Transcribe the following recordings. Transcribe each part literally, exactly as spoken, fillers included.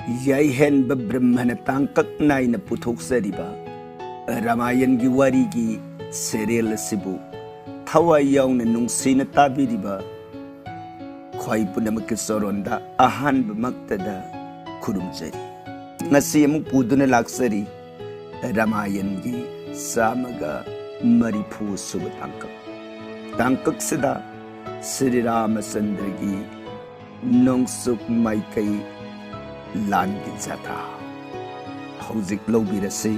ꯌꯥꯏꯍꯦꯟꯕ ꯕ꯭ꯔꯍꯃꯅ ꯇꯥꯡꯀꯛ ꯅꯥꯏꯅ ꯄꯨꯊꯣꯛꯆꯔꯤꯕ ꯔꯥꯃꯥꯌꯟꯒꯤ ꯋꯥꯔꯤꯒꯤ ꯁꯦꯔꯦꯜ ꯑꯁꯤꯕꯨ ꯊꯋꯥꯏ ꯌꯥꯎꯅ ꯅꯨꯡꯁꯤꯅ ꯇꯥꯕꯤꯔꯤꯕ ꯈ꯭ꯋꯥꯏ ꯄꯨꯝꯅꯃꯛꯀꯤ ꯆꯔꯣꯟꯗ ꯑꯍꯥꯟꯕꯃꯛꯇꯗ ꯈꯨꯔꯨꯝꯖꯔꯤ꯫ ꯉꯁꯤ ꯑꯃꯨꯛ ꯄꯨꯗꯨꯅ ꯂꯥꯛꯆꯔꯤ ꯔꯥꯃꯥꯌꯟꯒꯤ ꯆꯥꯝꯃꯒ ꯃꯔꯤꯐꯨ ꯁꯨꯕ ꯇꯥꯡꯀꯛ꯫ ꯇꯥꯡꯀꯛꯁꯤꯗ ꯁ꯭ꯔꯤ ꯔꯥꯃꯆꯟꯗ꯭ꯔꯒꯤ ꯅꯣꯡꯆꯨꯞ ꯃꯥꯏꯀꯩ ꯂꯥꯟꯒꯤ ꯖꯥꯇ꯭ꯔꯥ꯫ ꯍꯧꯖꯤꯛ ꯂꯧꯕꯤꯔꯁꯤ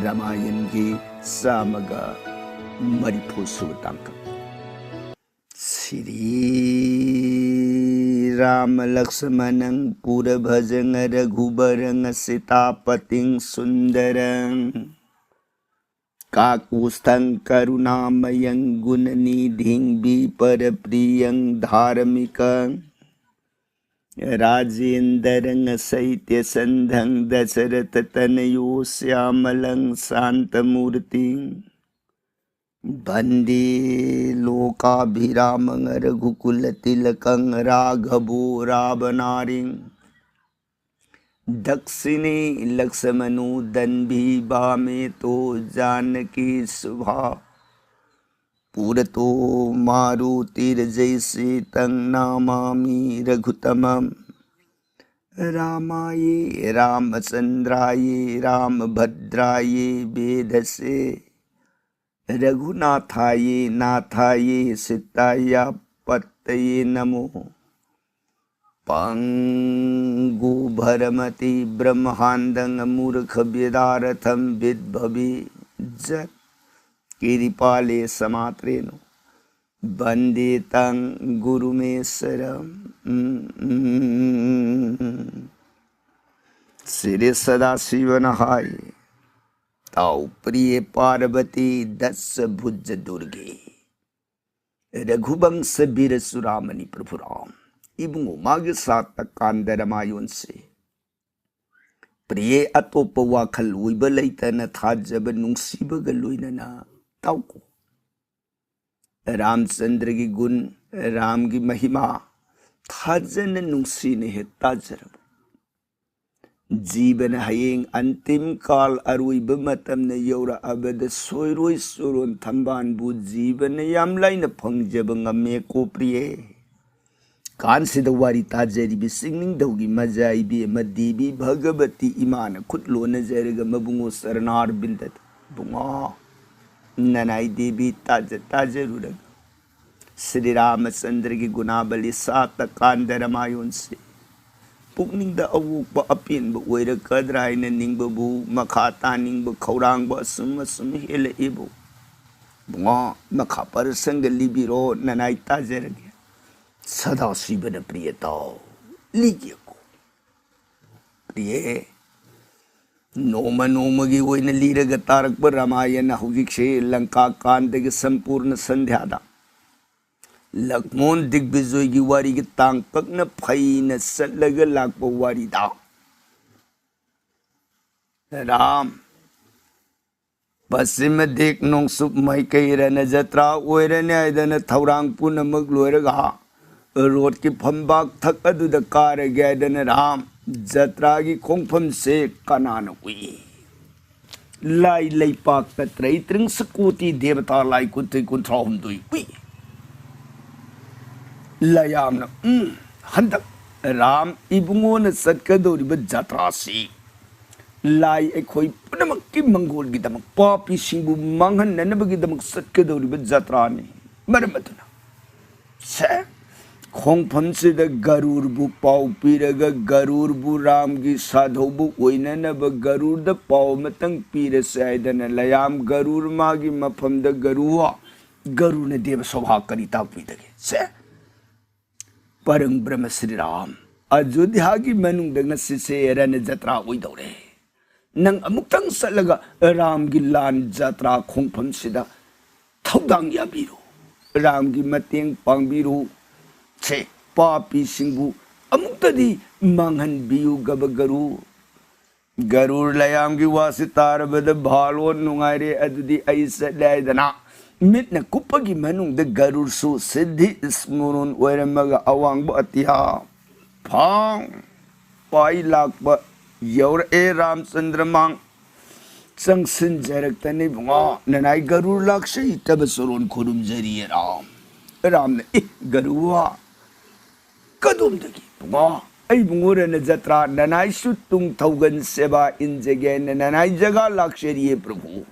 ꯔꯥꯃꯥꯌꯟꯒꯤ ꯆꯥꯝꯃꯒ ꯃꯔꯤꯐꯨ ꯁꯨꯕ ꯇꯥꯡꯀꯛ꯫ ꯁ꯭ꯔꯤ ꯔꯥꯃ ꯂꯛꯁꯃꯅꯪ ꯄꯨꯔ ꯚꯖꯪ ꯔꯘꯨꯕꯔꯪ ꯁꯤꯇꯥꯄꯇꯤꯡ ꯁꯨꯟꯗꯔꯪ ꯀꯥꯀꯨꯁ꯭ꯊꯪ ꯀꯔꯨꯅꯥꯃꯌꯪ ꯒꯨꯅꯅꯤꯙꯤꯡ ꯕꯤꯄꯔ ꯄ꯭ꯔꯤꯌꯪ ꯙꯥꯔꯃꯤꯀꯪ ꯔꯥꯖꯦꯟꯗꯔꯪ ꯁꯩꯇ꯭ꯌ ꯁꯟꯙꯪ ꯗꯁꯔꯊ ꯇꯅꯌꯣ ꯁ꯭ꯌꯥꯃꯂꯪ ꯁꯥꯟꯇ ꯃꯨꯔꯇꯤꯡ ꯚꯟꯗꯦ ꯂꯣꯀꯥꯚꯤꯔꯥꯃꯪ ꯔꯘꯨꯀꯨꯂ ꯇꯤꯂꯀꯪ ꯔꯥꯘꯚꯣ ꯔꯥꯚꯅꯥꯔꯤꯡ ꯗꯛꯁꯤꯅꯦ ꯂꯛꯁꯃꯅꯣ ꯗꯟꯚꯤ ꯚꯥꯃꯦ ꯇꯣ ꯖꯥꯅꯀꯤ ꯁꯨꯚꯥ ꯄꯨꯔꯇꯣ ꯃꯥꯔꯨꯇꯤꯔ ꯖꯩꯁꯤꯇꯪ ꯅꯃꯥꯃꯤ ꯔꯘꯨꯇꯃꯝ ꯔꯥꯃꯥꯌꯦ ꯔꯥꯃꯆꯟꯗ꯭ꯔꯥꯌꯦ ꯔꯥꯃꯚꯗ꯭ꯔꯥꯌꯦ ꯚꯦꯙꯁꯦ ꯔꯘꯨꯅꯥꯊꯥꯌꯦ ꯅꯥꯊꯥꯌꯦ ꯁꯤꯇꯥꯌꯥ ꯄꯠꯇꯌꯦ ꯅꯃꯣ ꯄꯪꯒꯨ ꯚꯔꯃꯇꯤ ꯕ꯭ꯔꯍ꯭ꯃꯥꯟꯗꯪ ꯃꯨꯔꯈ ꯚꯤꯗꯥꯔꯊꯝ ꯚꯤꯗꯚꯚꯤ ꯖꯠ ꯀꯤꯔꯤꯄꯥꯂꯦ ꯁꯃꯥꯇ꯭ꯔꯦꯅꯣ ꯚꯟꯗꯦ ꯇꯪ ꯒꯨꯔꯨꯃꯦꯁꯔꯝ꯫ ꯁ꯭ꯔꯤ ꯁꯗꯥꯁꯤꯕꯅ ꯍꯥꯏ, ꯇꯥꯎ ꯄ꯭ꯔꯤꯌꯦ ꯄꯥꯔꯕꯇꯤ ꯗꯁ ꯚꯨꯖ ꯗꯨꯔꯒꯦ ꯔꯘꯨꯕꯪꯁ ꯕꯤꯔ ꯆꯨꯔꯥꯃꯅꯤ ꯄ꯭ꯔꯚꯨ ꯔꯥꯝ꯫ ꯏꯕꯨꯡꯉꯣ, ꯃꯥꯒꯤ ꯁꯥꯠꯇ ꯀꯥꯟꯗ ꯔꯥꯃꯥꯌꯣꯟꯁꯦ ꯄ꯭ꯔꯤꯌꯦ ꯑꯇꯣꯞꯄ ꯋꯥꯈꯜ ꯑꯣꯏꯕ ꯂꯩꯇꯅ ꯊꯥꯖꯕ ꯅꯨꯡꯁꯤꯕꯒ ꯂꯣꯏꯅꯅ ꯇꯥꯎꯀꯣ꯫ ꯔꯥꯝꯆꯟꯗ꯭ꯔꯒꯤ ꯒꯨꯟ, ꯔꯥꯝꯒꯤ ꯃꯍꯤꯃꯥ ꯊꯥꯖꯅ ꯅꯨꯡꯁꯤꯅ ꯍꯦꯛ ꯇꯥꯖꯔꯕ ꯖꯤꯕꯅ ꯍꯌꯦꯡ ꯑꯟꯇꯤꯝ ꯀꯥꯜ, ꯑꯔꯣꯏꯕ ꯃꯇꯝꯅ ꯌꯧꯔꯛꯑꯕꯗ ꯁꯣꯏꯔꯣꯏ ꯁꯨꯔꯣꯟ ꯊꯝꯕꯥꯜꯕꯨ ꯖꯤꯕꯅ ꯌꯥꯝ ꯂꯥꯏꯅ ꯐꯪꯖꯕ ꯉꯝꯃꯦꯀꯣ ꯄ꯭ꯔꯤꯌꯦ꯫ ꯀꯥꯟꯁꯤꯗ ꯋꯥꯔꯤ ꯇꯥꯖꯔꯤꯕꯤ ꯆꯤꯡꯅꯤꯡꯊꯧꯒꯤ ꯃꯖꯥ ꯏꯕꯦꯝꯃ ꯗꯦꯕꯤ ꯚꯒꯕꯇꯤ ꯏꯃꯥꯅ ꯈꯨꯠ ꯂꯣꯟꯅꯖꯔꯒ ꯃꯕꯨꯡꯉꯣ ꯆꯔꯅꯥꯔꯕꯤꯟꯗꯗ, "ꯕꯨꯡꯉꯣ, ꯅꯅꯥꯏ ꯗꯦꯕꯤ ꯇꯥꯖ ꯇꯥꯖꯔꯨꯔꯒ ꯁ꯭ꯔꯤ ꯔꯥꯃꯆꯟꯗ꯭ꯔꯒꯤ ꯒꯨꯅꯥꯕꯂꯤ ꯁꯥꯠꯇ ꯀꯥꯟꯗ ꯔꯃꯥꯌꯣꯟꯁꯤ ꯄꯨꯛꯅꯤꯡꯗ ꯑꯋꯣꯛꯄ ꯑꯄꯦꯟꯕ ꯑꯣꯏꯔꯛꯀꯗ꯭ꯔꯥ ꯍꯥꯏꯅ ꯅꯤꯡꯕꯕꯨ ꯃꯈꯥ ꯇꯥꯅꯤꯡꯕ ꯈꯧꯔꯥꯡꯕ ꯑꯁꯨꯝ ꯑꯁꯨꯝ ꯍꯦꯜꯂꯛꯏꯕꯨ꯫ ꯕꯨꯡꯉꯣ, ꯃꯈꯥ ꯄꯔꯁꯪꯒ ꯂꯤꯕꯤꯔꯣ, ꯅꯅꯥꯏ ꯇꯥꯖꯔꯒꯦ꯫ ꯁꯗꯥꯁꯤꯕꯅ ꯄ꯭ꯔꯤꯌ ꯇꯥꯎ, ꯂꯤꯒꯦꯀꯣ꯫ ꯄ꯭ꯔꯤꯌꯦ, ꯅꯣꯡꯃ ꯅꯣꯡꯃꯒꯤ ꯑꯣꯏꯅ ꯂꯤꯔꯒ ꯇꯥꯔꯛꯄ ꯔꯥꯃꯥꯌꯟ ꯍꯧꯖꯤꯛꯁꯦ ꯂꯪꯀꯥ ꯀꯥꯟꯗꯒꯤ ꯁꯝꯄꯨꯔꯅ ꯁꯟꯙ꯭ꯌꯥꯗ ꯂꯛꯃꯣꯟ ꯗꯤꯒꯕꯤꯖꯣꯏꯒꯤ ꯋꯥꯔꯤꯒꯤ ꯇꯥꯡ ꯀꯛꯅ ꯐꯩꯅ ꯆꯠꯂꯒ ꯂꯥꯛꯄ ꯋꯥꯔꯤꯗ ꯔꯥꯝ ꯄꯁꯤꯃ ꯗꯤꯛ ꯅꯣꯡꯆꯨꯞ ꯃꯥꯏꯀꯩ ꯔꯅ ꯖꯇ꯭ꯔꯥ ꯑꯣꯏꯔꯅꯤ ꯍꯥꯏꯗꯅ ꯊꯧꯔꯥꯡ ꯄꯨꯝꯅꯃꯛ ꯂꯣꯏꯔꯒ ꯔꯣꯠꯀꯤ ꯐꯝꯕꯥꯛ ꯊꯛ ꯑꯗꯨꯗ ꯀꯥꯔꯒꯦ ꯍꯥꯏꯗꯅ ꯔꯥꯝ ꯖꯇ꯭ꯔꯥꯒꯤ ꯈꯣꯡꯐꯝꯁꯦ ꯀꯅꯥꯅ ꯎꯏ? ꯂꯥꯏ ꯂꯩꯄꯥꯛꯇ ꯇ꯭ꯔꯩ ꯇ꯭ꯔꯤꯡꯁ ꯀꯣꯇꯤ ꯗꯦꯕꯇꯥ ꯂꯥꯏ ꯀꯨꯟꯊꯩ ꯀꯨꯟꯊ꯭ꯔꯥ ꯍꯨꯝꯗꯣꯏ ꯎꯏ꯫ ꯂꯌꯥꯝꯅ, "ꯎꯝ, ꯍꯟꯗꯛ ꯔꯥꯝ ꯏꯕꯨꯡꯉꯣꯅ ꯆꯠꯀꯗꯧꯔꯤꯕ ꯖꯇ꯭ꯔꯥꯁꯤ ꯂꯥꯏ ꯑꯩꯈꯣꯏ ꯄꯨꯝꯅꯃꯛꯀꯤ ꯃꯪꯒꯣꯜꯒꯤꯗꯃꯛ, ꯄꯥꯄꯤꯁꯤꯡꯕꯨ ꯃꯥꯡꯍꯟꯅꯅꯕꯒꯤꯗꯃꯛ ꯆꯠꯀꯗꯧꯔꯤꯕ ꯖꯇ꯭ꯔꯥꯅꯤ꯫ ꯃꯔꯝ ꯑꯗꯨꯅ ꯁꯦ, ꯈꯣꯡꯐꯝꯁꯤꯗ ꯒꯔꯨꯔꯕꯨ ꯄꯥꯎ ꯄꯤꯔꯒ ꯒꯔꯨꯔꯕꯨ ꯔꯥꯝꯒꯤ ꯁꯥꯙꯧꯕ ꯑꯣꯏꯅꯅꯕ ꯒꯔꯨꯔꯗ ꯄꯥꯎ ꯑꯃꯇꯪ ꯄꯤꯔꯁꯦ ꯍꯥꯏꯗꯅ ꯂꯌꯥꯝ ꯒꯔꯨꯔ ꯃꯥꯒꯤ ꯃꯐꯝꯗ ꯒꯔꯨ ꯍꯥ, ꯒꯔꯨꯔꯅ ꯗꯦꯕ ꯁꯣꯚꯥ ꯀꯔꯤ ꯇꯥꯛꯄꯤꯗꯒꯦ? ꯁꯦ, ꯄꯔꯪ ꯕ꯭ꯔꯍꯃ ꯁ꯭ꯔꯤ ꯔꯥꯝ, ꯑꯌꯣꯙ꯭ꯌꯥꯒꯤ ꯃꯅꯨꯡꯗ ꯉꯁꯤꯁꯦ ꯔꯅ ꯖꯇ꯭ꯔꯥ ꯑꯣꯏꯗꯧꯔꯦ꯫ ꯅꯪ ꯑꯃꯨꯛꯇꯪ ꯆꯠꯂꯒ ꯔꯥꯝꯒꯤ ꯂꯥꯟ ꯖꯇ꯭ꯔꯥ ꯈꯣꯡꯐꯝꯁꯤꯗ ꯊꯧꯗꯥꯡ ꯌꯥꯕꯤꯔꯨ, ꯔꯥꯝꯒꯤ ꯃꯇꯦꯡ ꯄꯥꯡꯕꯤꯔꯨ꯫ ꯁꯦ, ꯄꯥꯄꯤꯁꯤꯡꯕꯨ ꯑꯃꯨꯛꯇꯗꯤ ꯃꯥꯡꯍꯟꯕꯤꯌꯨ ꯒꯕꯒꯔꯨ꯫ ꯒꯔꯨꯔ ꯂꯌꯥꯝꯒꯤ ꯋꯥꯁꯤ ꯇꯥꯔꯕꯗ ꯚꯥꯂꯣꯟ ꯅꯨꯡꯉꯥꯏꯔꯦ, ꯑꯗꯨꯗꯤ ꯑꯩ ꯆꯠꯂꯦ ꯍꯥꯏꯗꯅ ꯃꯤꯠꯅ ꯀꯨꯞꯄꯒꯤ ꯃꯅꯨꯡꯗ ꯒꯔꯨꯔꯁꯨ ꯁꯤꯗꯤ ꯏꯁꯃꯨꯔꯨꯟ ꯑꯣꯏꯔꯝꯃꯒ ꯑꯋꯥꯡꯕ ꯑꯇꯤꯌꯥ ꯐꯥꯡ ꯄꯥꯏ ꯂꯥꯛꯄ ꯌꯧꯔꯛꯑꯦ ꯔꯥꯝꯆꯟꯗ꯭ꯔ ꯃꯥꯡ꯫ ꯆꯪꯁꯤꯟꯖꯔꯛꯇꯅ ꯏꯕꯨꯡꯉꯣ, ꯅꯅꯥꯏ ꯒꯔꯨꯔ ꯂꯥꯛꯆꯩ ꯇꯕ ꯆꯣꯔꯣꯟ ꯈꯨꯔꯨꯝꯖꯔꯤꯌꯦ ꯔꯥꯝ꯫ ꯔꯥꯝꯅ, "ꯑꯦ, ꯒꯔꯨꯋꯥ, ꯀꯗꯣꯝꯗꯒꯤ ꯏꯕꯨꯡꯉꯣ? ꯑꯩ ꯏꯕꯨꯡꯉꯣ ꯔꯅ ꯖꯇ꯭ꯔꯥ, ꯅꯅꯥꯏꯁꯨ ꯇꯨꯡ ꯊꯧꯒꯟ ꯁꯦꯕꯥ ꯏꯟꯖꯒꯦꯅ ꯅꯅꯥꯏ ꯖꯒꯥ ꯂꯥꯛꯆꯔꯤꯌꯦ ꯄ꯭ꯔꯚꯨ꯫"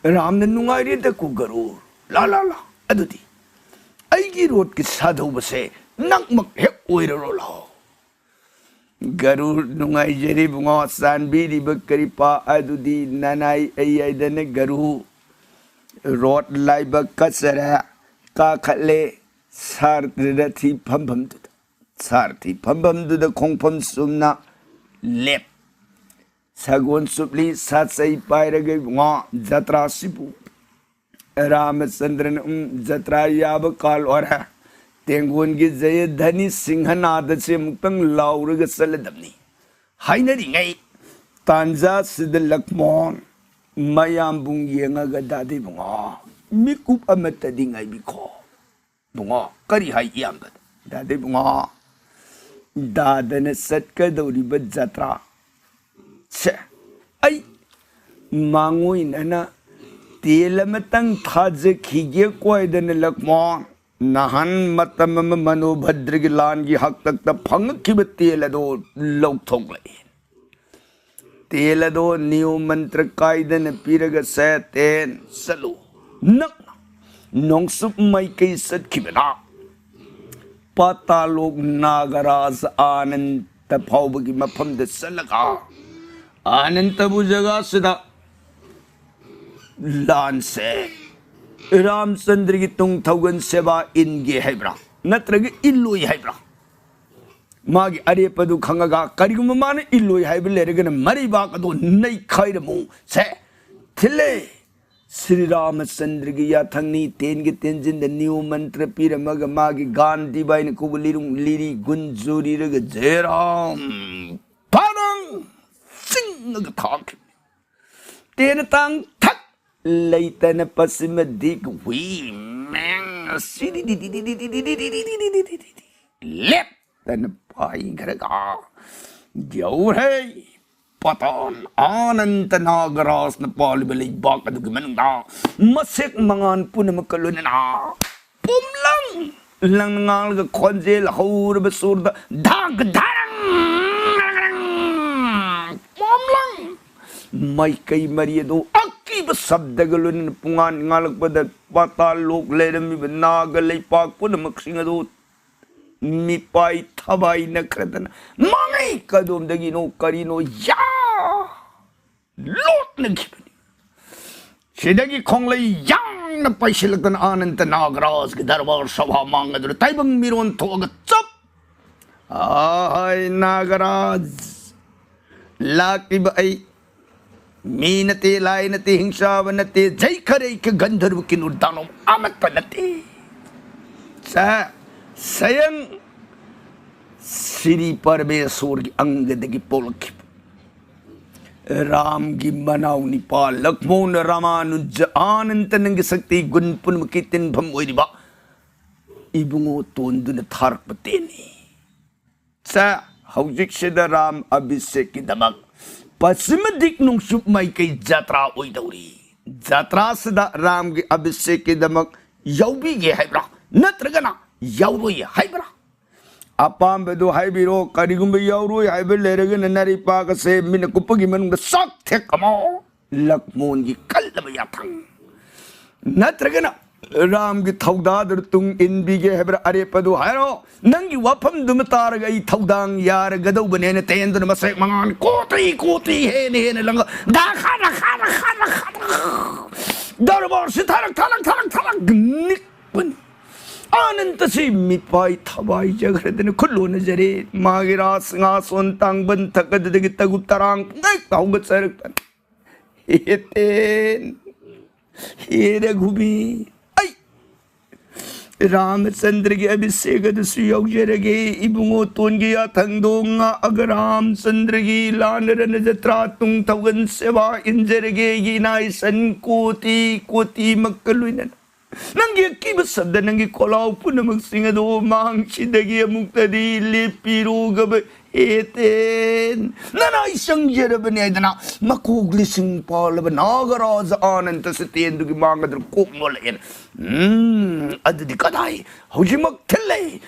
ꯔꯥꯝꯅ, "ꯅꯨꯡꯉꯥꯏꯔꯦꯗꯀꯣ ꯒꯔꯨꯔ꯫ ꯂꯥ, ꯂꯥ, ꯂꯥ, ꯑꯗꯨꯗꯤ ꯑꯩꯒꯤ ꯔꯣꯠꯀꯤ ꯁꯥꯗꯧꯕꯁꯦ ꯅꯪꯃꯛ ꯍꯦꯛ ꯑꯣꯏꯔꯔꯣ ꯂꯥꯎ꯫" ꯒꯔꯨꯔ, "ꯅꯨꯡꯉꯥꯏꯖꯔꯦ ꯏꯕꯨꯡꯉꯣ, ꯆꯥꯟꯕꯤꯔꯤꯕ ꯀ꯭ꯔꯤꯄꯥ ꯑꯗꯨꯗꯤ ꯅꯅꯥꯏ ꯑꯩ ꯍꯥꯏꯗꯅ ꯒꯔꯨ ꯔꯣꯠ ꯂꯥꯏꯕꯛ ꯀꯠꯆꯔꯦ, ꯀꯥꯈꯠꯂꯦ ꯁꯥꯔꯊꯤ ꯐꯝꯐꯝꯗꯨꯗ꯫ ꯁꯥꯔꯊꯤ ꯐꯝꯐꯝꯗꯨꯗ ꯈꯣꯡꯐꯝ ꯆꯨꯝꯅ ꯂꯦꯞ꯫ ꯁꯒꯣꯜ ꯆꯨꯞꯂꯤ ꯁꯥꯠꯆꯩ ꯄꯥꯏꯔꯒ ꯏꯕꯨꯡꯉꯣ ꯖꯇ꯭ꯔꯥꯁꯤꯕꯨ ꯔꯥꯃꯆꯟꯗ꯭ꯔꯅ, ꯎꯝ, ꯖꯇ꯭ꯔꯥ ꯌꯥꯕ ꯀꯥꯜ ꯑꯣꯏꯔꯦ꯫ ꯇꯦꯡꯒꯣꯟꯒꯤ ꯖꯌꯙꯅꯤ ꯁꯤꯡꯍꯅꯥꯗꯁꯦ ꯑꯃꯨꯛꯇꯪ ꯂꯥꯎꯔꯒ ꯆꯠꯂꯗꯕꯅꯤ ꯍꯥꯏꯅꯔꯤꯉꯩ ꯇꯥꯟꯖꯥꯁꯤꯗ ꯂꯛꯃꯣꯟ ꯃꯌꯥꯝꯕꯨꯡ ꯌꯦꯡꯉꯒ, "ꯗꯥꯗꯤ ꯏꯕꯨꯡꯉꯣ, ꯃꯤꯀꯨꯞ ꯑꯃꯠꯇꯗꯤ ꯉꯥꯏꯕꯤꯈꯣ꯫ ꯏꯕꯨꯡꯉꯣ, ꯀꯔꯤ ꯍꯥꯏ ꯏꯌꯥꯝꯕꯗ?" "ꯗꯥꯗꯤ ꯏꯕꯨꯡꯉꯣ, ꯗꯥꯗꯅ ꯆꯠꯀꯗꯧꯔꯤꯕ ꯖꯇ꯭ꯔꯥ ꯁꯦ, ꯑꯩ ꯃꯥꯡꯑꯣꯏꯅꯅ ꯇꯦꯜ ꯑꯃꯇꯪ ꯊꯥꯖꯈꯤꯒꯦ ꯀꯣꯏꯗꯅ ꯂꯛꯃꯣꯟ꯫ ꯅꯍꯥꯟ ꯃꯇꯝ ꯑꯃ ꯃꯅꯣꯚꯗ꯭ꯔꯒꯤ ꯂꯥꯟꯒꯤ ꯍꯥꯛꯇꯛꯇ ꯐꯪꯉꯛꯈꯤꯕ ꯇꯦꯜ ꯑꯗꯣ ꯂꯧꯊꯣꯛꯂꯛꯏ꯫ ꯇꯦꯜ ꯑꯗꯣ ꯅꯤꯌꯣꯝ ꯃꯟꯇ꯭ꯔ ꯀꯥꯏꯗꯅ ꯄꯤꯔꯒ ꯁꯦ ꯇꯦꯟ ꯆꯠꯂꯨ꯫ ꯅꯪ ꯅꯣꯡꯆꯨꯞ ꯃꯥꯏꯀꯩ ꯆꯠꯈꯤꯕꯗ ꯄꯥꯇꯥꯂꯣꯛ ꯅꯥꯒꯔꯥꯖ ꯑꯥꯅꯟꯇ ꯐꯥꯎꯕꯒꯤ ꯃꯐꯝꯗ ꯆꯠꯂꯒ ꯑꯥꯅꯟꯇꯕꯨ ꯖꯒꯥꯁꯤꯗ ꯂꯥꯟꯁꯦ ꯔꯥꯝꯆꯟꯗ꯭ꯔꯒꯤ ꯇꯨꯡ ꯊꯧꯒꯟ ꯁꯦꯕꯥ ꯏꯟꯒꯦ ꯍꯥꯏꯕ꯭ꯔꯥ ꯅꯠꯇ꯭ꯔꯒ ꯏꯜꯂꯣꯏ ꯍꯥꯏꯕ꯭ꯔꯥ?" ꯃꯥꯒꯤ ꯑꯔꯦꯞꯄꯗꯨ ꯈꯪꯉꯒ ꯀꯔꯤꯒꯨꯝꯕ ꯃꯥꯅ ꯏꯜꯂꯣꯏ ꯍꯥꯏꯕ ꯂꯩꯔꯒꯅ ꯃꯔꯩꯕꯥꯛ ꯑꯗꯣ ꯅꯩꯈꯥꯏꯔꯝꯃꯨ ꯁꯦ꯫ ꯊꯤꯜꯂꯦ꯫ ꯁ꯭ꯔꯤ ꯔꯥꯃꯆꯟꯗ꯭ꯔꯒꯤ ꯌꯥꯊꯪꯅꯤ꯫ ꯇꯦꯟꯒꯤ ꯇꯦꯟꯖꯤꯟꯗ ꯅꯤꯌꯣꯝ ꯃꯟꯇ꯭ꯔ ꯄꯤꯔꯝꯃꯒ ꯃꯥꯒꯤ ꯒꯥꯟꯙꯤ ꯕꯥꯏꯅ ꯀꯧꯕ ꯂꯤꯔꯨꯡ ꯂꯤꯔꯤ ꯒꯨꯟ ꯖꯨꯔꯤꯔꯒ ꯖꯦꯔꯥꯝ ꯐꯥꯔꯪ ꯆꯤꯡꯉꯒ ꯊꯥꯈꯤꯕꯅꯤ꯫ ꯇꯦꯟ ꯇꯥꯡ ꯊꯛ ꯂꯩꯇꯅ ꯄꯁꯤꯃ ꯗꯤꯛ ꯍꯨꯏ ꯃꯦꯡ ꯁꯤꯗꯤ ꯂꯦꯞꯇꯅ ꯄꯥꯏꯈ꯭ꯔꯒ ꯌꯧꯔꯦ꯫ ꯄꯇꯥꯟ ꯑꯅꯟꯇ ꯅꯥꯒꯔꯥꯖꯅ ꯄꯥꯜꯂꯤꯕ ꯂꯩꯕꯥꯛ ꯑꯗꯨꯒꯤ ꯃꯅꯨꯡꯗ ꯃꯁꯦꯛ ꯃꯉꯥꯟ ꯄꯨꯝꯅꯃꯛꯀ ꯂꯣꯏꯅꯅ ꯄꯣꯝꯂꯪ ꯂꯪꯅ ꯉꯥꯡꯂꯒ ꯈꯣꯟꯖꯦꯜ ꯍꯧꯔꯕ ꯁꯨꯔꯗ ꯙꯥꯛ ꯙꯥꯔꯪ ꯄꯣꯝꯂꯪ ꯃꯥꯏꯀꯩ ꯃꯔꯤ ꯑꯗꯨ ꯑꯀꯤꯕ ꯁꯕꯗꯒ ꯂꯣꯏꯅꯅ ꯄꯨꯡꯉꯥꯟ ꯉꯥꯜꯂꯛꯄꯗ ꯄꯥꯇꯥꯜ ꯂꯣꯛ ꯂꯩꯔꯝꯃꯤꯕ ꯅꯥꯒ ꯂꯩꯄꯥꯛ ꯄꯨꯝꯅꯃꯛꯁꯤꯡ ꯑꯗꯨ ꯃꯤꯄꯥꯏ ꯊꯕꯥꯏꯅꯈ꯭ꯔꯗꯅ ꯃꯉꯩ ꯀꯗꯣꯝꯗꯒꯤꯅꯣ ꯀꯔꯤꯅꯣ ꯌꯥ ꯂꯣꯠꯅꯈꯤꯕꯅꯤ꯫ ꯁꯤꯗꯒꯤ ꯈꯣꯡꯂꯩ ꯌꯥꯡꯅ ꯄꯥꯏꯁꯤꯜꯂꯛꯇꯅ ꯑꯅꯟꯇ ꯅꯥꯒꯔꯥꯖꯒꯤ ꯗꯔꯕꯥꯔ ꯁꯚꯥ ꯃꯥꯡ ꯑꯗꯨꯗ ꯇꯥꯏꯕꯪ ꯃꯤꯔꯣꯟ ꯊꯣꯛꯑꯒ ꯆꯞ ꯑꯍꯥꯏ ꯅꯥꯒꯔꯥꯖ, ꯂꯥꯛꯂꯤꯕ ꯑꯩ ꯃꯤ ꯅꯠꯇꯦ, ꯂꯥꯏ ꯅꯠꯇꯦ, ꯍꯤꯡꯆꯥꯕ ꯅꯠꯇꯦ, ꯖꯩꯈꯔꯩꯀ ꯒꯟꯙꯔꯕ ꯀꯤꯅꯨꯔ ꯗꯥꯅꯣ ꯑꯃꯠꯇ ꯅꯠꯇꯦ꯫ ꯁ-, ꯁꯌꯪ ꯁ꯭ꯔꯤ ꯄꯔꯃꯦꯁꯣꯔꯒꯤ ꯑꯪꯒꯗꯒꯤ ꯄꯣꯛꯂꯛꯈꯤꯕ ꯔꯥꯝꯒꯤ ꯃꯅꯥꯎ ꯅꯤꯄꯥ ꯂꯛꯃꯣꯟ ꯔꯥꯃꯥꯅꯨꯖ ꯑꯅꯟꯇ ꯅꯪꯒꯤ ꯁꯛꯇꯤ ꯒꯨꯟ ꯄꯨꯝꯅꯃꯛꯀꯤ ꯇꯤꯟꯐꯝ ꯑꯣꯏꯔꯤꯕ ꯏꯕꯨꯡꯉꯣ ꯇꯣꯟꯗꯨꯅ ꯊꯥꯔꯛꯄ ꯇꯦꯟꯅꯤ꯫ ꯁꯦ, ꯍꯧꯖꯤꯛꯁꯤꯗ ꯔꯥꯝ ꯑꯚꯤꯁꯦꯛꯀꯤꯗꯃꯛ ꯄꯁꯤꯃ ꯗꯤꯛ ꯅꯣꯡꯆꯨꯞ ꯃꯥꯏꯀꯩ ꯖꯇ꯭ꯔꯥ ꯑꯣꯏꯗꯧꯔꯤ꯫ ꯖꯇ꯭ꯔꯥꯁꯤꯗ ꯔꯥꯝꯒꯤ ꯑꯚꯤꯁꯦꯛꯀꯤꯗꯃꯛ ꯌꯥꯎꯕꯤꯒꯦ ꯍꯥꯏꯕ꯭ꯔꯥ, ꯅꯠꯇ꯭ꯔꯒꯅ ꯌꯥꯎꯔꯣꯏ ꯍꯥꯏꯕ꯭ꯔꯥ? ꯑꯄꯥꯝꯕꯗꯨ ꯍꯥꯏꯕꯤꯔꯣ꯫ ꯀꯔꯤꯒꯨꯝꯕ ꯌꯥꯎꯔꯣꯏ ꯍꯥꯏꯕ ꯂꯩꯔꯒꯅ ꯅꯥꯔꯩꯄꯥꯛ ꯑꯁꯦ ꯃꯤꯠꯅ ꯀꯨꯞꯄꯒꯤ ꯃꯅꯨꯡꯗ ꯆꯥꯛ ꯊꯦꯛꯀꯃꯣ꯫ ꯂꯛꯃꯣꯟꯒꯤ ꯀꯜꯂꯕ ꯌꯥꯊꯪ꯫ ꯅꯠꯇ꯭ꯔꯒꯅ ꯔꯥꯝꯒꯤ ꯊꯧꯗꯥꯗꯨꯗ ꯇꯨꯡ ꯏꯟꯕꯤꯒꯦ ꯍꯥꯏꯕ꯭ꯔꯥ? ꯑꯔꯦꯞꯄꯗꯨ ꯍꯥꯏꯔꯣ꯫ ꯅꯪꯒꯤ ꯋꯥꯐꯝꯗꯨꯃ ꯇꯥꯔꯒ ꯑꯩ ꯊꯧꯗꯥꯡ ꯌꯥꯔꯒꯗꯧꯕꯅꯦꯅ ꯇꯦꯟꯗꯨꯅ ꯃꯁꯦꯛ ꯃꯉꯥꯟ ꯀꯣꯇꯤ ꯀꯣꯇꯤ ꯍꯦꯟꯅ ꯍꯦꯟꯅ ꯂꯪꯉ ꯗꯥꯈꯥ ꯗꯥꯈꯥ ꯗꯥꯈꯥ ꯗꯥꯈꯥ ꯗꯔꯕꯥꯔꯁꯤ ꯊꯥꯔꯛ ꯊꯥꯔꯛ ꯊꯥꯔꯛ ꯊꯥꯔꯛ ꯅꯤꯛꯄꯅꯤ꯫ ꯑꯅꯟꯇꯁꯤ ꯃꯤꯄꯥꯏ ꯊꯕꯥꯏꯖꯈ꯭ꯔꯗꯅ ꯈꯨꯠ ꯂꯣꯟꯅꯖꯔꯦ꯫ ꯃꯥꯒꯤ ꯔꯥꯁ ꯉꯥꯁꯣꯟ ꯇꯥꯡꯕꯟ ꯊꯛ ꯑꯗꯨꯗꯒꯤ ꯇꯒꯨꯞ ꯇꯔꯥꯡ ꯄꯨꯡꯍꯦꯛꯇ ꯍꯧꯒꯠꯆꯔꯛꯄꯅꯤ꯫ ꯍꯦ ꯇꯦꯟ, ꯍꯦ ꯔꯘꯨꯕꯤꯔ, ꯑꯩ ꯔꯥꯃꯆꯟꯗ꯭ꯔꯒꯤ ꯑꯚꯤꯁꯦꯛ ꯑꯗꯨꯁꯨ ꯌꯥꯎꯖꯔꯒꯦ꯫ ꯏꯕꯨꯡꯉꯣ ꯇꯣꯟꯒꯤ ꯌꯥꯊꯪꯗꯣ ꯉꯥꯛꯑꯒ ꯔꯥꯃꯆꯟꯗ꯭ꯔꯒꯤ ꯂꯥꯟꯅ ꯔꯅ ꯖꯇ꯭ꯔꯥ ꯇꯨꯡ ꯊꯧꯒꯟ ꯁꯦꯕꯥ ꯏꯟꯖꯔꯒꯦ꯫ ꯑꯩꯒꯤ ꯏꯅꯥ ꯏꯁꯟ ꯀꯣꯇꯤ ꯀꯣꯇꯤꯃꯛꯀ ꯂꯣꯏꯅꯅ ꯅꯪꯒꯤ ꯑꯀꯤꯕ ꯁꯕꯗ, ꯅꯪꯒꯤ ꯈꯣꯜꯂꯥꯎ ꯄꯨꯝꯅꯃꯛꯁꯤꯡ ꯑꯗꯨ ꯃꯥꯡꯁꯤꯗꯒꯤ ꯑꯃꯨꯛꯇꯗꯤ ꯂꯦꯞꯄꯤꯔꯣꯒꯕ ꯍꯦ ꯇꯦꯟ, ꯅꯅꯥꯏ ꯆꯪꯖꯔꯕꯅꯤ ꯍꯥꯏꯗꯅ ꯃꯀꯣꯛ ꯂꯤꯁꯤꯡ ꯄꯥꯜꯂꯕ ꯅꯥꯒꯔꯥꯖ ꯑꯥꯅꯟꯗꯁꯨ ꯇꯦꯟꯗꯨꯒꯤ ꯃꯥꯡ ꯑꯗꯨꯗ ꯀꯣꯛ ꯅꯣꯜꯂꯛꯑꯦꯅ꯫ "ꯎꯝ, ꯑꯗꯨꯗꯤ ꯀꯗꯥꯏ? ꯍꯧꯖꯤꯛꯃꯛ ꯊꯤꯜꯂꯦ,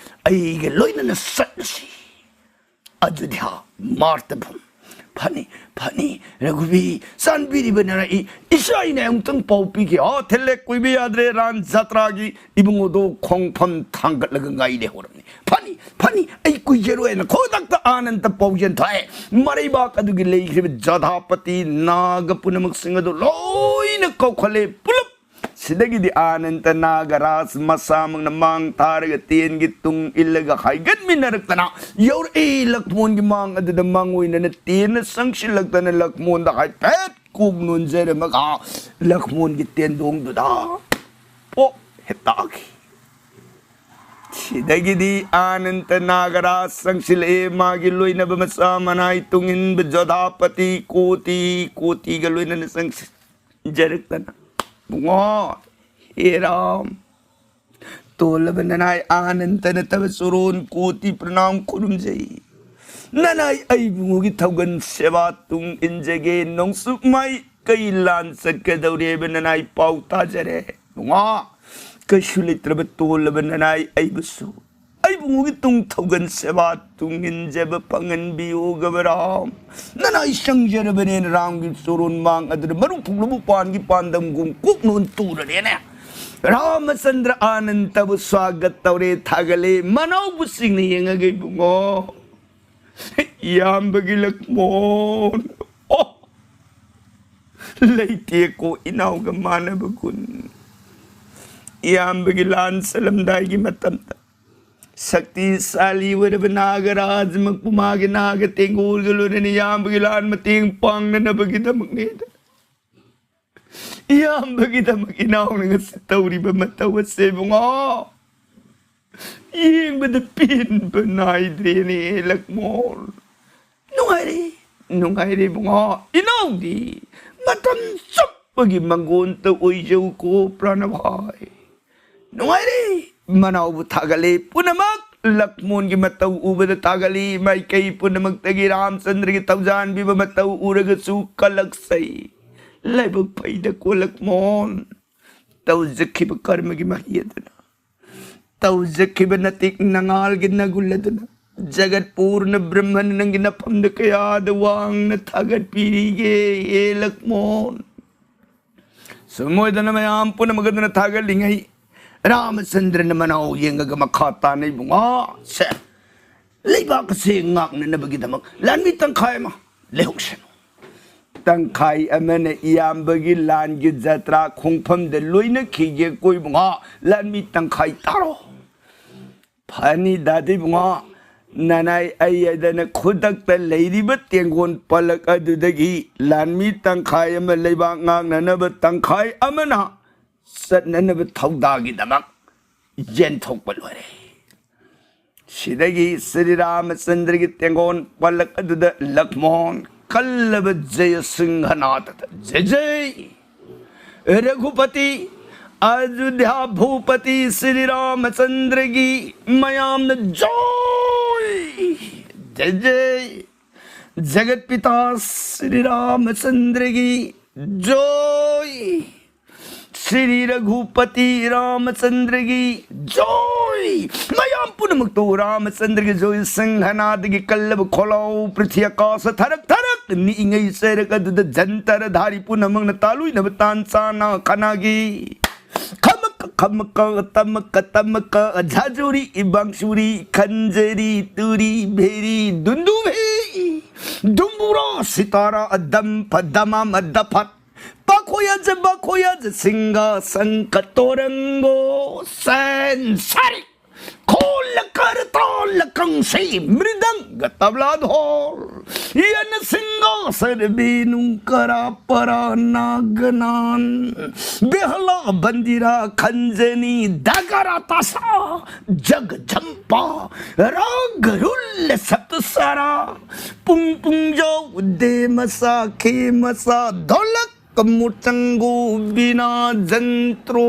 ꯑꯩꯒ ꯂꯣꯏꯅꯅ ꯆꯠꯂꯁꯤ꯫" ꯑꯗꯨꯗꯤ ꯍꯥ, ꯃꯥꯔꯇꯚꯨꯝ, "ꯐꯅꯤ, ꯐꯅꯤ, ꯔꯘꯨꯕꯤ, ꯆꯥꯟꯕꯤꯔꯤꯕ ꯅꯔꯥꯏ, ꯏꯆꯥ ꯑꯩꯅ ꯑꯃꯨꯛꯇꯪ ꯄꯥꯎ ꯄꯤꯒꯦ꯫ ꯑꯥ, ꯊꯤꯜꯂꯦ, ꯀꯨꯏꯕ ꯌꯥꯗ꯭ꯔꯦ, ꯔꯥꯟ ꯖꯇ꯭ꯔꯥꯒꯤ ꯏꯕꯨꯡꯉꯣꯗꯣ ꯈꯣꯡꯐꯝ ꯊꯥꯡꯒꯠꯂꯒ ꯉꯥꯏ ꯂꯩꯍꯧꯔꯕꯅꯤ꯫ ꯐꯅꯤ, ꯐꯅꯤ, ꯑꯩ ꯀꯨꯏꯖꯔꯣꯏꯅ ꯈꯨꯗꯛꯇ ꯑꯥꯅꯟꯗ ꯄꯥꯎꯖꯦꯜ ꯊꯥꯏ꯫ ꯃꯔꯩꯕꯥꯛ ꯑꯗꯨꯒꯤ ꯂꯩꯈ꯭ꯔꯤꯕ ꯖꯊꯥꯄꯇꯤ ꯅꯥꯒ ꯄꯨꯝꯅꯃꯛꯁꯤꯡ ꯑꯗꯨ ꯂꯣꯏꯅ ꯀꯧꯈꯠꯂꯦ ꯄꯨꯂꯞ꯫ ꯁꯤꯗꯒꯤꯗꯤ ꯑꯥꯅꯟꯗ ꯅꯥꯒꯔꯥꯖ ꯃꯁꯥꯃꯛꯅ ꯃꯥꯡ ꯊꯥꯔꯒ ꯇꯦꯟꯒꯤ ꯇꯨꯡ ꯏꯜꯂꯒ ꯍꯥꯏꯒꯠꯃꯤꯟꯅꯔꯛꯇꯅ ꯌꯧꯔꯛꯏ꯫ ꯂꯛꯃꯣꯟꯒꯤ ꯃꯥꯡ ꯑꯗꯨꯗ ꯃꯥꯡꯑꯣꯏꯅꯅ ꯇꯦꯟꯅ ꯆꯪꯁꯤꯜꯂꯛꯇꯅ ꯂꯛꯃꯣꯟꯗ ꯍꯥꯏꯐꯦꯠ ꯀꯣꯛ ꯅꯣꯟꯖꯔꯝꯃꯒ ꯂꯛꯃꯣꯟꯒꯤ ꯇꯦꯟꯗꯣꯡꯗꯨꯗ ꯄꯣꯞ ꯍꯦꯛ ꯇꯥꯈꯤ꯫ ꯁꯤꯗꯒꯤꯗꯤ ꯑꯥꯅꯟꯗ ꯅꯥꯒꯔꯥꯖ ꯆꯪꯁꯤꯜꯂꯛꯑꯦ꯫ ꯃꯥꯒꯤ ꯂꯣꯏꯅꯕ ꯃꯆꯥ ꯃꯅꯥꯏ ꯇꯨꯡꯏꯟꯕ ꯖꯣꯙꯥꯄꯇꯤ ꯀꯣꯇꯤ ꯀꯣꯇꯤꯒ ꯂꯣꯏꯅꯅ ꯆꯪꯁꯤꯟꯖꯔꯛꯇꯅ, "ꯕꯨꯡꯉꯣ, ꯍꯦ ꯔꯥꯝ, ꯇꯣꯜꯂꯕ ꯅꯅꯥꯏ ꯑꯥꯅꯟꯗ ꯅꯠꯇꯕ ꯆꯣꯔꯣꯟ ꯀꯣꯇꯤ ꯄ꯭ꯔꯅꯥꯝ ꯈꯨꯔꯨꯝꯖꯩ꯫ ꯅꯅꯥꯏ ꯑꯩꯕꯨꯡꯉꯣꯒꯤ ꯊꯧꯒꯜ ꯁꯦꯕꯥ ꯇꯨꯡ ꯏꯟꯖꯒꯦ꯫ ꯅꯣꯡꯆꯨꯞ ꯃꯥꯏ ꯀꯩ ꯂꯥꯟ ꯆꯠꯀꯗꯧꯔꯦꯕ ꯅꯅꯥꯏ ꯄꯥꯎ ꯇꯥꯖꯔꯦ꯫ ꯅꯨꯡꯉꯥ ꯀꯩꯁꯨ ꯂꯩꯇ꯭ꯔꯕ ꯇꯣꯜꯂꯕ ꯅꯅꯥꯏ ꯑꯩꯕꯨꯁꯨ ꯑꯩꯕꯨꯡꯉꯣꯒꯤ ꯇꯨꯡ ꯊꯧꯒꯜ ꯁꯦꯕꯥ ꯇꯨꯡ ꯏꯟꯖꯕ ꯐꯪꯍꯟꯕꯤꯌꯨ ꯒꯕꯔꯥꯝ꯫ ꯅꯅꯥꯏ ꯆꯪꯖꯔꯕꯅꯦꯅ ꯔꯥꯝꯒꯤ ꯆꯣꯔꯣꯟ ꯃꯥꯡ ꯑꯗꯨꯗ ꯃꯔꯨ ꯐꯨꯛꯂꯕꯨ ꯄꯥꯟꯒꯤ ꯄꯥꯟꯗꯝꯒꯨꯝ ꯀꯣꯛ ꯅꯣꯟ ꯇꯨꯔꯔꯦꯅꯦ꯫ ꯔꯥꯃꯆꯟꯗ꯭ꯔ ꯑꯥꯅꯟꯗꯕꯨ ꯁ꯭ꯋꯥꯒꯠ ꯇꯧꯔꯦ, ꯊꯥꯒꯠꯂꯦ꯫ ꯃꯅꯥꯎꯕꯨꯁꯤꯡꯅ ꯌꯦꯡꯉꯒ ꯏꯕꯨꯡꯉꯣ, ꯏꯌꯥꯝꯕꯒꯤ ꯂꯛꯃꯣꯟ꯫ ꯑꯣ! ꯂꯩꯇꯦꯀꯣ ꯏꯅꯥꯎꯒ ꯃꯥꯟꯅꯕ ꯒꯨꯟ꯫ ꯏꯌꯥꯝꯕꯒꯤ ꯂꯥꯟ ꯆꯠꯂꯝꯗꯥꯏꯒꯤ ꯃꯇꯝꯗ ꯁꯛꯇꯤꯁꯥꯂꯤ ꯑꯣꯏꯔꯕ ꯅꯥꯒꯔꯥꯖꯃꯛꯄꯨ ꯃꯥꯒꯤ ꯅꯥꯒ ꯇꯦꯡꯒꯣꯜꯒ ꯂꯣꯏꯅꯅ ꯏꯌꯥꯝꯕꯒꯤ ꯂꯥꯟ ꯃꯇꯦꯡ ꯄꯥꯡꯅꯅꯕꯒꯤꯗꯃꯛꯅꯦꯗ꯫ ꯏꯌꯥꯝꯕꯒꯤꯗꯃꯛ ꯏꯅꯥꯎꯅ ꯉꯁꯤ ꯇꯧꯔꯤꯕ ꯃꯇꯧ ꯑꯁꯦ ꯏꯕꯨꯡꯉꯣ, ꯌꯦꯡꯕꯗ ꯄꯦꯟꯕ ꯅꯥꯏꯗ꯭ꯔꯦꯅꯦ ꯂꯛꯃꯣꯟ꯫ ꯅꯨꯡꯉꯥꯏꯔꯦ, ꯅꯨꯡꯉꯥꯏꯔꯦ ꯏꯕꯨꯡꯉꯣ꯫ ꯏꯅꯥꯎꯗꯤ ꯃꯇꯝ ꯆꯨꯞꯄꯒꯤ ꯃꯪꯒꯣꯟꯇ ꯑꯣꯏꯖꯧꯀꯣ ꯄ꯭ꯔꯥꯅꯚꯥꯏ꯫ ꯅꯨꯡꯉꯥꯏꯔꯦ꯫ ꯃꯅꯥꯎꯕꯨ ꯊꯥꯒꯠꯂꯦ꯫ ꯄꯨꯝꯅꯃꯛ ꯂꯛꯃꯣꯟꯒꯤ ꯃꯇꯧ ꯎꯕꯗ ꯊꯥꯒꯠꯂꯤ꯫ ꯃꯥꯏꯀꯩ ꯄꯨꯝꯅꯃꯛꯇꯒꯤ ꯔꯥꯝꯆꯟꯗ꯭ꯔꯒꯤ ꯊꯧꯖꯥꯟꯕꯤꯕ ꯃꯇꯧ ꯎꯔꯒꯁꯨ ꯀꯜꯂꯛꯆꯩ꯫ ꯂꯥꯏꯕꯛ ꯐꯩꯗꯀꯣ ꯂꯛꯃꯣꯟ, ꯇꯧꯖꯈꯤꯕ ꯀꯔꯃꯒꯤ ꯃꯍꯩ ꯑꯗꯨꯅ, ꯇꯧꯖꯈꯤꯕ ꯅꯇꯤꯛ ꯅꯉꯥꯜꯒꯤ ꯅꯒꯨꯜ ꯑꯗꯨꯅ ꯖꯒꯠ ꯄꯨꯔꯅ ꯕ꯭ꯔꯍ꯭ꯃꯅ ꯅꯪꯒꯤ ꯅꯐꯝꯗ ꯀꯌꯥꯗ ꯋꯥꯡꯅ ꯊꯥꯒꯠꯄꯤꯔꯤꯒꯦ, ꯍꯦ ꯂꯛꯃꯣꯟ꯫ ꯁꯨꯝ ꯑꯣꯏꯗꯅ ꯃꯌꯥꯝ ꯄꯨꯝꯅꯃꯛ ꯑꯗꯨꯅ ꯊꯥꯒꯠꯂꯤꯉꯩ, ꯔꯥꯃꯆꯟꯗ꯭ꯔꯅ ꯃꯅꯥꯎ ꯌꯦꯡꯉꯒ ꯃꯈꯥ ꯇꯥꯅ ꯏꯕꯨꯡꯉꯣ, ꯁꯦ, ꯂꯩꯕꯥꯛ ꯑꯁꯦ ꯉꯥꯛꯅꯅꯕꯒꯤꯗꯃꯛ ꯂꯥꯟꯃꯤ ꯇꯪꯈꯥꯏ ꯑꯃ ꯂꯩꯍꯧꯁꯅꯨ꯫ ꯇꯪꯈꯥꯏ ꯑꯃꯅ ꯏꯌꯥꯝꯕꯒꯤ ꯂꯥꯟꯒꯤ ꯖꯇ꯭ꯔꯥ ꯈꯣꯡꯐꯝꯗ ꯂꯣꯏꯅꯈꯤꯒꯦ ꯀꯣ ꯏꯕꯨꯡꯉꯣ, ꯂꯥꯟꯃꯤ ꯇꯪꯈꯥꯏ ꯇꯥꯔꯣ꯫ ꯐꯅꯤ ꯗꯥꯗꯤ ꯏꯕꯨꯡꯉꯣ, ꯅꯅꯥꯏ ꯑꯩ ꯍꯥꯏꯗꯅ ꯈꯨꯗꯛꯇ ꯂꯩꯔꯤꯕ ꯇꯦꯡꯒꯣꯟ ꯄꯜꯂꯛ ꯑꯗꯨꯗꯒꯤ ꯂꯥꯟꯃꯤ ꯇꯪꯈꯥꯏ ꯑꯃ ꯂꯩꯕꯥꯛ ꯉꯥꯛꯅꯅꯕ ꯇꯪꯈꯥꯏ ꯑꯃꯅ ꯆꯠꯅꯅꯕ ꯊꯧꯗꯥꯒꯤꯗꯃꯛ ꯌꯦꯟꯊꯣꯛꯄ ꯂꯣꯏꯔꯦ꯫ ꯁꯤꯗꯒꯤ ꯁ꯭ꯔꯤ ꯔꯥꯃꯆꯟꯗ꯭ꯔꯒꯤ ꯇꯦꯡꯒꯣꯟ ꯄꯜꯂꯛ ꯑꯗꯨꯗ ꯂꯛꯃꯣꯟ ꯀꯜꯂꯕ ꯖꯌ ꯁꯤꯡꯍꯅꯥꯗꯗ ꯖꯩ ꯖꯩ ꯔꯘꯨꯄꯇꯤ ꯑꯌꯨꯙ꯭ꯌꯥ ꯚꯨꯄꯇꯤ ꯁ꯭ꯔꯤ ꯔꯥꯃꯆꯟꯗ꯭ꯔꯒꯤ ꯃꯌꯥꯝꯅ ꯖꯣꯏ ꯖꯩ ꯖꯩ ꯖꯒꯠ ꯄꯤꯇꯥ ꯁ꯭ꯔꯤ ꯔꯥꯃꯆꯟꯗ꯭ꯔꯒꯤ ꯖꯣꯏ꯫ ꯁ꯭ꯔꯤ ꯔꯘꯨꯄꯇꯤ ꯔꯥꯃꯆꯟꯗ꯭ꯔꯒꯤ ꯖꯣꯏ! ꯃꯌꯥꯝ ꯄꯨꯝꯅꯃꯛꯇꯨ ꯔꯥꯃꯆꯟꯗ꯭ꯔꯒꯤ ꯖꯣꯏ ꯁꯤꯡꯍꯅꯥꯗꯒꯤ ꯀꯜꯂꯕ ꯈꯣꯜꯂꯥꯎ ꯄ꯭ꯔꯤꯊꯤ ꯑꯀꯥꯁ ꯊꯔꯛ ꯊꯔꯛ ꯅꯤꯛꯏꯉꯩ ꯆꯩꯔꯛ ꯑꯗꯨꯗ ꯖꯟꯇꯔ ꯙꯥꯔꯤ ꯄꯨꯝꯅꯃꯛꯅ ꯇꯥꯂꯨꯏꯅꯕ ꯇꯥꯟ ꯆꯥꯅ ꯈꯅꯥꯒꯤ ꯈꯃꯛ ꯈꯃꯛ ꯇꯃꯛ ꯇꯃꯛ ꯖꯥꯖꯨꯔꯤ ꯏꯕꯥꯡꯁꯨꯔꯤ ꯈꯟꯖꯔꯤ ꯇꯨꯔꯤ ꯚꯦꯔꯤ ꯗꯨꯟꯗꯨ ꯚꯦ ꯗꯨꯝꯕꯨꯔꯥ ꯁꯤꯇꯥꯔꯥ ꯑꯗꯝ ꯐꯗꯃꯥꯝ ꯑꯗꯐꯠ ꯄꯥꯈꯣꯌꯥꯖ ꯕꯥꯈꯣꯌꯥꯖ ꯁꯤꯡꯒꯥ ꯁꯪꯀ ꯇꯣꯔꯪꯒꯣ ꯁꯦꯟ ꯁꯥꯔꯤ ꯈꯣꯜꯂ ꯀꯔ ꯇꯥꯜꯂ ꯀꯪꯁꯩ ꯃ꯭ꯔꯤꯗꯪꯒ ꯇꯕ꯭ꯂꯥ ꯙꯣꯜ ꯌꯥꯅ ꯁꯤꯡꯒꯥ ꯁꯔꯕꯦꯅꯨ ꯀꯔꯥ ꯄꯔꯥ ꯅꯥꯒꯅꯥꯟ ꯕꯦꯍꯂꯥ ꯕꯟꯗꯤꯔꯥ ꯈꯟꯖꯅꯤ ꯗꯒꯔꯥ ꯇꯥꯁꯥ ꯖꯒ ꯖꯝꯄꯥ ꯔꯥꯒ ꯔꯨꯜꯂ ꯁꯞꯇ ꯁꯥꯔꯥ ꯄꯨꯡ ꯄꯨꯡꯖꯧ ꯗꯦ ꯃꯁꯥ ꯈꯦ ꯃꯁꯥ ꯙꯣꯂꯛ ꯀꯃꯨꯔꯆꯪꯒꯨ ꯕꯤꯅꯥ ꯖꯟꯇ꯭ꯔꯣ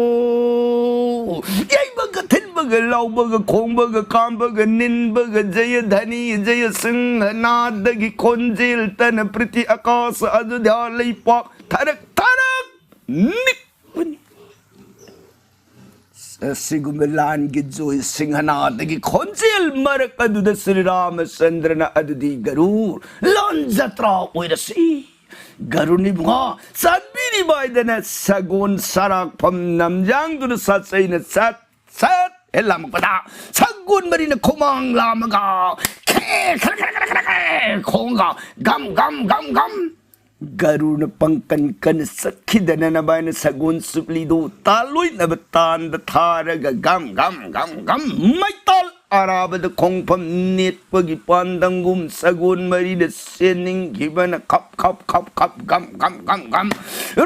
ꯌꯩꯕꯒ ꯊꯤꯟ ꯀꯥꯞꯄꯒ ꯂꯥꯎꯕꯒ ꯈꯣꯡꯕꯒ ꯀꯥꯝꯕꯒ ꯅꯤꯟꯕꯒ ꯖꯌ ꯙꯅꯤ ꯖꯌ ꯁꯤꯡꯍꯅꯥꯗꯒꯤ ꯈꯣꯟꯖꯦꯜ ꯇꯅ ꯄ꯭ꯔꯤꯊꯤ ꯑꯀꯥꯁ ꯑꯗꯨꯗ ꯂꯩꯄꯥꯛ ꯊꯔꯛ ꯊꯔꯛ ꯅꯤꯛꯄꯅꯤ꯫ ꯑꯁꯤꯒꯨꯝꯕ ꯂꯥꯟꯒꯤ ꯖꯣꯏ ꯁꯤꯡꯍꯅꯥꯗꯒꯤ ꯈꯣꯟꯖꯦꯜ ꯃꯔꯛ ꯑꯗꯨꯗ ꯁ꯭ꯔꯤ ꯔꯥꯃꯆꯟꯗ꯭ꯔꯅ ꯑꯗꯨꯗꯤ ꯒꯔꯨ ꯂꯥꯟ ꯖꯇ꯭ꯔꯥ ꯑꯣꯏꯔꯁꯤ꯫ ꯒꯔꯨꯅꯤ ꯏꯕꯨꯡꯉꯣ, ꯆꯥꯟꯕꯤꯔꯤꯕ ꯍꯥꯏꯗꯅ ꯁꯒꯣꯜ ꯁꯔꯥꯛꯐꯝ ꯅꯝꯖꯥꯡꯗꯨꯅ ꯁꯥꯆꯩꯅ ꯆꯠ ꯁꯠ ꯍꯦꯛ ꯂꯥꯝꯃꯛꯄꯗ ꯁꯒꯣꯜ ꯃꯔꯤꯅ ꯈꯣꯡꯃꯥꯡ ꯂꯥꯝꯃꯒ ꯈꯦ ꯈꯔ ꯈꯔ ꯈꯔ ꯈꯔ ꯈꯔ ꯈꯣꯡꯒ ꯒꯝ ꯒꯝ ꯒꯝ ꯒꯝ ꯒꯔꯨꯅ ꯄꯪꯀꯟ ꯀꯟꯅ ꯆꯠꯈꯤꯗꯅ ꯅꯕꯥꯏꯅ ꯁꯒꯣꯜ ꯆꯨꯞꯂꯤꯗꯨ ꯇꯥꯂꯣꯏꯅꯕ ꯇꯥꯟꯗ ꯊꯥꯔꯒ ꯒꯝ ꯒꯝ ꯒꯝ ꯒꯝ ꯃꯩꯇꯥꯜ ꯑꯔꯥꯕꯗ ꯈꯣꯡꯐꯝ ꯅꯦꯠꯄꯒꯤ ꯄꯥꯟꯗꯪꯒꯨꯝ ꯁꯒꯣꯜ ꯃꯔꯤꯗ ꯆꯦꯟꯅꯤꯡꯈꯤꯕꯅ ꯈꯞ ꯈꯞ ꯈꯞ ꯈꯞ ꯒꯝ ꯒꯝ ꯒꯝ ꯒꯝ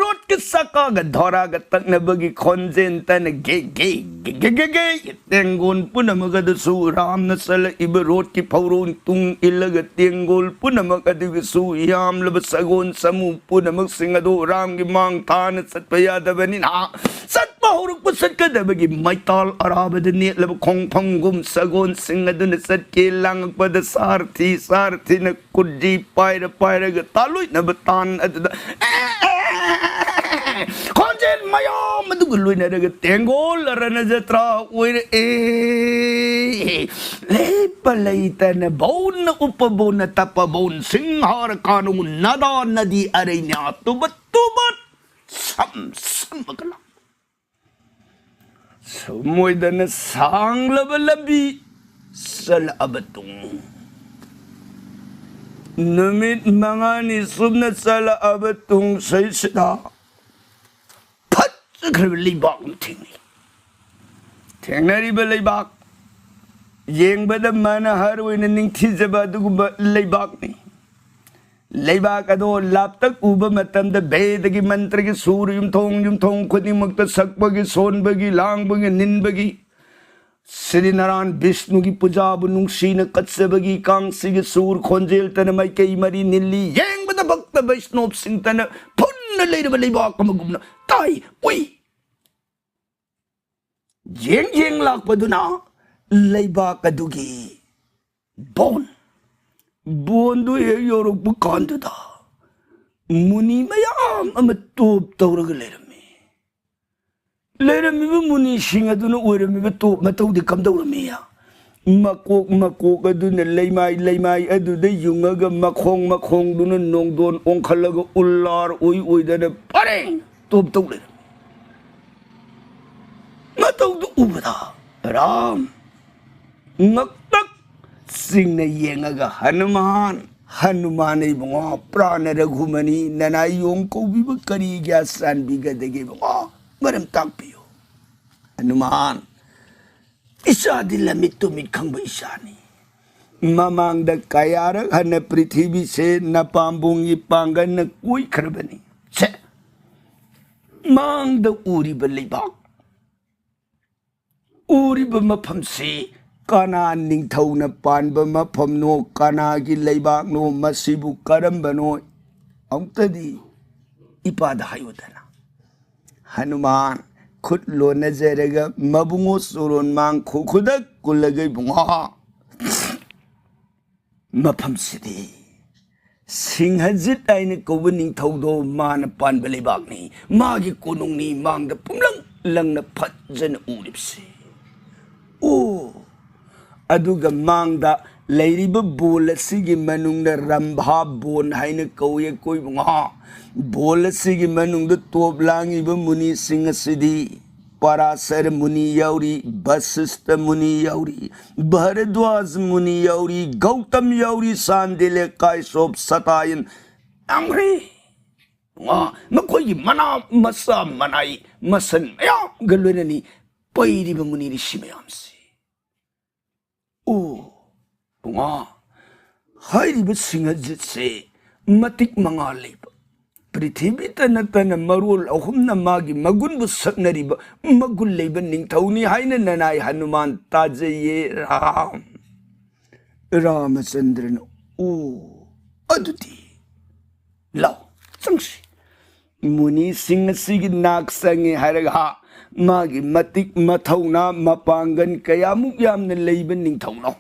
ꯔꯣꯠꯀꯤ ꯆꯀꯥꯒ ꯙꯣꯔꯥꯒ ꯇꯛꯅꯕꯒꯤ ꯈꯣꯟꯖꯦꯜ ꯇꯅ ꯒꯦ ꯒꯦ ꯒꯦ ꯒꯦ ꯒꯦ ꯒꯦ ꯇꯦꯡꯒꯣꯜ ꯄꯨꯝꯅꯃꯛ ꯑꯗꯨꯁꯨ ꯔꯥꯝꯅ ꯆꯠꯂꯛꯏꯕ ꯔꯣꯠꯀꯤ ꯐꯧꯔꯣꯡ ꯇꯨꯡ ꯏꯜꯂꯒ ꯇꯦꯡꯒꯣꯜ ꯄꯨꯝꯅꯃꯛ ꯑꯗꯨꯒꯤꯁꯨ ꯌꯥꯝꯂꯕ ꯁꯒꯣꯜ ꯆꯃꯨ ꯄꯨꯝꯅꯃꯛꯁꯤꯡ ꯑꯗꯨ ꯔꯥꯝꯒꯤ ꯃꯥꯡ ꯊꯥꯅ ꯆꯠꯄ ꯌꯥꯗꯕꯅꯤꯅ ꯆꯠꯄ ꯍꯧꯔꯛꯄ ꯆꯠꯀꯗꯕꯒꯤ ꯃꯩꯇꯥꯜ ꯑꯔꯥꯕꯗ ꯅꯦꯠꯂꯕ ꯈꯣꯡꯐꯝꯒꯨꯝ ꯁꯒꯣꯜꯁꯤꯡ ꯑꯗꯨꯅ ꯆꯠꯀꯦ ꯂꯥꯡꯉꯛꯄꯗ ꯁꯥꯔꯊꯤ ꯁꯥꯔꯊꯤꯅ ꯀꯨꯔꯖꯤ ꯄꯥꯏꯔ ꯄꯥꯏꯔꯒ ꯇꯥꯂꯣꯏꯅꯕ ꯇꯥꯟ ꯑꯗꯨꯗ ꯈꯣꯟꯖꯦꯜ ꯃꯌꯥꯝ ꯑꯗꯨꯒ ꯂꯣꯏꯅꯔꯒ ꯇꯦꯡꯒꯣꯜ ꯔꯅ ꯖꯇ꯭ꯔꯥ ꯑꯣꯏꯔꯛꯑꯦ꯫ ꯂꯦꯞꯄ ꯂꯩꯇꯅ ꯕꯧꯅ ꯎꯞꯄ ꯕꯧꯅ ꯇꯞꯄ ꯕꯧꯅ ꯁꯤꯡꯍꯥꯔ ꯀꯥꯅꯨ ꯅꯗꯥ ꯅꯗꯤ ꯑꯔꯩꯅ꯭ꯌꯥ ꯇꯨꯕ ꯇꯨꯕ ꯁꯝ ꯁꯝꯃꯒ ꯂꯥꯛ ꯁꯨꯝ ꯑꯣꯏꯗꯅ ꯁꯥꯡꯂꯕ ꯂꯝꯕꯤ ꯆꯠꯂꯛꯑꯕ ꯇꯨꯡ ꯅꯨꯃꯤꯠ ꯃꯉꯥꯅꯤ ꯁꯨꯝꯅ ꯆꯠꯂꯛꯑꯕ ꯇꯨꯡ ꯁꯩꯁꯤꯗ ꯐꯖꯈ꯭ꯔꯕ ꯂꯩꯕꯥꯛ ꯑꯃ ꯊꯦꯡꯅꯩ꯫ ꯊꯦꯡꯅꯔꯤꯕ ꯂꯩꯕꯥꯛ ꯌꯦꯡꯕꯗ ꯃꯅꯍꯔ ꯑꯣꯏꯅ ꯅꯤꯡꯊꯤꯖꯕ ꯑꯗꯨꯒꯨꯝꯕ ꯂꯩꯕꯥꯛꯅꯤ꯫ ꯂꯩꯕꯥꯛ ꯑꯗꯣ ꯂꯥꯞꯇꯛ ꯎꯕ ꯃꯇꯝꯗ ꯚꯦꯗꯒꯤ ꯃꯟꯇ꯭ꯔꯒꯤ ꯁꯨꯔ ꯌꯨꯝꯊꯣꯡ ꯌꯨꯝꯊꯣꯡ ꯈꯨꯗꯤꯡꯃꯛꯇ ꯁꯛꯄꯒꯤ ꯁꯣꯟꯕꯒꯤ ꯂꯥꯡꯕꯒꯤ ꯅꯤꯟꯕꯒꯤ ꯁ꯭ꯔꯤ ꯅꯥꯔꯥꯌꯟ ꯕꯤꯁꯅꯨꯒꯤ ꯄꯨꯖꯥꯕꯨ ꯅꯨꯡꯁꯤꯅ ꯀꯠꯆꯕꯒꯤ ꯀꯥꯡꯁꯤꯒꯤ ꯁꯨꯔ ꯈꯣꯟꯖꯦꯜ ꯇꯅ ꯃꯥꯏꯀꯩ ꯃꯔꯤ ꯅꯤꯜꯂꯤ꯫ ꯌꯦꯡꯕꯗ ꯚꯛꯇ ꯕꯩꯁꯅꯣꯞꯁꯤꯡ ꯇꯅ ꯐꯨꯟꯅ ꯂꯩꯔꯕ ꯂꯩꯕꯥꯛ ꯑꯃꯒꯨꯝꯅ ꯇꯥꯏ ꯎꯏ꯫ ꯌꯦꯡ ꯌꯦꯡ ꯂꯥꯛꯄꯗꯨꯅ ꯂꯩꯕꯥꯛ ꯑꯗꯨꯒꯤ ꯕꯣꯟ, ꯕꯣꯟꯗꯨ ꯍꯦꯛ ꯌꯧꯔꯛꯄ ꯀꯥꯟꯗꯨꯗ ꯃꯨꯅꯤ ꯃꯌꯥꯝ ꯑꯃ ꯇꯣꯞ ꯇꯧꯔꯒ ꯂꯩꯔꯝꯃꯤ꯫ ꯂꯩꯔꯝꯃꯤꯕ ꯃꯨꯅꯤꯁꯤꯡ ꯑꯗꯨꯅ ꯑꯣꯏꯔꯝꯃꯤꯕ ꯇꯣꯞ ꯃꯇꯧꯗꯤ ꯀꯝꯗꯧꯔꯝꯃꯤ? ꯃꯀꯣꯛ ꯃꯀꯣꯛ ꯑꯗꯨꯅ ꯂꯩꯃꯥꯏ ꯂꯩꯃꯥꯏ ꯑꯗꯨꯗ ꯌꯨꯡꯉꯒ ꯃꯈꯣꯡ ꯃꯈꯣꯡꯗꯨꯅ ꯅꯣꯡꯗꯣꯟ ꯑꯣꯟꯈꯠꯂꯒ ꯎꯜꯂꯥꯔ ꯑꯣꯏ ꯑꯣꯏꯗꯅ ꯄꯔꯦꯡ ꯇꯣꯞ ꯇꯧ ꯂꯩꯔꯝꯃꯤ꯫ ꯃꯇꯧꯗꯨ ꯎꯕꯗ ꯔꯥꯝ ꯉꯛꯇꯛ ꯆꯤꯡꯅ ꯌꯦꯡꯉꯒ, "ꯍꯅꯨꯃꯥꯟ, ꯍꯅꯨꯃꯥꯟ ꯏꯕꯨꯡꯉꯣ, ꯄ꯭ꯔꯥꯅ ꯔꯘꯨꯃꯅꯤ, ꯅꯅꯥꯏ ꯌꯣꯡ ꯀꯧꯕꯤꯕ ꯀꯔꯤꯒꯤ ꯆꯥꯟꯕꯤꯒꯗꯒꯦ ꯏꯕꯨꯡꯉꯣ? ꯃꯔꯝ ꯇꯥꯛꯄꯤꯌꯨ꯫ ꯍꯅꯨꯃꯥꯟ, ꯏꯆꯥꯗꯤ ꯂꯝꯃꯤꯠ ꯇꯨꯃꯤꯠ ꯈꯪꯕ ꯏꯆꯥꯅꯤ꯫ ꯃꯃꯥꯡꯗ ꯀꯌꯥꯔꯛ ꯍꯟꯅ ꯄ꯭ꯔꯤꯊꯤꯕꯤꯁꯦ ꯅꯄꯥꯝꯕꯣꯝꯒꯤ ꯄꯥꯡꯒꯜꯅ ꯀꯣꯏꯈ꯭ꯔꯕꯅꯤ꯫ ꯁꯦ, ꯃꯥꯡꯗ ꯎꯔꯤꯕ ꯂꯩꯕꯥꯛ, ꯎꯔꯤꯕ ꯃꯐꯝꯁꯤ ꯀꯅꯥ ꯅꯤꯡꯊꯧꯅ ꯄꯥꯟꯕ ꯃꯐꯝꯅꯣ, ꯀꯅꯥꯒꯤ ꯂꯩꯕꯥꯛꯅꯣ, ꯃꯁꯤꯕꯨ ꯀꯔꯝꯕꯅꯣ, ꯑꯃꯨꯛꯇꯗꯤ ꯏꯄꯥꯗ ꯍꯥꯏꯌꯨꯗꯅ꯫" ꯍꯅꯨꯃꯥꯟ ꯈꯨꯠ ꯂꯣꯟꯅꯖꯔꯒ ꯃꯕꯨꯡꯉꯣ ꯆꯣꯔꯣꯟ ꯃꯥꯡ ꯈꯨ-, ꯈꯨꯗꯛ ꯀꯨꯜꯂꯒ, "ꯏꯕꯨꯡꯉꯣ, ꯃꯐꯝꯁꯤꯗꯤ ꯁꯤꯡꯍꯖꯤꯠ ꯍꯥꯏꯅ ꯀꯧꯕ ꯅꯤꯡꯊꯧꯗꯣ ꯃꯥꯅ ꯄꯥꯟꯕ ꯂꯩꯕꯥꯛꯅꯤ, ꯃꯥꯒꯤ ꯀꯣꯅꯨꯡꯅꯤ, ꯃꯥꯡꯗ ꯄꯨꯝꯂꯪ ꯂꯪꯅ ꯐꯖꯅ ꯎꯔꯤꯕꯁꯤ꯫ ꯑꯣ, ꯑꯗꯨꯒ ꯃꯥꯡꯗ ꯂꯩꯔꯤꯕ ꯕꯣꯜ ꯑꯁꯤꯒꯤ ꯃꯅꯨꯡꯗ ꯔꯝꯚꯥ ꯕꯣꯟ ꯍꯥꯏꯅ ꯀꯧꯏ, ꯑꯩꯈꯣꯏꯕꯨ ꯉꯍꯥ꯫ ꯕꯣꯜ ꯑꯁꯤꯒꯤ ꯃꯅꯨꯡꯗ ꯇꯣꯞ ꯂꯥꯡꯉꯤꯕ ꯃꯨꯅꯤꯁꯤꯡ ꯑꯁꯤꯗꯤ ꯄꯔꯥꯁꯔ ꯃꯨꯅꯤ ꯌꯥꯎꯔꯤ, ꯕꯁꯤꯁꯇ ꯃꯨꯅꯤ ꯌꯥꯎꯔꯤ, ꯚꯔꯗ꯭ꯋꯥꯖ ꯃꯨꯅꯤ ꯌꯥꯎꯔꯤ, ꯒꯧꯇꯝ ꯌꯥꯎꯔꯤ, ꯁꯥꯟꯗꯤꯂ꯭ꯌ, ꯀꯥꯏꯁꯣꯞ, ꯁꯇꯥꯌꯟ ꯌꯥꯝꯈ꯭ꯔꯦ꯫ ꯉꯥ, ꯃꯈꯣꯏꯒꯤ ꯃꯅꯥ ꯃꯁꯥ ꯃꯅꯥꯏ ꯃꯁꯟ ꯃꯌꯥꯝꯒ ꯂꯣꯏꯅꯅꯤ ꯄꯩꯔꯤꯕ ꯃꯨꯅꯤ ꯔꯤꯁꯤ ꯃꯌꯥꯝꯁꯤ꯫ ꯑꯣ, ꯄꯨꯡꯉꯥ, ꯍꯥꯏꯔꯤꯕ ꯁꯤꯡꯍꯖꯤꯠꯁꯦ ꯃꯇꯤꯛ ꯃꯉꯥ ꯂꯩꯕ, ꯄ꯭ꯔꯤꯊꯤꯕꯤꯗ ꯅꯠꯇꯅ ꯃꯔꯣꯜ ꯑꯍꯨꯝꯅ ꯃꯥꯒꯤ ꯃꯒꯨꯟꯕꯨ ꯁꯛꯅꯔꯤꯕ ꯃꯒꯨꯟ ꯂꯩꯕ ꯅꯤꯡꯊꯧꯅꯤ ꯍꯥꯏꯅ ꯅꯅꯥꯏ ꯍꯅꯨꯃꯥꯟ ꯇꯥꯖꯩꯌꯦ ꯔꯥꯝ꯫ ꯔꯥꯃꯆꯟꯗ꯭ꯔꯅ, "ꯑꯣ, ꯑꯗꯨꯗꯤ ꯂꯥꯎ, ꯆꯪꯁꯤ꯫ ꯃꯨꯅꯤꯁꯤꯡ ꯑꯁꯤꯒꯤ ꯅꯥꯛ ꯆꯪꯉꯦ ꯍꯥꯏꯔꯒ ꯍꯥ, ꯃꯥꯒꯤ ꯃꯇꯤꯛ ꯃꯊꯧꯅꯥ ꯃꯄꯥꯡꯒꯜ ꯀꯌꯥꯃꯨꯛ ꯌꯥꯝꯅ ꯂꯩꯕ ꯅꯤꯡꯊꯧꯅꯣ?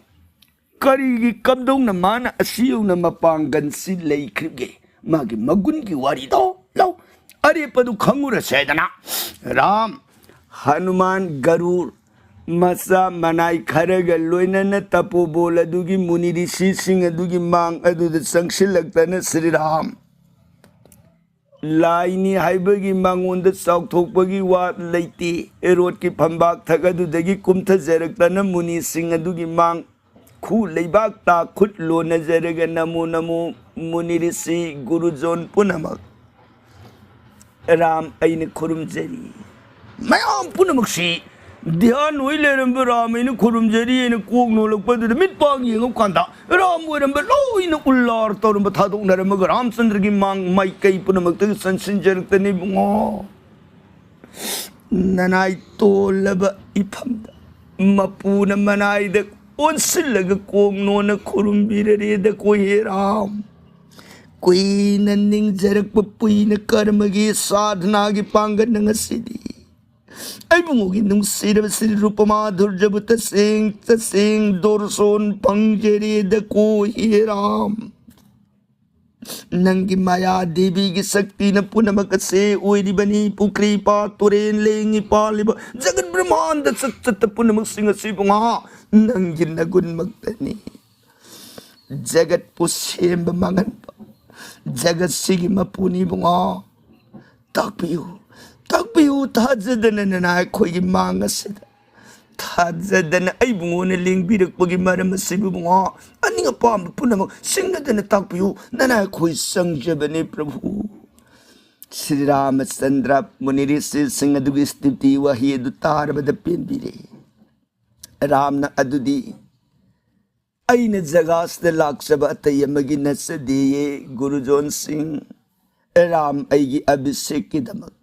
ꯀꯔꯤꯒꯤ ꯀꯝꯗꯧꯅ ꯃꯥꯅ ꯑꯁꯤ ꯌꯧꯅ ꯃꯄꯥꯡꯒꯜꯁꯤ ꯂꯩꯈ꯭ꯔꯤꯕꯒꯦ? ꯃꯥꯒꯤ ꯃꯒꯨꯟꯒꯤ ꯋꯥꯔꯤꯗꯣ ꯂꯧ꯫ ꯑꯔꯦꯞꯄꯗꯨ ꯈꯪꯉꯨꯔꯁꯦꯗꯅ꯫ ꯔꯥꯝ, ꯍꯅꯨꯃꯥꯟ, ꯒꯔꯨꯔ, ꯃꯆꯥ ꯃꯅꯥꯏ ꯈꯔꯒ ꯂꯣꯏꯅꯅ ꯇꯄꯣꯕꯣꯜ ꯑꯗꯨꯒꯤ ꯃꯨꯅꯤ ꯔꯤꯁꯤꯁꯤꯡ ꯑꯗꯨꯒꯤ ꯃꯥꯡ ꯑꯗꯨꯗ ꯆꯪꯁꯤꯜꯂꯛꯇꯅ ꯁ꯭ꯔꯤꯔꯥꯝ, ꯂꯥꯏꯅꯤ ꯍꯥꯏꯕꯒꯤ ꯃꯉꯣꯟꯗ ꯆꯥꯎꯊꯣꯛꯄꯒꯤ ꯋꯥ ꯂꯩꯇꯦ꯫ ꯍꯦꯔꯣꯗꯀꯤ ꯐꯝꯕꯥꯛ ꯊꯛ ꯑꯗꯨꯗꯒꯤ ꯀꯨꯝꯊꯖꯔꯛꯇꯅ ꯃꯨꯅꯤꯁꯤꯡ ꯑꯗꯨꯒꯤ ꯃꯥꯡ ꯈꯨ ꯂꯩꯕꯥꯛ ꯇꯥ ꯈꯨꯠ ꯂꯣꯟꯅꯖꯔꯒ ꯅꯃꯣ ꯅꯃꯣ ꯃꯨꯅꯤ ꯔꯤꯁꯤ ꯒꯨꯔꯨꯖꯣꯟ ꯄꯨꯝꯅꯃꯛ ꯔꯥꯝ ꯑꯩꯅ ꯈꯨꯔꯨꯝꯖꯔꯤ꯫ ꯃꯌꯥꯝ ꯄꯨꯝꯅꯃꯛꯁꯤ ꯙ꯭ꯌꯥꯟ ꯑꯣꯏ ꯂꯩꯔꯝꯕ ꯔꯥꯝ ꯑꯩꯅ ꯈꯨꯔꯨꯝꯖꯔꯤ ꯑꯩꯅ ꯀꯣꯛ ꯅꯣꯜꯂꯛꯄ ꯑꯗꯨꯗ ꯃꯤꯠ ꯄꯥꯡ ꯌꯦꯡꯉꯛ ꯀꯥꯟꯗ ꯔꯥꯝ ꯑꯣꯏꯔꯝꯕ ꯂꯣꯏꯅ ꯎꯜꯂꯥꯔ ꯇꯧꯔꯝꯕ ꯊꯥꯗꯣꯛꯅꯔꯝꯃꯒ ꯔꯥꯝꯆꯟꯗ꯭ꯔꯒꯤ ꯃꯥꯡ ꯃꯥꯏꯀꯩ ꯄꯨꯝꯅꯃꯛꯇꯒꯤ ꯆꯪꯁꯤꯟꯖꯔꯛꯇꯅ ꯏꯕꯨꯡꯉꯣ꯫ ꯅꯅꯥꯏ ꯇꯣꯜꯂꯕ ꯏꯐꯝꯗ ꯃꯄꯨꯅ ꯃꯅꯥꯏꯗ ꯑꯣꯟꯁꯤꯜꯂꯒ ꯀꯣꯡꯅꯣꯟꯅ ꯈꯨꯔꯨꯝꯕꯤꯔꯔꯦꯗꯀꯣ ꯍꯦ ꯔꯥꯝ꯫ ꯀꯨꯏꯅ ꯅꯤꯡꯖꯔꯛꯄ ꯄꯨꯏꯅ ꯀꯔꯃꯒꯤ ꯁꯥꯙꯅꯥꯒꯤ ꯄꯥꯡꯒꯜꯅ ꯉꯁꯤꯗꯤ ꯑꯩꯕꯨꯡꯉꯣꯒꯤ ꯅꯨꯡꯁꯤꯔꯕ ꯁ꯭ꯔꯤ ꯔꯨꯄꯃꯥ ꯙꯨꯔꯖꯕꯨ ꯇꯁꯦꯡ ꯇꯁꯦꯡ ꯗꯣꯔꯁꯣꯟ ꯐꯪꯖꯔꯦꯗꯀꯣ ꯍꯦ ꯔꯥꯝ꯫ ꯅꯪꯒꯤ ꯃꯥꯌꯥ ꯗꯦꯕꯤꯒꯤ ꯁꯛꯇꯤꯅ ꯄꯨꯝꯅꯃꯛ ꯑꯁꯦ ꯑꯣꯏꯔꯤꯕꯅꯤ꯫ ꯄꯨꯈ꯭ꯔꯤ ꯄꯥꯠ, ꯇꯨꯔꯦꯟ, ꯂꯦꯡꯉꯤ ꯄꯥꯜꯂꯤꯕ ꯖꯒꯠ ꯕ꯭ꯔꯍ꯭ꯃꯥꯟꯗ ꯆꯠ ꯆꯠꯇ ꯄꯨꯝꯅꯃꯛꯁꯤꯡ ꯑꯁꯤ ꯏꯕꯨꯡꯉꯣ ꯅꯪꯒꯤ ꯅꯒꯨꯟꯃꯛꯇꯅꯤ꯫ ꯖꯒꯠꯄꯨ ꯁꯦꯝꯕ ꯃꯥꯡꯍꯟꯕ, ꯖꯒꯠꯁꯤꯒꯤ ꯃꯄꯨꯅꯤ ꯏꯕꯨꯡꯉꯣ꯫ ꯇꯥꯛꯄꯤꯌꯨ, ꯇꯥꯛꯄꯤꯌꯨ, ꯊꯥꯖꯗꯅ ꯅꯅꯥ ꯑꯩꯈꯣꯏꯒꯤ ꯃꯥꯡ ꯑꯁꯤꯗ ꯊꯥꯖꯗꯅ ꯑꯩꯕꯨꯡꯉꯣꯅ ꯂꯦꯡꯕꯤꯔꯛꯄꯒꯤ ꯃꯔꯝ ꯑꯁꯤꯕꯨ ꯏꯕꯨꯡꯉꯣ ꯑꯅꯤꯡ ꯑꯄꯥꯝꯕ ꯄꯨꯝꯅꯃꯛ ꯁꯤꯡꯅꯗꯅ ꯇꯥꯛꯄꯤꯌꯨ꯫ ꯅꯅꯥ ꯑꯩꯈꯣꯏ ꯆꯪꯖꯕꯅꯤ ꯄ꯭ꯔꯚꯨ꯫ ꯁ꯭ꯔꯤ ꯔꯥꯃꯆꯟꯗ꯭ꯔ ꯃꯨꯅꯤ ꯔꯤꯁꯤꯁꯤꯡ ꯑꯗꯨꯒꯤ ꯁ꯭ꯇꯨꯇꯤ ꯋꯥꯍꯩ ꯑꯗꯨ ꯇꯥꯔꯕꯗ ꯄꯦꯟꯕꯤꯔꯦ꯫ ꯔꯥꯝꯅ ꯑꯗꯨꯗꯤ ꯑꯩꯅ ꯖꯒꯥꯁꯤꯗ ꯂꯥꯛꯆꯕ ꯑꯇꯩ ꯑꯃꯒꯤ ꯅꯠꯆꯗꯦꯌꯦ ꯒꯨꯔꯨꯖꯣꯟꯁꯤꯡ꯫ ꯔꯥꯝ ꯑꯩꯒꯤ ꯑꯚꯤꯁꯦꯛꯀꯤꯗꯃꯛ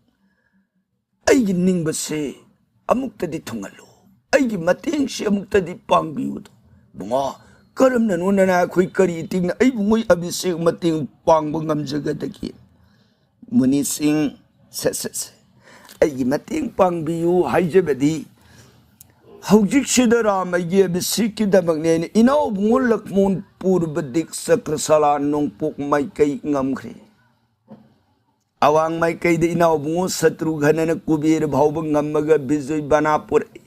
ꯑꯩꯒꯤ ꯅꯤꯡꯕꯁꯦ ꯑꯃꯨꯛꯇꯗꯤ ꯊꯨꯡꯍꯜꯂꯨ, ꯑꯩꯒꯤ ꯃꯇꯦꯡꯁꯦ ꯑꯃꯨꯛꯇꯗꯤ ꯄꯥꯡꯕꯤꯌꯨꯗꯣ꯫ ꯏꯕꯨꯡꯉꯣ, ꯀꯔꯝꯅꯅꯣ ꯅꯅꯥ ꯑꯩꯈꯣꯏ ꯀꯔꯤ ꯇꯤꯡꯅ ꯑꯩꯕꯨ ꯃꯣꯏ ꯑꯚꯤꯁꯦꯛ ꯃꯇꯦꯡ ꯄꯥꯡꯕ ꯉꯝꯖꯒꯗꯒꯦ? ꯃꯨꯅꯤꯁꯤꯡ, ꯁꯦ, ꯁꯦ, ꯁꯦ꯫ ꯑꯩꯒꯤ ꯃꯇꯦꯡ ꯄꯥꯡꯕꯤꯌꯨ ꯍꯥꯏꯖꯕꯗꯤ, ꯍꯧꯖꯤꯛꯁꯤꯗ ꯔꯥꯝ ꯑꯩꯒꯤ ꯑꯕꯤꯁꯦꯛꯀꯤꯗꯃꯛꯅꯦ ꯑꯩꯅ ꯏꯅꯥꯎꯕꯨꯡꯉꯣ ꯂꯛꯃꯣꯟ ꯄꯨꯔꯕ ꯗꯤꯛ ꯆꯀ꯭ꯔꯁꯥꯂꯥ ꯅꯣꯡꯄꯣꯛ ꯃꯥꯏꯀꯩ ꯉꯝꯈ꯭ꯔꯦ꯫ ꯑꯋꯥꯡ ꯃꯥꯏꯀꯩꯗ ꯏꯅꯥꯎꯕꯨꯡꯉꯣ ꯁꯇ꯭ꯔꯨꯘꯅꯅ ꯀꯨꯕꯦꯔ ꯐꯥꯎꯕ ꯉꯝꯃꯒ ꯕꯤꯖꯣꯏ ꯕꯥꯅꯥ ꯄꯨꯔꯛꯏ꯫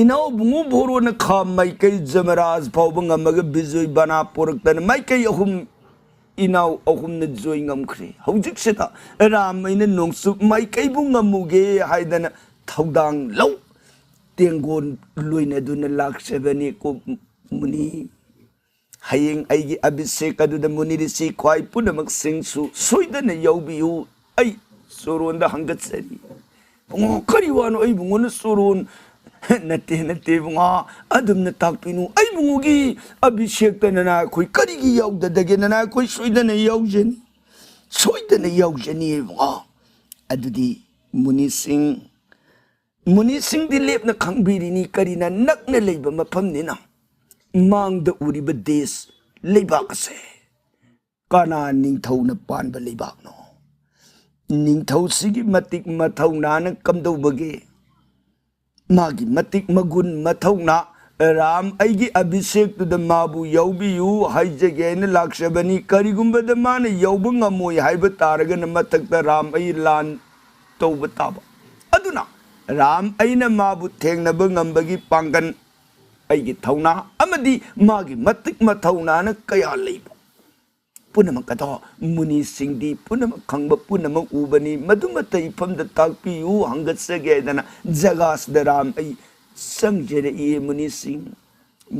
ꯏꯅꯥꯎꯕꯨꯡꯉꯣ ꯚꯣꯔꯣꯅ ꯈꯥ ꯃꯥꯏꯀꯩ ꯖꯃꯔꯥꯖ ꯐꯥꯎꯕ ꯉꯝꯃꯒ ꯕꯤꯖꯣꯏ ꯕꯥꯅꯥ ꯄꯨꯔꯛꯇꯅ ꯃꯥꯏꯀꯩ ꯑꯍꯨꯝ ꯏꯅꯥꯎ ꯑꯍꯨꯝꯅ ꯖꯣꯏ ꯉꯝꯈ꯭ꯔꯦ꯫ ꯍꯧꯖꯤꯛꯁꯤꯗ ꯔꯥꯝ ꯑꯩꯅ ꯅꯣꯡꯆꯨꯞ ꯃꯥꯏꯀꯩꯕꯨ ꯉꯝꯃꯨꯒꯦ ꯍꯥꯏꯗꯅ ꯊꯧꯗꯥꯡ ꯂꯧ ꯇꯦꯡꯒꯣꯟ ꯂꯣꯏꯅꯗꯨꯅ ꯂꯥꯛꯆꯕꯅꯤꯀꯣ ꯃꯨꯅꯤ꯫ ꯍꯌꯦꯡ ꯑꯩꯒꯤ ꯑꯕꯤꯁꯦꯛ ꯑꯗꯨꯗ ꯃꯨꯅꯤ ꯔꯤꯁꯤ ꯈ꯭ꯋꯥꯏ ꯄꯨꯝꯅꯃꯛꯁꯤꯡꯁꯨ ꯁꯣꯏꯗꯅ ꯌꯥꯎꯕꯤꯌꯨ꯫ ꯑꯩ ꯆꯣꯔꯣꯟꯗ ꯍꯪꯒꯠꯆꯔꯤ꯫ ꯏꯕꯨꯡꯉꯣ, ꯀꯔꯤ ꯋꯥꯅꯣ? ꯑꯩ ꯏꯕꯨꯡꯉꯣꯅ ꯆꯣꯔꯣꯟ? ꯅꯠꯇꯦ, ꯅꯠꯇꯦ ꯏꯕꯨꯡꯉꯣ, ꯑꯗꯨꯝꯅ ꯇꯥꯛꯄꯤꯅꯨ꯫ ꯑꯩ ꯏꯕꯨꯡꯉꯣꯒꯤ ꯑꯕꯤꯁꯦꯛꯇ ꯅꯅꯥ ꯑꯩꯈꯣꯏ ꯀꯔꯤꯒꯤ ꯌꯥꯎꯗꯗꯒꯦ? ꯅꯅꯥ ꯑꯩꯈꯣꯏ ꯁꯣꯏꯗꯅ ꯌꯥꯎꯖꯅꯤ, ꯁꯣꯏꯗꯅ ꯌꯥꯎꯖꯅꯤ ꯏꯕꯨꯡꯉꯣ꯫ ꯑꯗꯨꯗꯤ ꯃꯨꯅꯤꯁꯤꯡ, ꯃꯨꯅꯤꯁꯤꯡꯗꯤ ꯂꯦꯞꯅ ꯈꯪꯕꯤꯔꯤꯅꯤ, ꯀꯔꯤꯅ ꯅꯛꯅ ꯂꯩꯕ ꯃꯐꯝꯅꯤꯅ꯫ ꯃꯥꯡꯗ ꯎꯔꯤꯕ ꯗꯦꯁ, ꯂꯩꯕꯥꯛ ꯑꯁꯦ ꯀꯅꯥ ꯅꯤꯡꯊꯧꯅ ꯄꯥꯟꯕ ꯂꯩꯕꯥꯛꯅꯣ? ꯅꯤꯡꯊꯧꯁꯤꯒꯤ ꯃꯇꯤꯛ ꯃꯊꯧꯅꯥꯅ ꯀꯝꯗꯧꯕꯒꯦ? ꯃꯥꯒꯤ ꯃꯇꯤꯛ ꯃꯒꯨꯟ ꯃꯊꯧꯅꯥ, ꯔꯥꯝ ꯑꯩꯒꯤ ꯑꯕꯤꯁꯦꯛꯇꯨꯗ ꯃꯥꯕꯨ ꯌꯥꯎꯕꯤꯌꯨ ꯍꯥꯏꯖꯒꯦ ꯍꯥꯏꯅ ꯂꯥꯛꯆꯕꯅꯤ꯫ ꯀꯔꯤꯒꯨꯝꯕꯗ ꯃꯥꯅ ꯌꯥꯎꯕ ꯉꯝꯃꯣꯏ ꯍꯥꯏꯕ ꯇꯥꯔꯒꯅ ꯃꯊꯛꯇ ꯔꯥꯝ ꯑꯩ ꯂꯥꯟ ꯇꯧꯕ ꯇꯥꯕ꯫ ꯑꯗꯨꯅ ꯔꯥꯝ ꯑꯩꯅ ꯃꯥꯕꯨ ꯊꯦꯡꯅꯕ ꯉꯝꯕꯒꯤ ꯄꯥꯡꯒꯜ, ꯑꯩꯒꯤ ꯊꯧꯅꯥ ꯑꯃꯗꯤ ꯃꯥꯒꯤ ꯃꯇꯤꯛ ꯃꯊꯧꯅꯥꯅ ꯀꯌꯥ ꯂꯩꯕ ꯄꯨꯝꯅꯃꯛ ꯑꯗꯣ ꯃꯨꯅꯤꯁꯤꯡꯗꯤ ꯄꯨꯝꯅꯃꯛ ꯈꯪꯕ, ꯄꯨꯝꯅꯃꯛ ꯎꯕꯅꯤ꯫ ꯃꯗꯨꯃꯇ ꯏꯐꯝꯗ ꯇꯥꯛꯄꯤꯌꯨ ꯍꯪꯒꯠꯆꯒꯦ ꯍꯥꯏꯗꯅ ꯖꯒꯥꯁꯤꯗ ꯔꯥꯝ ꯑꯩ ꯆꯪꯖꯔꯛꯏ ꯃꯨꯅꯤꯁꯤꯡ꯫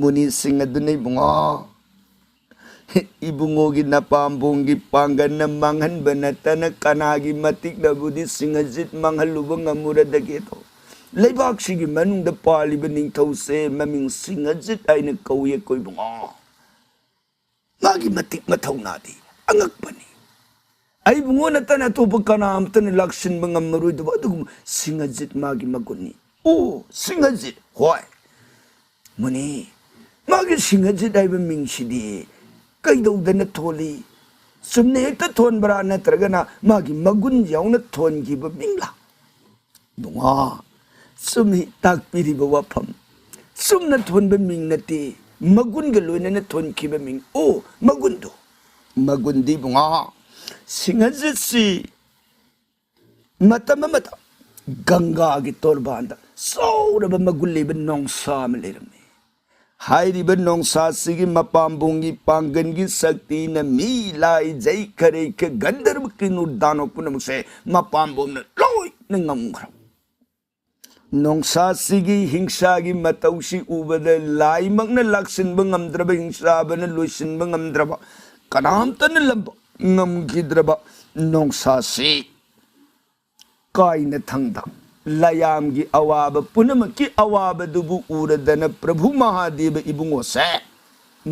ꯃꯨꯅꯤꯁꯤꯡ ꯑꯗꯨꯅ ꯏꯕꯨꯡꯉꯣ, ꯏꯕꯨꯡꯉꯣꯒꯤ ꯅꯄꯥꯝꯕꯣꯝꯒꯤ ꯄꯥꯡꯒꯜꯅ ꯃꯥꯡꯍꯟꯕ ꯅꯠꯇꯅ ꯀꯅꯥꯒꯤ ꯃꯇꯤꯛꯅꯕꯨꯗꯤ ꯁꯤꯡꯍꯖꯤꯠ ꯃꯥꯡꯍꯜꯂꯨꯕ ꯉꯝꯃꯨꯔꯗꯒꯦꯗꯣ? ꯂꯩꯕꯥꯛꯁꯤꯒꯤ ꯃꯅꯨꯡꯗ ꯄꯥꯜꯂꯤꯕ ꯅꯤꯡꯊꯧꯁꯦ ꯃꯃꯤꯡ ꯁꯤꯡꯍꯖꯤꯠ ꯍꯥꯏꯅ ꯀꯧꯏ ꯑꯩꯈꯣꯏ ꯏꯕꯨꯡꯉꯣ꯫ ꯃꯥꯒꯤ ꯃꯇꯤꯛ ꯃꯊꯧꯅꯥꯗꯤ ꯑꯉꯛꯄꯅꯤ꯫ ꯑꯩꯕꯨꯡꯉꯣ ꯅꯠꯇꯅ ꯑꯇꯣꯞꯄ ꯀꯅꯥ ꯑꯃꯇꯅ ꯂꯥꯛꯁꯤꯟꯕ ꯉꯝꯃꯔꯣꯏꯗꯕ ꯑꯗꯨꯒꯨꯝꯕ ꯁꯤꯡꯍꯖꯤꯠ ꯃꯥꯒꯤ ꯃꯒꯨꯟꯅꯤ꯫ ꯑꯣ, ꯁꯤꯡꯍꯖꯤꯠ, ꯍꯣꯏ꯫ ꯃꯨꯅꯤ, ꯃꯥꯒꯤ ꯁꯤꯡꯍꯖꯤꯠ ꯍꯥꯏꯕ ꯃꯤꯡꯁꯤꯗꯤ ꯀꯩꯗꯧꯗꯅ ꯊꯣꯜꯂꯤ? ꯆꯨꯝꯅ ꯍꯦꯛꯇ ꯊꯣꯟꯕ꯭ꯔꯥ, ꯅꯠꯇ꯭ꯔꯒꯅ ꯃꯥꯒꯤ ꯃꯒꯨꯟ ꯌꯥꯎꯅ ꯊꯣꯟꯈꯤꯕ ꯃꯤꯡꯂꯥ? ꯏꯕꯨꯡꯉꯣ, ꯆꯨꯝꯃꯤ ꯇꯥꯛꯄꯤꯔꯤꯕ ꯋꯥꯐꯝ꯫ ꯆꯨꯝꯅ ꯊꯣꯟꯕ ꯃꯤꯡ ꯅꯠꯇꯦ, ꯃꯒꯨꯟꯒ ꯂꯣꯏꯅꯅ ꯊꯣꯟꯈꯤꯕ ꯃꯤꯡ꯫ ꯑꯣ, ꯃꯒꯨꯟꯗꯣ, ꯃꯒꯨꯟꯗꯤ ꯏꯕꯨꯡꯉꯣ, ꯁꯤꯡꯍꯖꯤꯠꯁꯤ ꯃꯇꯝ ꯑꯃꯗ ꯒꯪꯒꯥꯒꯤ ꯇꯣꯔꯕꯥꯟꯗ ꯆꯥꯎꯔꯕ ꯃꯒꯨꯟ ꯂꯩꯕ ꯅꯣꯡꯁꯥ ꯑꯃ ꯂꯩꯔꯝꯃꯤ꯫ ꯍꯥꯏꯔꯤꯕ ꯅꯣꯡꯁꯥꯁꯤꯒꯤ ꯃꯄꯥꯝꯕꯣꯝꯒꯤ ꯄꯥꯡꯒꯜꯒꯤ ꯁꯛꯇꯤꯅ ꯃꯤ, ꯂꯥꯏ, ꯖꯩ, ꯈꯔꯩ, ꯒꯟꯙꯔꯕ, ꯀꯤꯟꯅꯨꯔ, ꯗꯥꯅꯣ ꯄꯨꯝꯅꯃꯛꯁꯦ ꯃꯄꯥꯝꯕꯣꯝꯅ ꯂꯣꯏꯅ ꯉꯝꯈ꯭ꯔꯕ꯫ ꯅꯣꯡꯁꯥꯁꯤꯒꯤ ꯍꯤꯡꯁꯥꯒꯤ ꯃꯇꯧꯁꯤ ꯎꯕꯗ ꯂꯥꯏꯃꯛꯅ ꯂꯥꯛꯁꯤꯟꯕ ꯉꯝꯗ꯭ꯔꯕ, ꯍꯤꯡꯁꯥꯕꯅ ꯂꯣꯏꯁꯤꯟꯕ ꯉꯝꯗ꯭ꯔꯕ, ꯀꯅꯥꯝꯇꯅ ꯂꯝꯕ ꯉꯝꯈꯤꯗ꯭ꯔꯕ ꯅꯣꯡꯁꯥꯁꯤ ꯀꯥꯏꯅ ꯊꯪꯗ ꯂꯌꯥꯝꯒꯤ ꯑꯋꯥꯕ ꯄꯨꯝꯅꯃꯛꯀꯤ ꯑꯋꯥꯕꯗꯨꯕꯨ ꯎꯔꯗꯅ ꯄ꯭ꯔꯚꯨ ꯃꯍꯥꯗꯦꯕ ꯏꯕꯨꯡꯉꯣꯁꯦ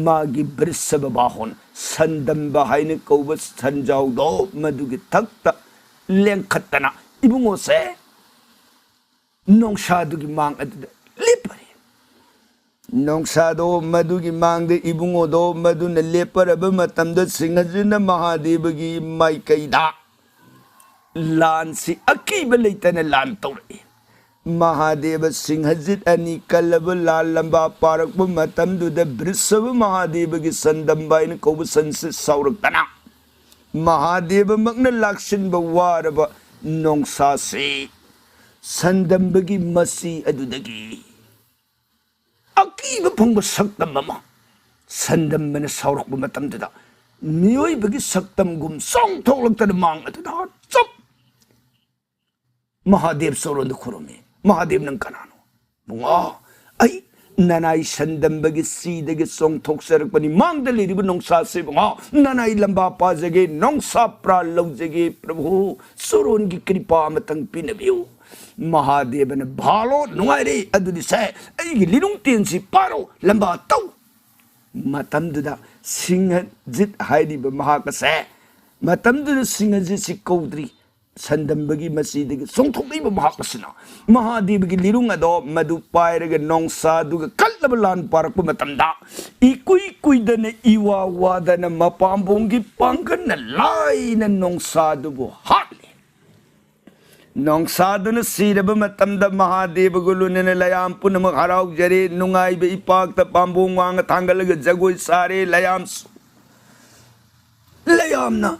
ꯃꯥꯒꯤ ꯕ꯭ꯔꯤꯁꯚ ꯕꯥꯍꯣꯟ, ꯁꯟꯗꯝꯕ ꯍꯥꯏꯅ ꯀꯧꯕ ꯁꯟꯖꯥꯎꯗꯣ ꯃꯗꯨꯒꯤ ꯊꯛꯇ ꯂꯦꯡꯈꯠꯇꯅ ꯏꯕꯨꯡꯉꯣꯁꯦ ꯅꯣꯡꯁꯥꯗꯨꯒꯤ ꯃꯥꯡ ꯑꯗꯨꯗ ꯂꯦꯞꯄꯔꯦ꯫ ꯅꯣꯡꯁꯥꯗꯣ ꯃꯗꯨꯒꯤ ꯃꯥꯡꯗ ꯏꯕꯨꯡꯉꯣꯗꯣ ꯃꯗꯨꯅ ꯂꯦꯞꯄꯔꯕ ꯃꯇꯝꯗ ꯁꯤꯡꯍꯖꯤꯠꯅ ꯃꯍꯥꯗꯦꯕꯒꯤ ꯃꯥꯏꯀꯩꯗ ꯂꯥꯟꯁꯤ ꯑꯀꯤꯕ ꯂꯩꯇꯅ ꯂꯥꯟ ꯇꯧꯔꯛꯏ꯫ ꯃꯍꯥꯗꯦꯕ ꯁꯤꯡꯍꯖꯤꯠ ꯑꯅꯤ ꯀꯜꯂꯕ ꯂꯥꯟ ꯂꯝꯕꯥ ꯄꯥꯔꯛꯄ ꯃꯇꯝꯗꯨꯗ ꯕ꯭ꯔꯤꯁꯚ ꯃꯍꯥꯗꯦꯕꯒꯤ ꯁꯟꯗꯝꯕ ꯍꯥꯏꯅ ꯀꯧꯕ ꯁꯟꯁꯤ ꯁꯥꯎꯔꯛꯇꯅ ꯃꯍꯥꯗꯦꯕꯃꯛꯅ ꯂꯥꯛꯁꯤꯟꯕ ꯋꯥꯔꯕ ꯅꯣꯡꯁꯥꯁꯤ ꯁꯟꯗꯝꯕꯒꯤ ꯃꯆꯤ ꯑꯗꯨꯗꯒꯤ ꯑꯀꯤꯕ ꯐꯪꯕ ꯁꯛꯇꯝ ꯑꯃ ꯁꯟꯗꯝꯕꯅ ꯁꯥꯎꯔꯛꯄ ꯃꯇꯝꯗꯨꯗ ꯃꯤꯑꯣꯏꯕꯒꯤ ꯁꯛꯇꯝꯒꯨꯝ ꯆꯣꯡꯊꯣꯛꯂꯛꯇꯅ ꯃꯥꯡ ꯑꯗꯨꯗ ꯆꯞ ꯃꯍꯥꯗꯦꯕ ꯆꯣꯔꯣꯟꯗ ꯈꯨꯔꯨꯝꯃꯤ꯫ "ꯃꯍꯥꯗꯦꯕ, ꯅꯪ ꯀꯅꯥꯅꯣ?" "ꯕꯨꯡꯉꯣ, ꯑꯩ ꯅꯅꯥꯏ ꯁꯟꯗꯝꯕꯒꯤ ꯆꯤꯗꯒꯤ ꯆꯣꯡꯊꯣꯛꯆꯔꯛꯄꯅꯤ꯫ ꯃꯥꯡꯗ ꯂꯩꯔꯤꯕ ꯅꯣꯡꯁꯥꯁꯦ ꯕꯨꯡꯉꯣ, ꯅꯅꯥꯏ ꯂꯝꯕꯥ ꯄꯥꯖꯒꯦ, ꯅꯣꯡꯁꯥ ꯄ꯭ꯔꯥꯟ ꯂꯧꯖꯒꯦ꯫ ꯄ꯭ꯔꯚꯨ, ꯆꯣꯔꯣꯟꯒꯤ ꯀ꯭ꯔꯤꯄꯥ ꯑꯃꯇꯪ ꯄꯤꯅꯕꯤꯌꯨ꯫ ꯃꯍꯥꯗꯦꯕꯅ ꯚꯥꯂꯣ, ꯅꯨꯡꯉꯥꯏꯔꯦ꯫ ꯑꯗꯨꯗꯤ ꯁꯦ, ꯑꯩꯒꯤ ꯂꯤꯔꯨꯡ ꯇꯦꯟꯁꯤ ꯄꯥꯔꯣ, ꯂꯝꯕꯥ ꯇꯧ꯫" ꯃꯇꯝꯗꯨꯗ ꯁꯤꯡꯍꯖꯤꯠ ꯍꯥꯏꯔꯤꯕ ꯃꯍꯥꯛ ꯑꯁꯦ, ꯃꯇꯝꯗꯨꯗ ꯁꯤꯡꯍꯖꯤꯠꯁꯤ ꯀꯧꯗ꯭ꯔꯤ, ꯁꯟꯗꯝꯕꯒꯤ ꯃꯆꯤꯗꯒꯤ ꯆꯣꯡꯊꯣꯛꯂꯛꯏꯕ ꯃꯍꯥꯛ ꯑꯁꯤꯅ ꯃꯍꯥꯗꯦꯕꯒꯤ ꯂꯤꯔꯨꯡ ꯑꯗꯣ ꯃꯗꯨ ꯄꯥꯏꯔꯒ ꯅꯣꯡꯁꯥꯗꯨꯒ ꯀꯜꯂꯕ ꯂꯥꯟ ꯄꯥꯔꯛꯄ ꯃꯇꯝꯗ ꯏꯀꯨꯏ ꯀꯨꯏꯗꯅ ꯏꯋꯥ ꯋꯥꯗꯅ ꯃꯄꯥꯝꯕꯣꯝꯒꯤ ꯄꯥꯡꯒꯜꯅ ꯂꯥꯏꯅ ꯅꯣꯡꯁꯥꯗꯨꯕꯨ ꯍꯥꯠꯂꯤ꯫ ꯅꯣꯡꯁꯥꯗꯨꯅ ꯁꯤꯔꯕ ꯃꯇꯝꯗ ꯃꯍꯥꯗꯦꯕꯒ ꯂꯣꯏꯅꯅ ꯂꯌꯥꯝ ꯄꯨꯝꯅꯃꯛ ꯍꯔꯥꯎꯖꯔꯦ, ꯅꯨꯡꯉꯥꯏꯕ ꯏꯄꯥꯛꯇ ꯄꯥꯝꯕꯣꯝ ꯋꯥꯡꯅ ꯊꯥꯡꯒꯠꯂꯒ ꯖꯒꯣꯏ ꯁꯥꯔꯦ꯫ ꯂꯌꯥꯝꯁꯨ, ꯂꯌꯥꯝꯅ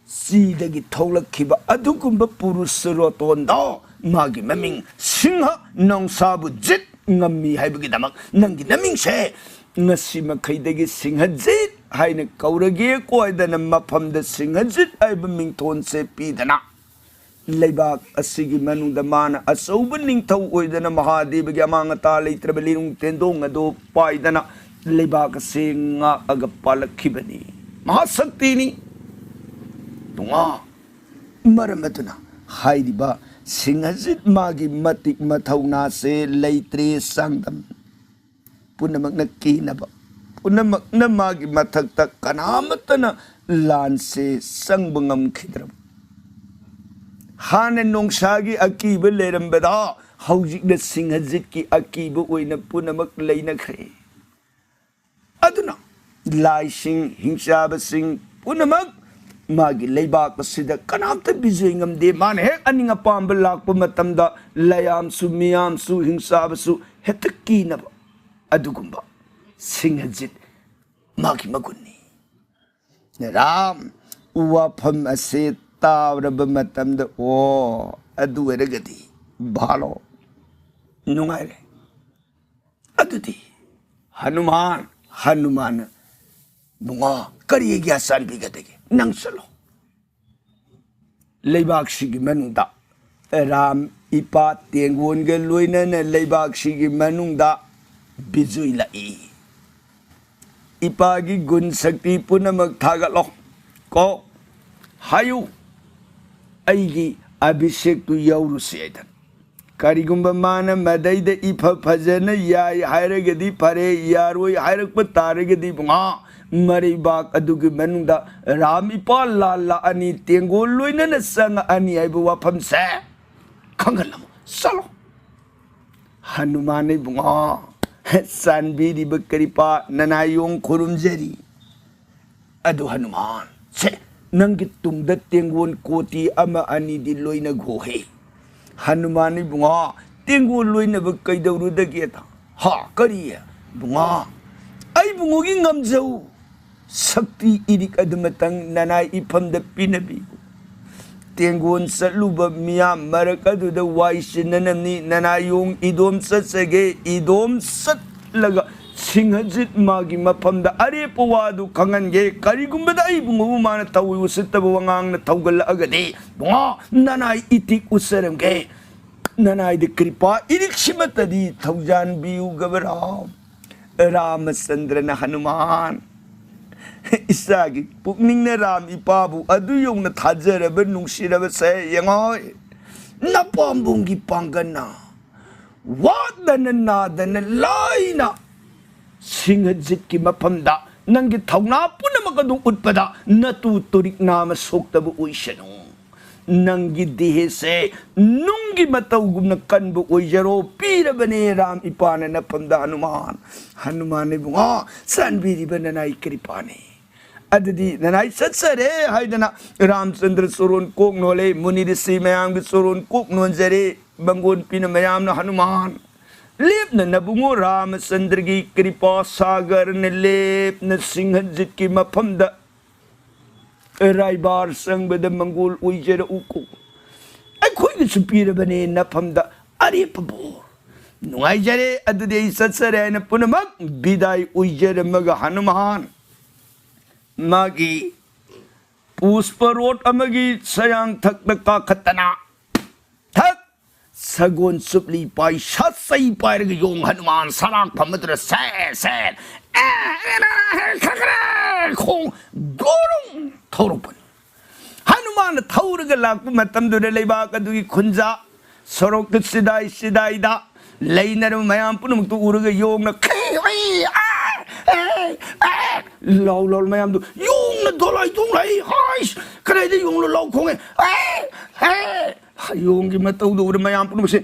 ꯆꯤꯗꯒꯤ ꯊꯣꯛꯂꯛꯈꯤꯕ ꯑꯗꯨꯒꯨꯝꯕ ꯄꯨꯔꯨꯁ ꯔꯣꯇꯣꯟꯗꯣ, ꯃꯥꯒꯤ ꯃꯃꯤꯡ ꯁꯤꯡꯍ, ꯅꯣꯡꯁꯥꯕꯨ ꯖꯤꯠ ꯉꯝꯃꯤ ꯍꯥꯏꯕꯒꯤꯗꯃꯛ ꯅꯪꯒꯤ ꯅꯃꯤꯡꯁꯦ ꯉꯁꯤ ꯃꯈꯩꯗꯒꯤ ꯁꯤꯡꯍꯖꯤꯠ ꯍꯥꯏꯅ ꯀꯧꯔꯒꯦ ꯀꯣꯏꯗꯅ ꯃꯐꯝꯗ ꯁꯤꯡꯍꯖꯤꯠ ꯍꯥꯏꯕ ꯃꯤꯡꯊꯣꯟꯁꯦ ꯄꯤꯗꯅ, ꯂꯩꯕꯥꯛ ꯑꯁꯤꯒꯤ ꯃꯅꯨꯡꯗ ꯃꯥꯅ ꯑꯆꯧꯕ ꯅꯤꯡꯊꯧ ꯑꯣꯏꯗꯅ ꯃꯍꯥꯗꯦꯕꯒꯤ ꯑꯃꯥꯡ ꯑꯇꯥ ꯂꯩꯇ꯭ꯔꯕ ꯂꯤꯔꯨꯡ ꯇꯦꯟꯗꯣꯡ ꯑꯗꯨ ꯄꯥꯏꯗꯅ ꯂꯩꯕꯥꯛ ꯑꯁꯤ ꯉꯥꯛꯑꯒ ꯄꯥꯜꯂꯛꯈꯤꯕꯅꯤ꯫ ꯃꯍꯥꯁꯛꯇꯤꯅꯤ꯫ ꯇꯣꯉꯥ ꯃꯔꯝ ꯑꯗꯨꯅ ꯍꯥꯏꯔꯤꯕ ꯁꯤꯡꯍꯖꯤꯠ ꯃꯥꯒꯤ ꯃꯇꯤꯛ ꯃꯊꯧꯅꯥꯁꯦ ꯂꯩꯇ꯭ꯔꯦ꯫ ꯆꯥꯡꯗꯝ ꯄꯨꯝꯅꯃꯛꯅ ꯀꯤꯅꯕ, ꯄꯨꯝꯅꯃꯛꯅ ꯃꯥꯒꯤ ꯃꯊꯛꯇ ꯀꯅꯥꯃꯠꯇꯅ ꯂꯥꯟꯁꯦ ꯆꯪꯕ ꯉꯝꯈꯤꯗ꯭ꯔꯕ꯫ ꯍꯥꯟꯅ ꯅꯣꯡꯁꯥꯒꯤ ꯑꯀꯤꯕ ꯂꯩꯔꯝꯕꯗ ꯍꯧꯖꯤꯛꯅ ꯁꯤꯡꯍꯖꯤꯠꯀꯤ ꯑꯀꯤꯕ ꯑꯣꯏꯅ ꯄꯨꯝꯅꯃꯛ ꯂꯩꯅꯈ꯭ꯔꯦ꯫ ꯑꯗꯨꯅ ꯂꯥꯏꯁꯤꯡ, ꯍꯤꯡꯆꯥꯕꯁꯤꯡ ꯄꯨꯝꯅꯃꯛ ꯃꯥꯒꯤ ꯂꯩꯕꯥꯛ ꯑꯁꯤꯗ ꯀꯅꯥꯝꯇ ꯕꯤꯖꯣꯏ ꯉꯝꯗꯦ꯫ ꯃꯥꯅ ꯍꯦꯛ ꯑꯅꯤꯡ ꯑꯄꯥꯝꯕ ꯂꯥꯛꯄ ꯃꯇꯝꯗ ꯂꯌꯥꯝꯁꯨ, ꯃꯤꯌꯥꯝꯁꯨ, ꯍꯤꯡꯆꯥꯕꯁꯨ ꯍꯦꯛꯇ ꯀꯤꯅꯕ ꯑꯗꯨꯒꯨꯝꯕ ꯁꯤꯡꯍꯖꯤꯠ ꯃꯥꯒꯤ ꯃꯒꯨꯟꯅꯤ꯫ ꯔꯥꯝ, ꯋꯥꯐꯝ ꯑꯁꯤ ꯇꯥꯔꯕ ꯃꯇꯝꯗ, ꯑꯣ, ꯑꯗꯨ ꯑꯣꯏꯔꯒꯗꯤ ꯚꯥꯂꯣ, ꯅꯨꯡꯉꯥꯏꯔꯦ꯫ ꯑꯗꯨꯗꯤ ꯍꯅꯨꯃꯥꯟ, ꯍꯅꯨꯃꯥꯟ, ꯕꯨꯡꯉꯣ, ꯀꯔꯤꯒꯤ ꯑꯁꯥꯟꯕꯤꯒꯗꯒꯦ? ꯅꯪ ꯆꯠꯂꯣ꯫ ꯂꯩꯕꯥꯛꯁꯤꯒꯤ ꯃꯅꯨꯡꯗ ꯔꯥꯝ ꯏꯄꯥ ꯇꯦꯡꯒꯣꯟꯒ ꯂꯣꯏꯅꯅ ꯂꯩꯕꯥꯛꯁꯤꯒꯤ ꯃꯅꯨꯡꯗ ꯕꯤꯖꯣꯏ ꯂꯥꯛꯏ꯫ ꯏꯄꯥꯒꯤ ꯒꯨꯟ ꯁꯛꯇꯤ ꯄꯨꯝꯅꯃꯛ ꯊꯥꯒꯠꯂꯣ ꯀꯣ, ꯍꯥꯏꯌꯨ, ꯑꯩꯒꯤ ꯑꯚꯤꯁꯦꯛꯇꯨ ꯌꯧꯔꯨꯁꯤ ꯍꯥꯏꯗꯅ꯫ ꯀꯔꯤꯒꯨꯝꯕ ꯃꯥꯅ ꯃꯗꯩꯗ ꯏꯐ ꯐꯖꯅ ꯌꯥꯏ ꯍꯥꯏꯔꯒꯗꯤ ꯐꯔꯦ, ꯌꯥꯔꯣꯏ ꯍꯥꯏꯔꯛꯄ ꯇꯥꯔꯒꯗꯤ ꯕꯨꯡꯉꯣ, ꯃꯔꯩꯕꯥꯛ ꯑꯗꯨꯒꯤ ꯃꯅꯨꯡꯗ ꯔꯥꯝ ꯏꯄꯥ ꯂꯥꯜ ꯂꯥꯛꯑꯅꯤ, ꯇꯦꯡꯒꯣꯜ ꯂꯣꯏꯅꯅ ꯆꯪꯉꯛꯑꯅꯤ ꯍꯥꯏꯕ ꯋꯥꯐꯝꯁꯦ ꯈꯪꯍꯜꯂꯝꯃꯨ꯫ ꯆꯠꯂꯣ꯫ ꯍꯅꯨꯃꯥꯟ ꯏꯕꯨꯡꯉꯣ, ꯆꯥꯟꯕꯤꯔꯤꯕ ꯀ꯭ꯔꯤꯄꯥ ꯅꯅꯥꯏꯌꯣꯡ ꯈꯨꯔꯨꯝꯖꯔꯤ꯫ ꯑꯗꯨ ꯍꯅꯨꯃꯥꯟ, ꯁꯦ, ꯅꯪꯒꯤ ꯇꯨꯡꯗ ꯇꯦꯡꯒꯣꯟ ꯀꯣꯇꯤ ꯑꯃ ꯑꯅꯤꯗꯤ ꯂꯣꯏꯅꯈꯣꯍꯦ꯫ ꯍꯅꯨꯃꯥꯟ ꯏꯕꯨꯡꯉꯣ, ꯇꯦꯡꯒꯣꯟ ꯂꯣꯏꯅꯕ ꯀꯩꯗꯧꯔꯨꯗꯒꯦꯗ? ꯍꯥ, ꯀꯔꯤ? ꯏꯕꯨꯡꯉꯣ, ꯑꯩ ꯏꯕꯨꯡꯉꯣꯒꯤ ꯉꯝꯖꯧ ꯁꯛꯇꯤ ꯏꯔꯤꯛ ꯑꯗꯨꯃꯇꯪ ꯅꯅꯥꯏ ꯏꯐꯝꯗ ꯄꯤꯅꯕꯤꯌꯨ꯫ ꯇꯦꯡꯒꯣꯟ ꯆꯠꯂꯨꯕ ꯃꯤꯌꯥꯝ ꯃꯔꯛ ꯑꯗꯨꯗ ꯋꯥꯏ ꯁꯤꯟꯅꯅꯕꯅꯤ꯫ ꯅꯅꯥꯏꯌꯣꯡ ꯏꯗꯣꯝ ꯆꯠꯆꯒꯦ, ꯏꯗꯣꯝ ꯆꯠꯂꯒ ꯁꯤꯡꯍꯖꯤꯠ ꯃꯥꯒꯤ ꯃꯐꯝꯗ ꯑꯔꯦꯞꯄ ꯋꯥꯗꯨ ꯈꯪꯍꯟꯒꯦ꯫ ꯀꯔꯤꯒꯨꯝꯕꯗ ꯑꯩ ꯏꯕꯨꯡꯉꯣꯕꯨ ꯃꯥꯅ ꯊꯧꯏ ꯎꯁꯤꯠꯇꯕ ꯋꯥꯉꯥꯡꯅ ꯊꯧꯒꯠꯂꯛꯑꯒꯗꯤ, ꯏꯕꯨꯡꯉꯣ, ꯅꯅꯥꯏ ꯏꯇꯤꯛ ꯎꯠꯆꯔꯝꯒꯦ꯫ ꯅꯅꯥꯏꯗ ꯀ꯭ꯔꯤꯄꯥ ꯏꯔꯤꯛꯁꯤꯃꯠꯇꯗꯤ ꯊꯧꯖꯥꯟꯕꯤꯌꯨ ꯒꯕꯔꯥꯎ꯫ ꯔꯥꯃꯆꯟꯗ꯭ꯔꯅ ꯍꯅꯨꯃꯥꯟ, ꯏꯆꯥꯒꯤ ꯄꯨꯛꯅꯤꯡꯅ ꯔꯥꯝ ꯏꯄꯥꯕꯨ ꯑꯗꯨ ꯌꯧꯅ ꯊꯥꯖꯔꯕ ꯅꯨꯡꯁꯤꯔꯕꯁꯦ ꯌꯦꯡꯉꯣ꯫ ꯅꯄꯥꯝꯕꯣꯝꯒꯤ ꯄꯥꯡꯒꯜꯅ ꯋꯥꯗꯅ ꯅꯥꯗꯅ ꯂꯥꯏꯅ ꯁꯤꯡꯍꯖꯤꯠꯀꯤ ꯃꯐꯝꯗ ꯅꯪꯒꯤ ꯊꯧꯅꯥ ꯄꯨꯝꯅꯃꯛ ꯑꯗꯨ ꯎꯠꯄꯗ ꯅꯇꯨ ꯇꯨꯔꯤꯛ ꯅꯥꯃ ꯁꯣꯛꯇꯕ ꯑꯣꯏꯁꯅꯨ꯫ ꯅꯪꯒꯤ ꯗꯦꯍꯁꯦ ꯅꯨꯡꯒꯤ ꯃꯇꯧꯒꯨꯝꯅ ꯀꯟꯕ ꯑꯣꯏꯖꯔꯣ꯫ ꯄꯤꯔꯕꯅꯦ ꯔꯥꯝ ꯏꯄꯥꯅ ꯅꯐꯝꯗ ꯍꯅꯨꯃꯥꯟ꯫ ꯍꯅꯨꯃꯥꯟ ꯏꯕꯨꯡꯉꯣ, ꯆꯥꯟꯕꯤꯔꯤꯕ ꯅꯅꯥꯏ ꯀ꯭ꯔꯤꯄꯥꯅꯤ꯫ ꯑꯗꯨꯗꯤ ꯅꯅꯥꯏ ꯆꯠꯆꯔꯦ ꯍꯥꯏꯗꯅ ꯔꯥꯝꯆꯟꯗ꯭ꯔ ꯆꯣꯔꯣꯟ ꯀꯣꯛ ꯅꯣꯜꯂꯦ, ꯃꯨꯅꯤ ꯔꯤꯁꯤ ꯃꯌꯥꯝꯒꯤ ꯆꯣꯔꯣꯟ ꯀꯣꯛ ꯅꯣꯟꯖꯔꯦ꯫ ꯃꯪꯒꯣꯟ ꯄꯤꯅ ꯃꯌꯥꯝꯅ ꯍꯅꯨꯃꯥꯟ ꯂꯦꯞꯅ ꯅꯕꯨꯡꯉꯣ ꯔꯥꯃꯆꯟꯗ꯭ꯔꯒꯤ ꯀ꯭ꯔꯤꯄꯥ ꯁꯥꯒꯔꯅ ꯂꯦꯞꯅ ꯁꯤꯡꯍꯖꯤꯠꯀꯤ ꯃꯐꯝꯗ ꯔꯥꯏꯕꯥꯔ ꯆꯪꯕꯗ ꯃꯪꯒꯣꯜ ꯑꯣꯏꯖꯔꯛꯎꯀꯣ꯫ ꯑꯩꯈꯣꯏꯒꯤꯁꯨ ꯄꯤꯔꯕꯅꯦ ꯅꯐꯝꯗ ꯑꯔꯦꯞꯄ ꯕꯣꯔ꯫ ꯅꯨꯡꯉꯥꯏꯖꯔꯦ, ꯑꯗꯨꯗꯤ ꯑꯩ ꯆꯠꯆꯔꯦ ꯍꯥꯏꯅ ꯄꯨꯝꯅꯃꯛ ꯕꯤꯗꯥꯏ ꯑꯣꯏꯖꯔꯝꯃꯒ ꯍꯅꯨꯃꯥꯟ ꯃꯥꯒꯤ ꯄꯨꯁꯄ ꯔꯣꯠ ꯑꯃꯒꯤ ꯁꯌꯥꯡ ꯊꯛꯇ ꯀꯥꯈꯠꯇꯅ ꯊꯛ ꯁꯒꯣꯜ ꯆꯨꯞꯂꯤ ꯄꯥꯏ ꯁꯥꯠꯆꯩ ꯄꯥꯏꯔꯒ ꯌꯣꯡ ꯍꯅꯨꯃꯥꯟ ꯁꯂꯥꯛ ꯐꯝꯕꯗꯨꯗ ꯁꯦ ꯁꯦ ꯑꯦ, ꯑꯦ, ꯑꯦ, ꯈꯪꯈ꯭ꯔꯦ, ꯈꯣꯡ ꯒꯣꯔꯣꯡ ꯊꯧꯔꯛꯄꯅꯤ꯫ ꯍꯅꯨꯃꯥꯟꯅ ꯊꯧꯔꯒ ꯂꯥꯛꯄ ꯃꯇꯝꯗꯨꯗ ꯂꯩꯕꯥꯛ ꯑꯗꯨꯒꯤ ꯈꯨꯟꯖꯥ ꯁꯣꯔꯣꯛꯇ ꯁꯤꯗꯥꯏ ꯁꯤꯗꯥꯏꯗ ꯂꯩꯅꯔꯕ ꯃꯌꯥꯝ ꯄꯨꯝꯅꯃꯛꯇꯨ ꯎꯔꯒ ꯌꯣꯡꯅ "ꯈꯩ ꯍꯨꯏ, ꯑꯦ, ꯑꯦ, ꯑꯦ" ꯂꯥꯎ ꯂꯥꯎ ꯃꯌꯥꯝꯗꯨ ꯌꯣꯡꯅ ꯗꯣꯂꯥꯏ ꯗꯣꯂꯥꯏ ꯍꯥꯏꯁ ꯀꯗꯥꯏꯗ ꯌꯣꯡꯅ ꯂꯥꯎ ꯈꯣꯡꯉꯦ "ꯑꯦ, ꯑꯦ" ꯌꯣꯡꯒꯤ ꯃꯇꯧꯗꯨ ꯎꯔ ꯃꯌꯥꯝ ꯄꯨꯝꯅꯃꯛꯁꯦ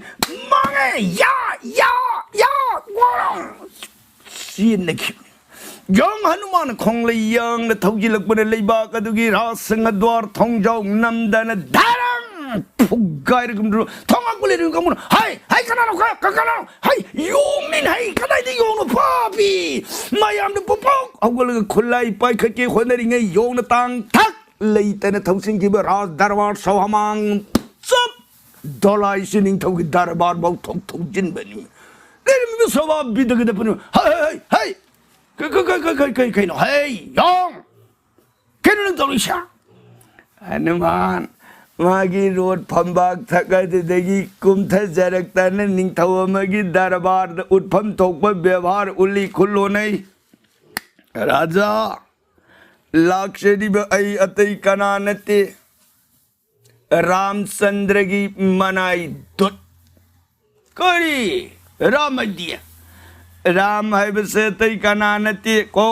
"ꯃꯥꯡꯉꯦ, ꯌꯥ, ꯌꯥ, ꯌꯥ" ꯒꯣꯔꯣꯡ ꯆꯦꯟꯅꯈꯤꯕꯅꯤ꯫ ꯌꯣꯡ ꯍꯅꯨꯃꯥꯟ ꯈꯣꯡꯂꯩ ꯌꯥꯡꯅ ꯊꯧꯖꯤꯜꯂꯛꯄꯅ ꯂꯩꯕꯥꯛ ꯑꯗꯨꯒꯤ ꯔꯥꯖꯁꯤꯡꯍ ꯗ꯭ꯋꯥꯔ ꯊꯣꯡꯖꯥꯎ ꯅꯝꯗꯅ ꯙꯔꯪ ꯐꯨꯒꯥꯏꯔꯒꯨꯝꯗ꯭ꯔꯣ ꯊꯣꯡꯉꯥꯛꯄ ꯂꯩꯔꯤꯕ ꯀꯥꯡꯕꯨꯅ, "ꯍꯩ! ꯍꯩ! ꯀꯅꯥꯅꯣ? ꯀ-, ꯀ-, ꯀꯅꯥꯅꯣ? ꯍꯩ! ꯌꯣꯡꯅꯤꯅ ꯍꯩ! ꯀꯗꯥꯏꯗ ꯌꯣꯡꯅꯣ? ꯐꯥꯕꯤ!" ꯃꯌꯥꯝꯗꯨ ꯄꯨꯄꯣꯛ ꯍꯧꯒꯠꯂꯒ ꯈꯨꯠꯂꯥꯏ ꯄꯥꯏꯈꯠꯀꯦ ꯍꯣꯠꯅꯔꯤꯉꯩ ꯌꯣꯡꯅ ꯇꯥꯡ ꯊꯛ ꯂꯩꯇꯅ ꯊꯧꯁꯤꯟꯈꯤꯕ ꯔꯥꯖ ꯗꯔꯕꯥꯔ ꯁꯧꯍꯃꯥꯡ ꯆꯞ ꯗꯣꯂꯥꯏꯁꯤ ꯅꯤꯡꯊꯧꯒꯤ ꯗꯔꯕꯥꯔ ꯐꯥꯎ ꯊꯣꯛ ꯊꯣꯛꯆꯤꯟꯕꯅꯤ꯫ ꯂꯩꯔꯝꯃꯤꯕ ꯁꯚꯥ ꯕꯤꯗꯒꯗ ꯄꯨꯝꯅꯃꯛ, "ꯍꯩ! ꯍꯩ! ꯍꯩ! ꯀ-, ꯀ-, ꯀ-, ꯀ-, ꯀ-, ꯀꯩꯅꯣ? ꯍꯩ! ꯌꯣꯡ! ꯀꯩꯅꯣ ꯅꯪ ꯇꯧꯔꯤꯁꯦ?" ꯍꯅꯨꯃꯥꯟ ꯃꯥꯒꯤ ꯔꯣꯠ ꯐꯝꯕꯥꯛ ꯊꯛ ꯑꯗꯨꯗꯒꯤ ꯀꯨꯝꯊꯖꯔꯛꯇꯅ ꯅꯤꯡꯊꯧ ꯑꯃꯒꯤ ꯗꯔꯕꯥꯔꯗ ꯎꯠꯐꯝ ꯊꯣꯛꯄ ꯕꯦꯕꯥꯔ ꯎꯠꯂꯤ ꯈꯨꯠ ꯂꯣꯟꯅꯩ꯫ "ꯔꯥꯖꯥ, ꯂꯥꯛꯆꯔꯤꯕ ꯑꯩ ꯑꯇꯩ ꯀꯅꯥ ꯅꯠꯇꯦ, ꯔꯥꯝꯆꯟꯗ꯭ꯔꯒꯤ ꯃꯅꯥꯏ ꯗꯨꯠ꯫" "ꯀꯔꯤ? ꯔꯥꯝ ꯍꯥꯏꯗꯤ?" "ꯔꯥꯝ ꯍꯥꯏꯕꯁꯦ ꯑꯇꯩ ꯀꯅꯥ ꯅꯠꯇꯦ ꯀꯣ,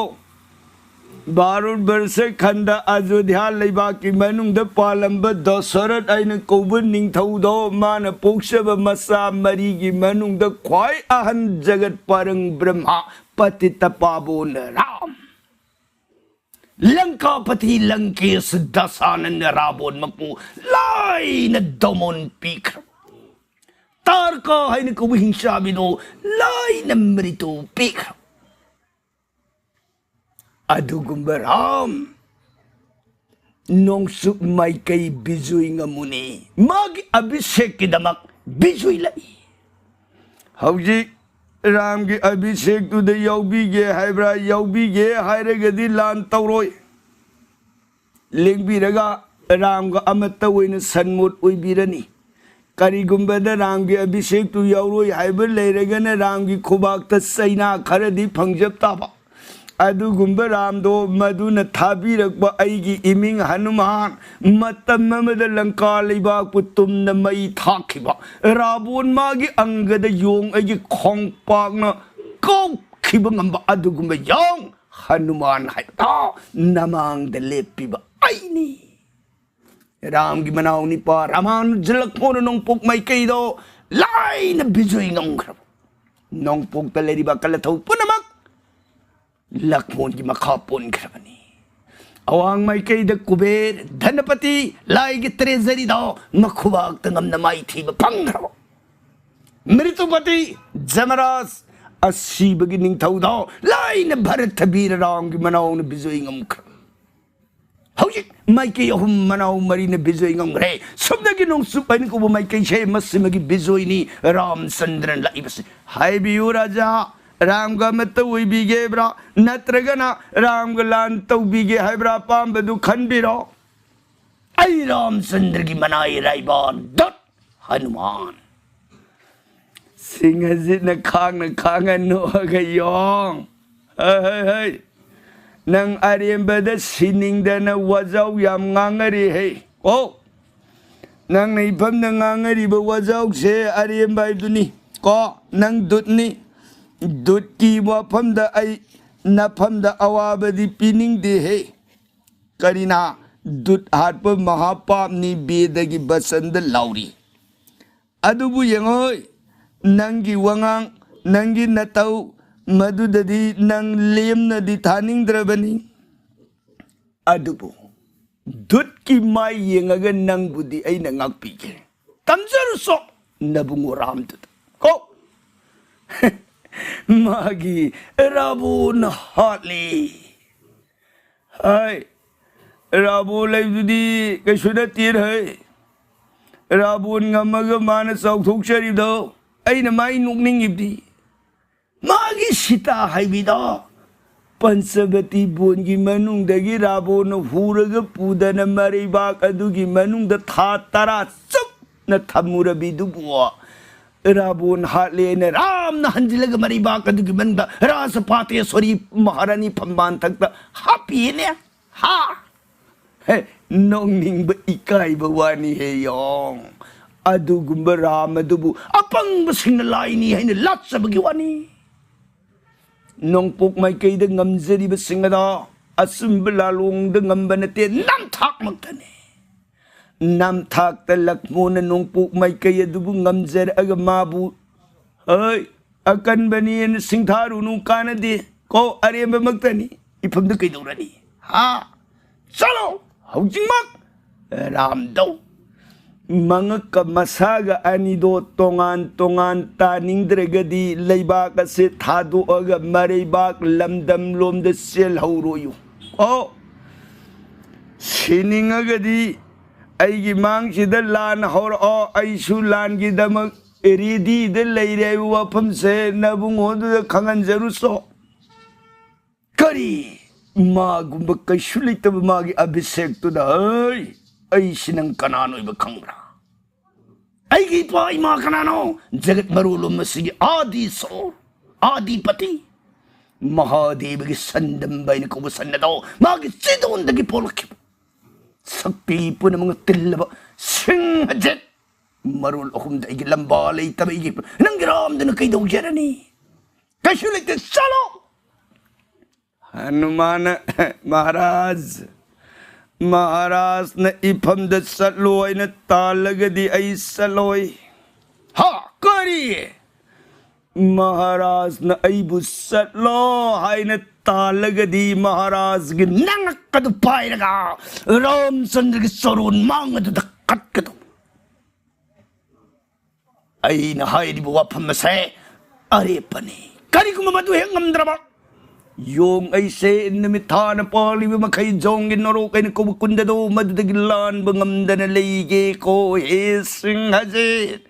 ꯚꯥꯔꯠ ꯕꯔꯁ ꯈꯟꯗ ꯑꯌꯣꯙ꯭ꯌꯥ ꯂꯩꯕꯥꯛꯀꯤ ꯃꯅꯨꯡꯗ ꯄꯥꯜꯂꯝꯕ ꯗꯁꯔꯠ ꯍꯥꯏꯅ ꯀꯧꯕ ꯅꯤꯡꯊꯧꯗꯣ, ꯃꯥꯅ ꯄꯣꯛꯆꯕ ꯃꯆꯥ ꯃꯔꯤꯒꯤ ꯃꯅꯨꯡꯗ ꯈ꯭ꯋꯥꯏ ꯑꯍꯟ ꯖꯒꯠ ꯄꯥꯔꯪ ꯕ꯭ꯔꯍ꯭ꯃ ꯄꯇꯤꯇ ꯄꯥꯕꯣꯟ ꯔꯥꯝ꯫ ꯂꯪꯀꯥꯄꯇꯤ ꯂꯪꯀꯦꯁ ꯗꯁꯥꯅꯟꯗ ꯔꯥꯕꯣꯟꯃꯛꯄꯨ ꯂꯥꯏꯅ ꯗꯃꯣꯟ ꯄꯤꯈ꯭ꯔꯕ, ꯇꯥꯔꯀꯥ ꯍꯥꯏꯅ ꯀꯧꯕ ꯍꯤꯡꯆꯥꯕꯤꯗꯣ ꯂꯥꯏꯅ ꯃ꯭ꯔꯤꯇꯨ ꯄꯤꯈ꯭ꯔꯕ, ꯑꯗꯨꯒꯨꯝꯕ ꯔꯥꯝ ꯅꯣꯡꯆꯨꯞ ꯃꯥꯏꯀꯩ ꯕꯤꯖꯣꯏ ꯉꯝꯃꯨꯅꯤ꯫ ꯃꯥꯒꯤ ꯑꯚꯤꯁꯦꯛꯀꯤꯗꯃꯛ ꯕꯤꯖꯣꯏ ꯂꯥꯛꯏ꯫ ꯍꯧꯖꯤꯛ ꯔꯥꯝꯒꯤ ꯑꯚꯤꯁꯦꯛꯇꯨꯗ ꯌꯥꯎꯕꯤꯒꯦ ꯍꯥꯏꯕ꯭ꯔꯥ? ꯌꯥꯎꯕꯤꯒꯦ ꯍꯥꯏꯔꯒꯗꯤ ꯂꯥꯟ ꯇꯧꯔꯣꯏ꯫ ꯂꯦꯡꯕꯤꯔꯒ ꯔꯥꯝꯒ ꯑꯃꯠꯇ ꯑꯣꯏꯅ ꯁꯟꯃꯣꯠ ꯑꯣꯏꯕꯤꯔꯅꯤ꯫ ꯀꯔꯤꯒꯨꯝꯕꯗ ꯔꯥꯝꯒꯤ ꯑꯚꯤꯁꯦꯛꯇꯨ ꯌꯥꯎꯔꯣꯏ ꯍꯥꯏꯕ ꯂꯩꯔꯒꯅ ꯔꯥꯝꯒꯤ ꯈꯨꯕꯥꯛꯇ ꯆꯩꯅꯥ ꯈꯔꯗꯤ ꯐꯪꯖꯕ ꯇꯥꯕ꯫ ꯑꯗꯨꯒꯨꯝꯕ ꯔꯥꯝꯗꯣ ꯃꯗꯨꯅ ꯊꯥꯕꯤꯔꯛꯄ ꯑꯩꯒꯤ ꯏꯃꯤꯡ ꯍꯅꯨꯃꯥꯟ, ꯃꯇꯝ ꯑꯃꯗ ꯂꯪꯀꯥ ꯂꯩꯕꯥꯛꯄꯨ ꯇꯨꯝꯅ ꯃꯩ ꯊꯥꯛꯈꯤꯕ ꯔꯥꯕꯣꯟ ꯃꯥꯒꯤ ꯑꯪꯒꯗ ꯌꯣꯡ ꯑꯩꯒꯤ ꯈꯣꯡꯄꯥꯛꯅ ꯀꯥꯎꯈꯤꯕ ꯉꯝꯕ ꯑꯗꯨꯒꯨꯝꯕ ꯌꯣꯡ ꯍꯅꯨꯃꯥꯟ ꯍꯥꯏꯕꯗꯣ ꯅꯃꯥꯡꯗ ꯂꯦꯞꯄꯤꯕ ꯑꯩꯅꯤ꯫ ꯔꯥꯝꯒꯤ ꯃꯅꯥꯎ ꯅꯤꯄꯥ ꯔꯥꯃꯥꯅꯨꯖ ꯂꯛꯃꯣꯅ ꯅꯣꯡꯄꯣꯛ ꯃꯥꯏꯀꯩꯗꯣ ꯂꯥꯏꯅ ꯕꯤꯖꯣꯏ ꯉꯝꯈ꯭ꯔꯕ꯫ ꯅꯣꯡꯄꯣꯛꯇ ꯂꯩꯔꯤꯕ ꯑꯀꯜ ꯑꯊꯧ ꯄꯨꯝꯅꯃꯛ ꯂꯛꯃꯣꯟꯒꯤ ꯃꯈꯥ ꯄꯣꯟꯈ꯭ꯔꯕꯅꯤ꯫ ꯑꯋꯥꯡ ꯃꯥꯏꯀꯩꯗ ꯀꯨꯕꯦꯔ, ꯙꯅꯄꯇꯤ, ꯂꯥꯏꯒꯤ ꯇ꯭ꯔꯦꯖꯔꯤꯗꯣ ꯃꯈꯨꯕꯥꯛꯇ ꯉꯝꯅ ꯃꯥꯏꯊꯤꯕ ꯐꯪꯈ꯭ꯔꯕ꯫ ꯃ꯭ꯔꯤꯇꯨꯄꯇꯤ, ꯖꯃꯔꯥꯖ, ꯑꯁꯤꯕꯒꯤ ꯅꯤꯡꯊꯧꯗꯣ ꯂꯥꯏꯅ ꯚꯥꯔꯠ ꯊꯕꯤꯔ ꯔꯥꯝꯒꯤ ꯃꯅꯥꯎꯅ ꯕꯤꯖꯣꯏ ꯉꯝꯈ꯭ꯔꯕ꯫ ꯍꯧꯖꯤꯛ ꯃꯥꯏꯀꯩ ꯑꯍꯨꯝ ꯃꯅꯥꯎ ꯃꯔꯤꯅ ꯕꯤꯖꯣꯏ ꯉꯝꯈ꯭ꯔꯦ꯫ ꯁꯨꯞꯅꯒꯤ ꯅꯣꯡꯆꯨꯞ ꯍꯥꯏꯅ ꯀꯧꯕ ꯃꯥꯏꯀꯩꯁꯦ ꯃꯁꯤꯃꯒꯤ ꯕꯤꯖꯣꯏꯅꯤ ꯔꯥꯝꯆꯟꯗ꯭ꯔꯅ ꯂꯥꯛꯏꯕꯁꯤ꯫ ꯍꯥꯏꯕꯤꯌꯨ ꯔꯥꯖꯥ, ꯔꯥꯝꯒ ꯑꯃꯠꯇ ꯑꯣꯏꯕꯤꯒꯦꯕ꯭ꯔꯥ, ꯅꯠꯇ꯭ꯔꯒꯅ ꯔꯥꯝꯒ ꯂꯥꯟ ꯇꯧꯕꯤꯒꯦ ꯍꯥꯏꯕ꯭ꯔꯥ? ꯑꯄꯥꯝꯕꯗꯨ ꯈꯟꯕꯤꯔꯣ꯫ ꯑꯩ ꯔꯥꯝꯆꯟꯗ꯭ꯔꯒꯤ ꯃꯅꯥꯏ ꯔꯥꯏꯕꯥꯟ ꯗꯠ ꯍꯅꯨꯃꯥꯟ꯫ ꯁꯤꯡꯍꯖꯤꯠꯅ ꯈꯥꯡꯅ ꯈꯥꯡꯅ ꯅꯣꯛꯑꯒ, ꯌꯣꯡ, ꯍꯩ, ꯍꯩ, ꯍꯩ, ꯅꯪ ꯑꯔꯦꯝꯕꯗ ꯁꯤꯅꯤꯡꯗꯅ ꯋꯥꯖꯥꯎ ꯌꯥꯝ ꯉꯥꯡꯉꯔꯦ ꯍꯦ꯫ ꯑꯣ, ꯅꯪꯅ ꯏꯐꯝꯗ ꯉꯥꯡꯉꯔꯤꯕ ꯋꯥꯖꯥꯎꯁꯦ ꯑꯔꯦꯝꯕ ꯍꯥꯏꯕꯗꯨꯅꯤ ꯀꯣ꯫ ꯅꯪ ꯗꯨꯠꯅꯤ꯫ ꯗꯨꯠꯀꯤ ꯋꯥꯐꯝꯗ ꯑꯩ ꯅꯐꯝꯗ ꯑꯋꯥꯕꯗꯤ ꯄꯤꯅꯤꯡꯗꯦ ꯍꯦ꯫ ꯀꯔꯤꯅ? ꯗꯨꯠ ꯍꯥꯠꯄ ꯃꯍꯥꯄꯥꯞꯅꯤ, ꯕꯦꯗꯒꯤ ꯕꯆꯟꯗ ꯂꯥꯎꯔꯤ꯫ ꯑꯗꯨꯕꯨ ꯌꯦꯡꯉꯣꯏ, ꯅꯪꯒꯤ ꯋꯥꯉꯥꯡ, ꯅꯪꯒꯤ ꯅꯇꯧ, ꯃꯗꯨꯗꯗꯤ ꯅꯪ ꯂꯦꯝꯅꯗꯤ ꯊꯥꯅꯤꯡꯗ꯭ꯔꯕꯅꯤ꯫ ꯑꯗꯨꯕꯨ ꯗꯨꯠꯀꯤ ꯃꯥꯏ ꯌꯦꯡꯉꯒ ꯅꯪꯕꯨꯗꯤ ꯑꯩꯅ ꯉꯥꯛꯄꯤꯒꯦ꯫ ꯇꯝꯖꯔꯨꯁꯣ ꯅꯕꯨꯡꯉꯣ ꯔꯥꯝꯗꯨꯗ ꯀꯣ꯫ ꯃꯥꯒꯤ ꯔꯥꯕꯣꯟ ꯍꯥꯠꯂꯤ꯫ ꯍꯥꯏ, ꯔꯥꯕꯣꯟ ꯂꯩꯕꯗꯨꯗꯤ ꯀꯩꯁꯨ ꯅꯠꯇꯦ ꯍꯩ꯫ ꯔꯥꯕꯣꯟ ꯉꯝꯃꯒ ꯃꯥꯅ ꯆꯥꯎꯊꯣꯛꯆꯔꯤꯕꯗꯣ, ꯑꯩꯅ ꯃꯥꯏ ꯅꯣꯛꯅꯤꯡꯉꯤꯕꯗꯤ ꯃꯥꯒꯤ ꯁꯤꯇꯥ ꯍꯥꯏꯕꯤꯗꯣ ꯄꯟꯆꯕꯇꯤ ꯕꯣꯟꯒꯤ ꯃꯅꯨꯡꯗꯒꯤ ꯔꯥꯕꯣꯟꯅ ꯍꯨꯔꯒ ꯄꯨꯗꯅ ꯃꯔꯩꯕꯥꯛ ꯑꯗꯨꯒꯤ ꯃꯅꯨꯡꯗ ꯊꯥ ꯇꯔꯥ ꯆꯨꯞꯅ ꯊꯝꯃꯨꯔꯕꯤꯗꯨꯕꯨ ꯔꯥꯕꯣꯟ ꯍꯥꯠꯂꯦꯅ ꯔꯥꯝꯅ ꯍꯟꯖꯤꯜꯂꯒ ꯃꯔꯩꯕꯥꯛ ꯑꯗꯨꯒꯤ ꯃꯅꯨꯡꯗ ꯔꯥꯖ ꯄꯥꯇꯦꯁꯣꯔꯤ ꯃꯍꯥꯔꯥꯅꯤ ꯐꯝꯕꯥꯟ ꯊꯛꯇ ꯍꯥꯞꯄꯤꯅꯦ꯫ ꯍꯥ? ꯍꯦ, ꯅꯣꯛꯅꯤꯡꯕ ꯏꯀꯥꯏꯕ ꯋꯥꯅꯤ ꯍꯦ ꯌꯣꯡ꯫ ꯑꯗꯨꯒꯨꯝꯕ ꯔꯥꯝ ꯑꯗꯨꯕꯨ ꯑꯄꯪꯕꯁꯤꯡꯅ ꯂꯥꯏꯅꯤ ꯍꯥꯏꯅ ꯂꯥꯠꯆꯕꯒꯤ ꯋꯥꯅꯤ꯫ ꯅꯣꯡꯄꯣꯛ ꯃꯥꯏꯀꯩꯗ ꯉꯝꯖꯔꯤꯕꯁꯤꯡ ꯑꯗꯣ ꯑꯆꯨꯝꯕ ꯂꯥꯂꯣꯡꯗ ꯉꯝꯕ ꯅꯠꯇꯦ, ꯅꯝꯊꯥꯛꯃꯛꯇꯅꯦ꯫ ꯅꯝꯊꯥꯛꯇ ꯂꯛꯃꯣꯟꯅ ꯅꯣꯡꯄꯣꯛ ꯃꯥꯏꯀꯩ ꯑꯗꯨꯕꯨ ꯉꯝꯖꯔꯛꯑꯒ ꯃꯥꯕꯨ, ꯍꯣꯏ, ꯑꯀꯟꯕꯅꯦꯅ ꯁꯤꯡꯊꯥꯔꯨꯅꯨ, ꯀꯥꯟꯅꯗꯦ꯫ ꯀꯣ, ꯑꯔꯦꯝꯕꯃꯛꯇꯅꯤ꯫ ꯏꯐꯝꯗ ꯀꯩꯗꯧꯔꯅꯤ? ꯍꯥ? ꯆꯠꯂꯣ ꯍꯧꯖꯤꯛꯃꯛ꯫ ꯔꯥꯝꯗꯧ ꯃꯉꯛꯀ ꯃꯁꯥꯒ ꯑꯅꯤꯗꯣ ꯇꯣꯉꯥꯟ ꯇꯣꯉꯥꯟ ꯇꯥꯅꯤꯡꯗ꯭ꯔꯒꯗꯤ ꯂꯩꯕꯥꯛ ꯑꯁꯦ ꯊꯥꯗꯣꯛꯑꯒ ꯃꯔꯩꯕꯥꯛ ꯂꯝꯗꯝ ꯂꯣꯝꯗ ꯆꯦꯜꯍꯧꯔꯣꯌꯨ꯫ ꯑꯣ, ꯁꯤꯅꯤꯡꯉꯒꯗꯤ ꯑꯩꯒꯤ ꯃꯥꯡꯁꯤꯗ ꯂꯥꯟ ꯍꯧꯔꯛꯑꯣ, ꯑꯩꯁꯨ ꯂꯥꯟꯒꯤꯗꯃꯛ ꯔꯦꯗꯤꯗ ꯂꯩꯔꯦ ꯍꯥꯏꯕ ꯋꯥꯐꯝꯁꯦ ꯅꯕꯨꯡꯉꯣꯗꯨꯗ ꯈꯪꯍꯟꯖꯔꯨꯁꯣ꯫ ꯀꯔꯤ? ꯃꯥꯒꯨꯝꯕ ꯀꯩꯁꯨ ꯂꯩꯇꯕ ꯃꯥꯒꯤ ꯑꯚꯤꯁꯦꯛꯇꯨꯗ, ꯍꯩ, ꯑꯩꯁꯤ ꯅꯪ ꯀꯅꯥꯅꯣ ꯑꯣꯏꯕ ꯈꯪꯕ꯭ꯔꯥ? ꯑꯩꯒꯤ ꯏꯄꯥ ꯏꯃꯥ ꯀꯅꯥꯅꯣ? ꯖꯒꯠ ꯃꯔꯣꯜ ꯑꯃ ꯑꯁꯤꯒꯤ ꯑꯥꯗꯤ ꯁꯣꯔ, ꯑꯥꯗꯤꯄꯇꯤ, ꯃꯍꯥꯗꯦꯕꯒꯤ ꯁꯟꯗꯝꯕ ꯍꯥꯏꯅ ꯀꯧꯕ ꯁꯟ ꯑꯗꯣ ꯃꯥꯒꯤ ꯆꯤꯗꯣꯟꯗꯒꯤ ꯄꯣꯛꯂꯛꯈꯤꯕ꯫ ꯁꯛꯇꯤ ꯄꯨꯝꯅꯃꯛꯅ ꯇꯤꯜꯂꯕ ꯁꯤꯡꯍꯖꯤꯠ꯫ ꯃꯔꯣꯜ ꯑꯍꯨꯝꯗ ꯑꯩꯒꯤ ꯂꯝꯕꯥ ꯂꯩꯇꯕ ꯑꯩꯒꯤ ꯅꯪꯒꯤ ꯔꯥꯝꯗꯨꯅ ꯀꯩꯗꯧꯖꯔꯅꯤ? ꯀꯩꯁꯨ ꯂꯩꯇꯦ, ꯆꯠꯂꯣ꯫ ꯍꯅꯨꯃꯥꯟꯅ, "ꯃꯍꯥꯔꯥꯖ, ꯃꯍꯥꯔꯥꯖꯅ ꯏꯐꯝꯗ ꯆꯠꯂꯣ ꯍꯥꯏꯅ ꯇꯥꯜꯂꯒꯗꯤ ꯑꯩ ꯆꯠꯂꯣꯏ꯫" "ꯍꯥ? ꯀꯔꯤ?" "ꯃꯍꯥꯔꯥꯖꯅ ꯑꯩꯕꯨ ꯆꯠꯂꯣ ꯍꯥꯏꯅ ꯇꯥꯜꯂꯒꯗꯤ ꯃꯍꯥꯔꯥꯖꯒꯤ ꯅꯉꯛꯀꯗꯨ ꯄꯥꯏꯔꯒ ꯔꯥꯝꯆꯟꯗ꯭ꯔꯒꯤ ꯆꯔꯣꯟ ꯃꯥꯡ ꯑꯗꯨꯗ ꯀꯠꯀꯗꯧꯕ꯫ ꯑꯩꯅ ꯍꯥꯏꯔꯤꯕ ꯋꯥꯐꯝ ꯑꯁꯦ ꯑꯔꯦꯞꯄꯅꯤ꯫ ꯀꯔꯤꯒꯨꯝꯕ ꯃꯗꯨ ꯍꯦꯛ ꯉꯝꯗ꯭ꯔꯕ, ꯌꯣꯡ ꯑꯩꯁꯦ ꯅꯨꯃꯤꯠ ꯊꯥꯅ ꯄꯥꯜꯂꯤꯕ ꯃꯈꯩ ꯖꯣꯡꯒꯤ ꯅꯣꯔꯣꯛ ꯍꯥꯏꯅ ꯀꯧꯕ ꯀꯨꯟꯗꯗꯣ ꯃꯗꯨꯗꯒꯤ ꯂꯥꯟꯕ ꯉꯝꯗꯅ ꯂꯩꯒꯦꯀꯣ꯫ ꯍꯦ ꯁꯤꯡꯍꯖꯤꯠ,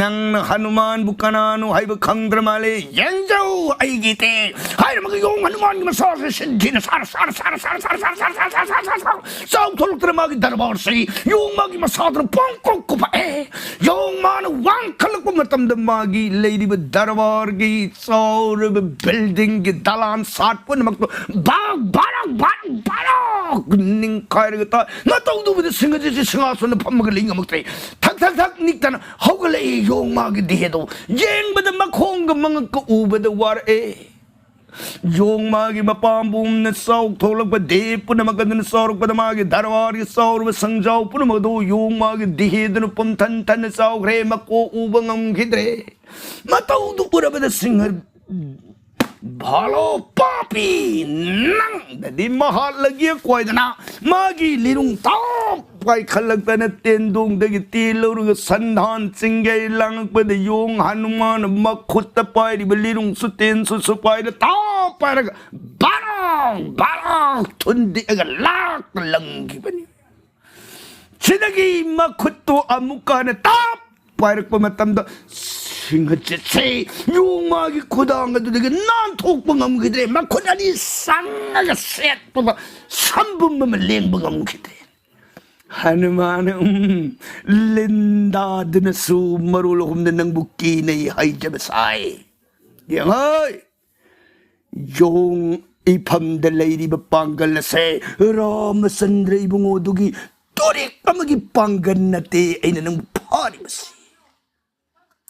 ꯅꯪꯅ ꯍꯅꯨꯃꯥꯟꯕꯨ ꯀꯅꯥꯅꯣ ꯍꯥꯏꯕ ꯈꯪꯗ꯭ꯔ ꯃꯥꯜꯂꯦ꯫ ꯌꯦꯡꯖꯧ ꯑꯩꯒꯤ ꯇꯦꯛ ꯍꯥꯏꯔꯝꯃꯒ ꯌꯣꯡ ꯍꯅꯨꯃꯥꯟꯒꯤ ꯃꯁꯥꯁꯦ ꯁꯤꯟꯊꯤꯅ ꯁꯥꯔ ꯁꯥꯔ ꯁꯥꯔ ꯁꯥꯔ ꯁꯥꯔ ꯁꯥꯔ ꯁꯥꯔ ꯁꯥꯔ ꯁꯥꯔ ꯁꯥꯔ ꯁꯥꯔ ꯁꯥꯔ ꯆꯥꯎꯊꯣꯛꯂꯛꯇꯅ ꯃꯥꯒꯤ ꯗꯔꯕꯥꯔꯁꯤ ꯌꯣꯡ ꯃꯥꯒꯤ ꯃꯁꯥꯗꯨꯅ ꯄꯣꯡꯀꯣꯛ ꯀꯨꯞꯄꯛꯑꯦ꯫ ꯌꯣꯡ ꯃꯥꯅ ꯋꯥꯡꯈꯠꯂꯛꯄ ꯃꯇꯝꯗ ꯃꯥꯒꯤ ꯂꯩꯔꯤꯕ ꯗꯔꯕꯥꯔꯒꯤ ꯆꯥꯎꯔꯕ ꯕꯤꯜꯗꯤꯡꯒꯤ ꯗꯂꯥꯟ ꯁꯥꯠ ꯄꯨꯝꯅꯃꯛꯇꯣ ꯕꯥꯔꯛ ꯕꯥꯔꯛ ꯕꯥꯔꯛ ꯕꯥꯔꯛ ꯅꯤꯡꯈꯥꯏꯔꯒ ꯇꯥꯏ꯫ ꯃꯇꯧꯗꯨꯕꯨꯗ ꯁꯤꯡꯍꯖꯤꯠꯁꯤ ꯁꯤꯡꯍꯥꯁꯅꯗ ꯐꯝꯃꯒ ꯂꯩ ꯉꯝꯃꯛꯇ꯭ꯔꯦ꯫ ꯊꯛ ꯊꯛ ꯊꯛ ꯅꯤꯛꯇꯅ ꯍꯧꯒꯠꯂꯛꯏ꯫ ꯌꯣꯡ ꯃꯥꯒꯤ ꯗꯦꯍꯗꯣ ꯌꯦꯡꯕꯗ ꯃꯈꯣꯡꯒ ꯃꯉꯛꯀ ꯎꯕꯗ ꯋꯥꯔꯛꯑꯦ꯫ ꯌꯣꯡ ꯃꯥꯒꯤ ꯃꯄꯥꯝꯕꯣꯝꯅ ꯆꯥꯎꯊꯣꯛꯂꯛꯄ ꯗꯦꯍ ꯄꯨꯝꯅꯃꯛ ꯑꯗꯨꯅ ꯆꯥꯎꯔꯛꯄꯗ ꯃꯥꯒꯤ ꯗꯔꯕꯥꯔꯒꯤ ꯆꯥꯎꯔꯕ ꯁꯪꯖꯥꯎ ꯄꯨꯝꯅꯃꯛ ꯑꯗꯨ ꯌꯣꯡ ꯃꯥꯒꯤ ꯗꯦꯍꯗꯨꯅ ꯄꯨꯝꯊꯟ ꯊꯟꯅ ꯆꯥꯎꯈ꯭ꯔꯦ꯫ ꯃꯀꯣꯛ ꯎꯕ ꯉꯝꯈꯤꯗ꯭ꯔꯦ꯫ ꯃꯇꯧꯗꯨ ꯎꯔꯕꯗ ꯁꯤꯡꯍ "ꯚꯥꯂꯣ ꯄꯥꯄꯤ, ꯅꯪꯗꯗꯤ ꯃꯍꯥꯠꯂꯒꯦ" ꯀꯣꯏꯗꯅ ꯃꯥꯒꯤ ꯂꯤꯔꯨꯡ ꯇꯥꯞ ꯄꯥꯏꯈꯠꯂꯛꯇꯅ ꯇꯦꯟꯗꯣꯡꯗꯒꯤ ꯇꯦꯟ ꯂꯧꯔꯒ ꯁꯟꯗꯥꯟ ꯆꯤꯡꯒꯩ ꯂꯥꯡꯉꯛꯄꯗ ꯌꯣꯡ ꯍꯅꯨꯃꯥꯟ ꯃꯈꯨꯠꯇ ꯄꯥꯏꯔꯤꯕ ꯂꯤꯔꯨꯡꯁꯨ ꯇꯦꯟꯁꯨ ꯁꯨꯄꯥꯏꯗ ꯇꯥꯞ ꯄꯥꯏꯔꯒ ꯕꯥꯔꯥꯡ ꯕꯥꯔꯥꯡ ꯊꯨꯟꯗꯤꯛꯑꯒ ꯂꯥꯛꯇ ꯂꯪꯈꯤꯕꯅꯤ꯫ ꯁꯤꯗꯒꯤ ꯃꯈꯨꯠꯇꯨ ꯑꯃꯨꯛꯀ ꯍꯟꯅ ꯇꯥꯞ ꯄꯥꯏꯔꯛꯄ ꯃꯇꯝꯗ ꯁꯤꯡꯍ ꯆꯤꯠꯁꯤ ꯌꯣꯡ ꯃꯥꯒꯤ ꯈꯨꯗꯥꯡ ꯑꯗꯨꯗꯒꯤ ꯅꯥꯟꯊꯣꯛꯄ ꯉꯝꯈꯤꯗ꯭ꯔꯦ꯫ ꯃꯈꯨꯠ ꯑꯅꯤ ꯁꯪꯉꯒ ꯁꯦꯠꯄꯗ ꯁꯝꯕꯨꯝ ꯑꯃ ꯂꯦꯡꯕ ꯉꯝꯈꯤꯗ꯭ꯔꯦ꯫ ꯍꯅꯨꯃꯥꯟ, ꯎꯝ, ꯂꯤꯟꯗꯥꯗꯨꯅꯁꯨ ꯃꯔꯣꯜ ꯑꯍꯨꯝꯅ ꯅꯪꯕꯨ ꯀꯤꯅꯩ ꯍꯥꯏꯖꯕ ꯁꯥꯏ꯫ ꯌꯦꯡꯉꯣꯏ, ꯌꯣꯡ ꯏꯐꯝꯗ ꯂꯩꯔꯤꯕ ꯄꯥꯡꯒꯜ ꯑꯁꯦ ꯔꯥꯃꯆꯟꯗ꯭ꯔ ꯏꯕꯨꯡꯉꯣꯗꯨꯒꯤ ꯇꯨꯔꯤꯛ ꯑꯃꯒꯤ ꯄꯥꯡꯒꯜ ꯅꯠꯇꯦ ꯑꯩꯅ ꯅꯪꯕꯨ ꯐꯥꯔꯤꯕꯁꯤ꯫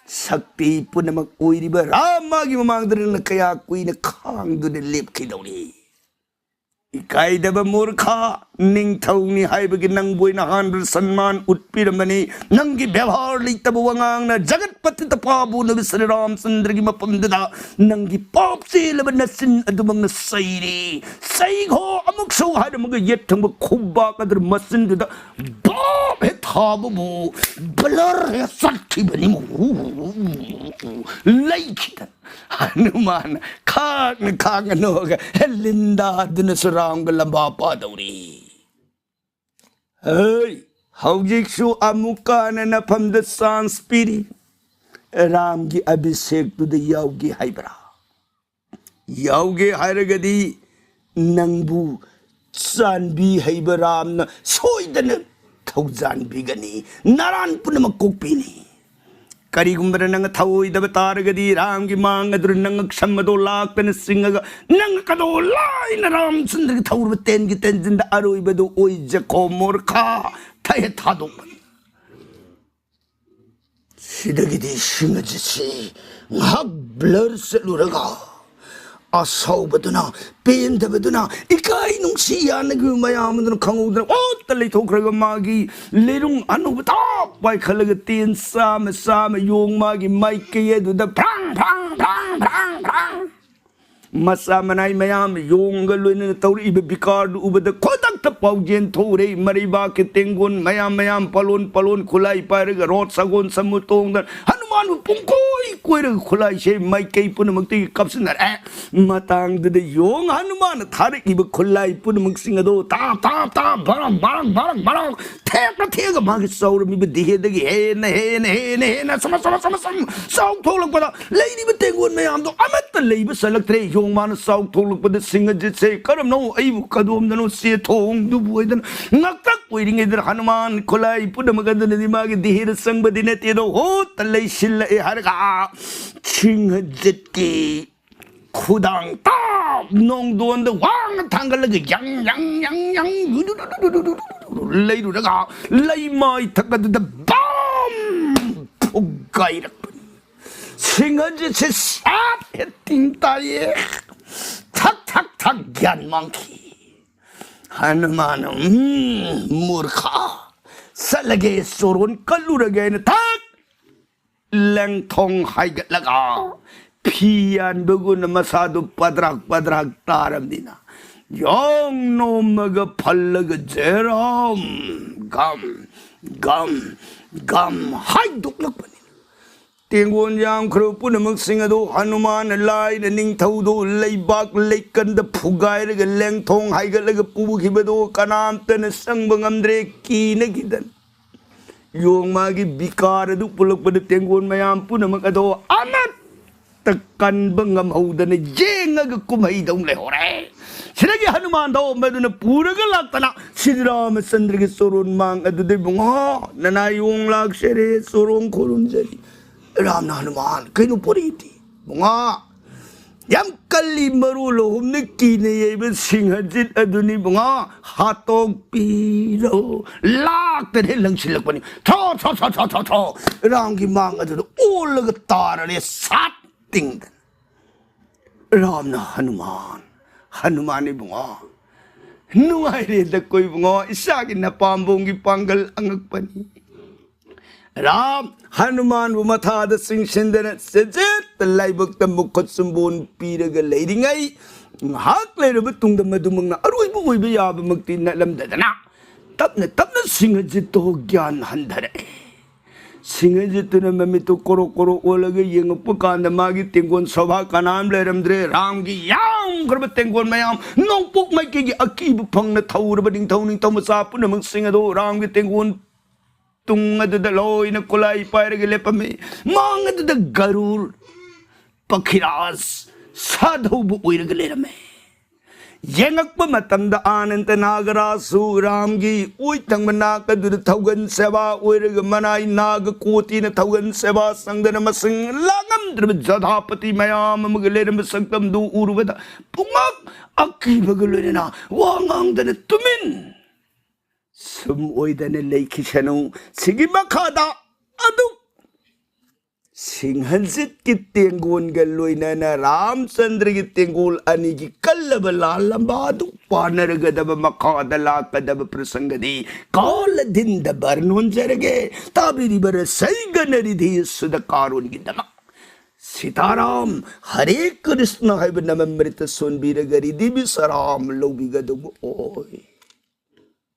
ꯁꯛꯇꯤ ꯄꯨꯝꯅꯃꯛ ꯑꯣꯏꯔꯤꯕ ꯔꯥꯃꯒꯤ ꯃꯃꯥꯡꯗ ꯅꯪꯅ ꯀꯌꯥ ꯀꯨꯏꯅ ꯈꯥꯡꯗꯨꯅ ꯂꯦꯞꯈꯤꯗꯧꯔꯤ? ꯏꯀꯥꯏꯗꯕ ꯃꯨꯔꯈꯥ, ꯅꯤꯡꯊꯧꯅꯤ ꯍꯥꯏꯕꯒꯤ ꯅꯪꯕꯨ ꯑꯩꯅ ꯑꯍꯥꯟꯕꯗ ꯁꯟꯃꯥꯟ ꯎꯠꯄꯤꯔꯝꯕꯅꯤ꯫ ꯅꯪꯒꯤ ꯕꯦꯕꯥꯔ ꯂꯩꯇꯕ ꯋꯥꯉꯥꯡꯅ ꯖꯒꯠꯄꯇꯤꯇ ꯄꯥꯕꯨꯅꯕ ꯁ꯭ꯔꯤ ꯔꯥꯝꯆꯟꯗ꯭ꯔꯒꯤ ꯃꯐꯝꯗꯨꯗ ꯅꯪꯒꯤ ꯄꯥꯞ ꯆꯦꯜꯂꯕ ꯅꯆꯤꯟ ꯑꯗꯨꯃꯛꯅ ꯆꯩꯔꯤ꯫ ꯆꯩꯈꯣ ꯑꯃꯨꯛꯁꯨ ꯍꯥꯏꯔꯝꯃꯒ ꯌꯦꯠ ꯊꯪꯕ ꯈꯨꯕꯥꯛ ꯑꯗꯨ ꯃꯆꯤꯟꯗꯨꯗ ꯕꯥꯞ ꯍꯦꯛ ꯊꯥꯕꯕꯨ ꯕ꯭ꯂꯔ ꯍꯦꯛ ꯆꯠꯈꯤꯕꯅꯤ꯫ ꯂꯩꯈꯤꯗ ꯍꯅꯨꯃꯥꯟ ꯈꯥꯛꯅ ꯈꯥꯛꯅ ꯅꯣꯛꯑꯒ ꯂꯤꯟꯗꯥꯗꯨꯅꯁꯨ ꯔꯥꯝꯒ ꯂꯝꯕꯥ ꯄꯥꯗꯧꯔꯤ꯫ ꯍꯩ, ꯍꯧꯖꯤꯛꯁꯨ ꯑꯃꯨꯛꯀ ꯍꯟꯅ ꯅꯐꯝꯗ ꯆꯥꯟꯁ ꯄꯤꯔꯤ꯫ ꯔꯥꯝꯒꯤ ꯑꯚꯤꯁꯦꯛꯇꯨꯗ ꯌꯥꯎꯒꯦ ꯍꯥꯏꯕ꯭ꯔꯥ? ꯌꯥꯎꯒꯦ ꯍꯥꯏꯔꯒꯗꯤ ꯅꯪꯕꯨ ꯆꯥꯟꯕꯤ ꯍꯩꯕ ꯔꯥꯝꯅ ꯁꯣꯏꯗꯅ ꯊꯧꯖꯥꯟꯕꯤꯒꯅꯤ, ꯅꯔꯥꯟ ꯄꯨꯝꯅꯃꯛ ꯀꯣꯛꯄꯤꯅꯤ꯫ ꯀꯔꯤꯒꯨꯝꯕꯗ ꯅꯪ ꯊꯧꯑꯣꯏꯗꯕ ꯇꯥꯔꯒꯗꯤ ꯔꯥꯝꯒꯤ ꯃꯥꯡ ꯑꯗꯨꯗ ꯅꯪ ꯁꯝ ꯑꯗꯣ ꯂꯥꯛꯇꯅ ꯆꯤꯡꯉꯒ ꯅꯪ ꯀꯗꯣ ꯂꯥꯏꯅ ꯔꯥꯝꯆꯟꯗ꯭ꯔꯒꯤ ꯊꯧꯔꯕ ꯇꯦꯟꯒꯤ ꯇꯦꯟꯖꯤꯟꯗ ꯑꯔꯣꯏꯕꯗꯨ ꯑꯣꯏꯖꯈꯣ ꯃꯣꯔꯈꯥ꯫ ꯊꯍꯦ ꯊꯥꯗꯣꯛꯄꯅꯤ꯫ ꯁꯤꯗꯒꯤꯗꯤ ꯁꯤꯡ ꯑꯁꯤꯁꯤ ꯉꯥꯏꯍꯥꯛ ꯕ꯭ꯂꯔ ꯆꯠꯂꯨꯔꯒ ꯑꯁꯥꯎꯕꯗꯨꯅ, ꯄꯦꯟꯗꯕꯗꯨꯅ, ꯏꯀꯥꯏ ꯅꯨꯡꯁꯤ ꯌꯥꯅꯈꯤꯕ ꯃꯌꯥꯝ ꯑꯗꯨꯅ ꯈꯪꯍꯧꯗꯅ ꯑꯣꯠꯇ ꯂꯩꯊꯣꯛꯈ꯭ꯔꯒ ꯃꯥꯒꯤ ꯂꯩꯔꯨꯡ ꯑꯅꯧꯕ ꯇꯥꯞ ꯄꯥꯏꯈꯠꯂꯒ ꯇꯦꯟ ꯆꯥꯝꯃ ꯆꯥꯝꯃ ꯌꯣꯡ ꯃꯥꯒꯤ ꯃꯥꯏꯀꯩ ꯑꯗꯨꯗ ꯐ꯭ꯔꯥꯡ ꯐ꯭ꯔꯥꯡ ꯐ꯭ꯔꯥꯡ ꯐ꯭ꯔꯥꯡ ꯐ꯭ꯔꯥꯡ ꯃꯆꯥ ꯃꯅꯥꯏ ꯃꯌꯥꯝ ꯌꯣꯡꯒ ꯂꯣꯏꯅꯅ ꯇꯧꯔꯛꯏꯕ ꯕꯤꯀꯥꯔꯗꯨ ꯎꯕꯗ ꯈꯨꯗꯛꯇ ꯄꯥꯎꯖꯦꯟ ꯊꯣꯛꯎꯔꯦ꯫ ꯃꯔꯩꯕꯥꯛꯀꯤ ꯇꯦꯡꯒꯣꯟ ꯃꯌꯥꯝ ꯃꯌꯥꯝ ꯄꯥꯂꯣꯟ ꯄꯥꯂꯣꯟ ꯈꯨꯠꯂꯥꯏ ꯄꯥꯏꯔꯒ ꯔꯣꯠ ꯁꯒꯣꯜ ꯁꯃꯨ ꯇꯣꯡꯗꯅ ꯍꯅꯨꯃꯥꯟꯕꯨ ꯄꯨꯡꯀꯣꯏ ꯀꯣꯏꯔꯒ ꯈꯨꯠꯂꯥꯏꯁꯦ ꯃꯥꯏꯀꯩ ꯄꯨꯝꯅꯃꯛꯇꯒꯤ ꯀꯥꯞꯁꯤꯟꯅꯔꯦ꯫ ꯃꯇꯥꯡꯗꯨꯗ ꯌꯣꯡ ꯍꯅꯨꯃꯥꯟꯅ ꯊꯥꯔꯛꯏꯕ ꯈꯨꯠꯂꯥꯏ ꯄꯨꯝꯅꯃꯛꯁꯤꯡ ꯑꯗꯣ ꯇꯥꯞ ꯇꯥꯞ ꯇꯥꯞ ꯕꯔꯪ ꯕꯔꯪ ꯕꯔꯪ ꯕꯔꯪ ꯊꯦꯛꯄ ꯊꯦꯛꯑꯒ ꯃꯥꯒꯤ ꯆꯥꯎꯔꯝꯃꯤꯕ ꯗꯤꯍꯦꯗꯒꯤ ꯍꯦꯟꯅ ꯍꯦꯟꯅ ꯍꯦꯟꯅ ꯍꯦꯟꯅ ꯁꯨꯝ ꯁꯨꯝ ꯁꯨꯝ ꯁꯨꯝ ꯆꯥꯎꯊꯣꯛꯂꯛꯄꯗ ꯂꯩꯔꯤꯕ ꯇꯦꯡꯒꯣꯟ ꯃꯌꯥꯝꯗꯣ ꯑꯃꯠꯇ ꯂꯩꯕ ꯆꯜꯂꯛꯇ꯭ꯔꯦ꯫ ꯌꯣꯡ ꯃꯥꯅ ꯆꯥꯎꯊꯣꯛꯂꯛꯄꯗ ꯁꯤꯡꯍꯖꯤꯠꯁꯦ ꯀꯔꯝꯅꯣ ꯑꯩꯕꯨ ꯀꯗꯣꯝꯗꯅꯣ ꯆꯦꯊꯣꯡꯗꯨꯕꯨ ꯑꯣꯏꯗꯅ ꯉꯛꯇꯛ ꯑꯣꯏꯔꯤꯉꯩꯗ ꯍꯅꯨꯃꯥꯟ ꯈꯨꯠꯂꯥꯏ ꯄꯨꯝꯅꯃꯛ ꯑꯗꯨꯅꯗꯤ ꯃꯥꯒꯤ ꯗꯤꯍꯦꯗ ꯆꯪꯕꯗꯤ ꯅꯠꯇꯦ ꯑꯗꯣ ꯍꯣꯠꯇ ꯂꯩꯁꯤꯜꯂꯛꯑꯦ ꯍꯥꯏꯔꯒ ꯁꯤꯡꯍꯖꯤꯠꯀꯤ ꯈꯨꯗꯥꯡ ꯇꯥꯞ ꯅꯣꯡꯗꯣꯟꯗ ꯋꯥꯡꯅ ꯊꯥꯡꯒꯠꯂꯒ ꯌꯪ ꯌꯪ ꯌꯪ ꯌꯪ ꯂꯩꯔꯨꯔꯒ ꯂꯩꯃꯥꯏ ꯊꯛ ꯑꯗꯨꯗ ꯕꯝ ꯐꯨꯒꯥꯏꯔꯛꯄꯅꯤ꯫ ꯁꯤꯡꯍꯖꯤꯠꯁꯦ ꯁꯥꯠ ꯍꯦ ꯇꯤꯡ ꯇꯥꯏꯌꯦ꯫ ꯊꯛ ꯊꯛ ꯊꯛ ꯒ꯭ꯌꯥꯟ ꯃꯥꯡꯈꯤ꯫ ꯍꯅꯨꯃꯥꯟ, "ꯎꯝ, ꯃꯨꯔꯈꯥ, ꯆꯠꯂꯒꯦ, ꯆꯣꯔꯣꯟ ꯀꯜꯂꯨꯔꯒꯦ" ꯍꯥꯏꯅ ꯊꯛ ꯂꯦꯡꯊꯣꯡ ꯍꯥꯏꯒꯠꯂꯒ ꯐꯤ ꯌꯥꯟꯕꯒꯨꯝꯅ ꯃꯁꯥꯗꯨ ꯄꯗ꯭ꯔꯥꯛ ꯄꯗ꯭ꯔꯥꯛ ꯇꯥꯔꯕꯅꯤꯅ ꯌꯣꯡ ꯅꯣꯝꯃꯒ ꯐꯜꯂꯒ ꯖꯦꯔꯣꯝ ꯒꯝ ꯒꯝ ꯒꯝ ꯍꯥꯏꯗꯣꯛꯂꯛꯄꯅꯤ꯫ ꯇꯦꯡꯒꯣꯟ ꯌꯥꯝꯈ꯭ꯔꯕ ꯄꯨꯝꯅꯃꯛꯁꯤꯡ ꯑꯗꯨ ꯍꯅꯨꯃꯥꯟꯅ ꯂꯥꯏꯅ ꯅꯤꯡꯊꯧꯗꯨ ꯂꯩꯕꯥꯛ ꯂꯩꯀꯟꯗ ꯐꯨꯒꯥꯏꯔꯒ ꯂꯦꯡꯊꯣꯡ ꯍꯥꯏꯒꯠꯂꯒ ꯄꯨꯈꯤꯕꯗꯨ ꯀꯅꯥꯝꯇꯅ ꯆꯪꯕ ꯉꯝꯗ꯭ꯔꯦ, ꯀꯤꯅꯈꯤꯗꯅ꯫ ꯌꯣꯡ ꯃꯥꯒꯤ ꯕꯤꯀꯥꯔ ꯑꯗꯨ ꯄꯨꯜꯂꯛꯄꯗ ꯇꯦꯡꯒꯣꯟ ꯃꯌꯥꯝ ꯄꯨꯝꯅꯃꯛ ꯑꯗꯣ ꯑꯃꯠꯇ ꯀꯟꯕ ꯉꯝꯍꯧꯗꯅ ꯌꯦꯡꯉꯒ ꯀꯨꯝꯍꯩꯗꯧ ꯂꯩꯍꯧꯔꯦ꯫ ꯁꯤꯗꯒꯤ ꯍꯅꯨꯃꯥꯟꯗꯣ ꯃꯗꯨꯅ ꯄꯨꯔꯒ ꯂꯥꯛꯇꯅ ꯁꯤꯗꯤ ꯔꯥꯃꯆꯟꯗ꯭ꯔꯒꯤ ꯆꯣꯔꯣꯟ ꯃꯥꯡ ꯑꯗꯨꯗ, "ꯏꯕꯨꯡꯉꯣ, ꯅꯅꯥꯏ ꯌꯣꯡ ꯂꯥꯛꯆꯔꯦ, ꯆꯣꯔꯣꯟ ꯈꯨꯔꯨꯝꯖꯔꯤ"꯫ ꯔꯥꯝꯅ ꯍꯅꯨꯃꯥꯟ, "ꯀꯩꯅꯣ ꯄꯣꯔꯛꯏꯗꯤ?" "ꯏꯕꯨꯡꯉꯣ, ꯌꯥꯝ ꯀꯜꯂꯤ, ꯃꯔꯣꯜ ꯑꯍꯨꯝꯅ ꯀꯤꯅ ꯌꯩꯕ ꯁꯤꯡꯍꯖꯤꯠ ꯑꯗꯨꯅꯤ ꯏꯕꯨꯡꯉꯣ, ꯍꯥꯠꯇꯣꯛꯄꯤꯔꯣ"꯫ ꯂꯥꯛꯇꯅ ꯍꯦꯛ ꯂꯪꯁꯤꯜꯂꯛꯄꯅꯤ꯫ Throw, throw, throw, throw, throw, throw. ꯔꯥꯝꯒꯤ ꯃꯥꯡ ꯑꯗꯨꯗ ꯑꯣꯜꯂꯒ ꯇꯥꯔꯔꯦ, ꯁꯥꯠ ꯇꯤꯡꯗꯅ꯫ ꯔꯥꯝꯅ ꯍꯅꯨꯃꯥꯟ, "ꯍꯅꯨꯃꯥꯟ ꯏꯕꯨꯡꯉꯣ, ꯅꯨꯡꯉꯥꯏꯔꯦꯗꯀꯣ ꯏꯕꯨꯡꯉꯣ, ꯏꯁꯥꯒꯤ ꯅꯄꯥꯝꯕꯣꯝꯒꯤ ꯄꯥꯡꯒꯜ ꯑꯉꯛꯄꯅꯤ꯫ ꯔꯥꯝ ꯍꯅꯨꯃꯥꯟꯕꯨ ꯃꯊꯥꯗ ꯆꯤꯡꯁꯤꯟꯗꯅ ꯆꯦꯖꯦꯠꯇ ꯂꯥꯏꯕꯛꯇ ꯃꯈꯨꯠ ꯆꯨꯝꯕꯣꯟ ꯄꯤꯔꯒ ꯂꯩꯔꯤꯉꯩ, ꯉꯥꯏꯍꯥꯛ ꯂꯩꯔꯕ ꯇꯨꯡꯗ ꯃꯗꯨꯃꯛꯅ ꯑꯔꯣꯏꯕ ꯑꯣꯏꯕ ꯌꯥꯕꯃꯛꯇꯤ ꯅꯠꯂꯝꯗꯗꯅ ꯇꯞꯅ ꯇꯞꯅ ꯁꯤꯡꯍꯖꯤꯠꯇꯣ ꯒ꯭ꯌꯥꯟ ꯍꯟꯊꯔꯛꯑꯦ꯫ ꯁꯤꯡꯍꯖꯤꯠꯇꯨꯅ ꯃꯃꯤꯠꯇꯨ ꯀꯣꯔꯣꯛ ꯀꯣꯔꯣꯛ ꯑꯣꯜꯂꯒ ꯌꯦꯡꯉꯛꯄ ꯀꯥꯟꯗ ꯃꯥꯒꯤ ꯇꯦꯡꯒꯣꯟ ꯁꯣꯚꯥ ꯀꯅꯥꯝ ꯂꯩꯔꯝꯗ꯭ꯔꯦ꯫ ꯔꯥꯝꯒꯤ ꯌꯥꯝꯈ꯭ꯔꯕ ꯇꯦꯡꯒꯣꯟ ꯃꯌꯥꯝ, ꯅꯣꯡꯄꯣꯛ ꯃꯥꯏꯀꯩꯒꯤ ꯑꯀꯤꯕ ꯐꯪꯅ ꯊꯧꯔꯕ ꯅꯤꯡꯊꯧ ꯅꯤꯡꯊꯧ ꯃꯆꯥ ꯄꯨꯝꯅꯃꯛꯁꯤꯡ ꯑꯗꯨ ꯔꯥꯝꯒꯤ ꯇꯦꯡꯒꯣꯟ ꯇꯨꯡ ꯑꯗꯨꯗ ꯂꯣꯏꯅ ꯀꯨꯂꯥꯏ ꯄꯥꯏꯔꯒ ꯂꯦꯞꯄꯝꯃꯤ꯫ ꯃꯥꯡ ꯑꯗꯨꯗ ꯒꯔꯨꯔ ꯄꯈꯤꯔꯥꯖ ꯁꯥꯗꯧꯕ ꯑꯣꯏꯔꯒ ꯂꯩꯔꯝꯃꯦ꯫ ꯌꯦꯡꯉꯛꯄ ꯃꯇꯝꯗ ꯑꯅꯟꯇ ꯅꯥꯒꯔꯥꯖꯁꯨ ꯔꯥꯝꯒꯤ ꯑꯣꯏ ꯊꯪꯕ ꯅꯥꯛ ꯑꯗꯨꯗ ꯊꯧꯒꯟ ꯁꯦꯕꯥ ꯑꯣꯏꯔꯒ ꯃꯅꯥꯏ ꯅꯥꯒ ꯀꯣꯇꯤꯅ ꯊꯧꯒꯟ ꯁꯦꯕꯥ ꯆꯪꯗꯅ ꯃꯁꯤꯡ ꯂꯥꯡꯉꯝꯗ꯭ꯔꯕ ꯖꯣꯙꯥꯄꯇꯤ ꯃꯌꯥꯝ ꯑꯃꯒ ꯂꯩꯔꯝꯕ ꯁꯛꯇꯝꯗꯨ ꯎꯔꯨꯕꯗ ꯄꯨꯡꯉꯛ ꯑꯀꯤꯕꯒ ꯂꯣꯏꯅꯅ ꯋꯥ ꯉꯥꯡꯗꯅ ꯇꯨꯃꯤꯟ ꯁꯨꯝ ꯑꯣꯏꯗꯅ ꯂꯩꯈꯤꯁꯅꯨ꯫ ꯁꯤꯒꯤ ꯃꯈꯥꯗ ꯑꯗꯨ ꯁꯤꯡꯍꯟꯖꯤꯠꯀꯤ ꯇꯦꯡꯒꯣꯟꯒ ꯂꯣꯏꯅꯅ ꯔꯥꯝꯆꯟꯗ꯭ꯔꯒꯤ ꯇꯦꯡꯒꯣꯜ ꯑꯅꯤꯒꯤ ꯀꯜꯂꯕ ꯂꯥꯜꯂꯝꯕ ꯑꯗꯨ ꯄꯥꯟꯅꯔꯒꯗꯕ ꯃꯈꯥꯗ ꯂꯥꯛꯀꯗꯕ ꯄ꯭ꯔꯁꯪꯒꯗꯤ ꯀꯥꯂꯗꯤꯟꯗ ꯕꯔꯅꯣꯟꯖꯔꯒꯦ꯫ ꯇꯥꯕꯤꯔꯤꯕ ꯔꯁꯩꯒꯅꯔꯤꯗꯤ ꯁꯨꯗ ꯀꯥꯔꯣꯟꯒꯤꯗꯃꯛ ꯁꯤꯇꯥꯔꯥꯝ ꯍꯔꯦ ꯀ꯭ꯔꯤꯁꯅ ꯍꯥꯏꯕ ꯅꯃꯃ꯭ꯔꯤꯇ ꯁꯣꯟꯕꯤꯔꯒ ꯔꯤꯗꯤ ꯕꯤꯁꯔꯥꯝ ꯂꯧꯕꯤꯒꯗꯧꯕ ꯑꯣꯏ꯫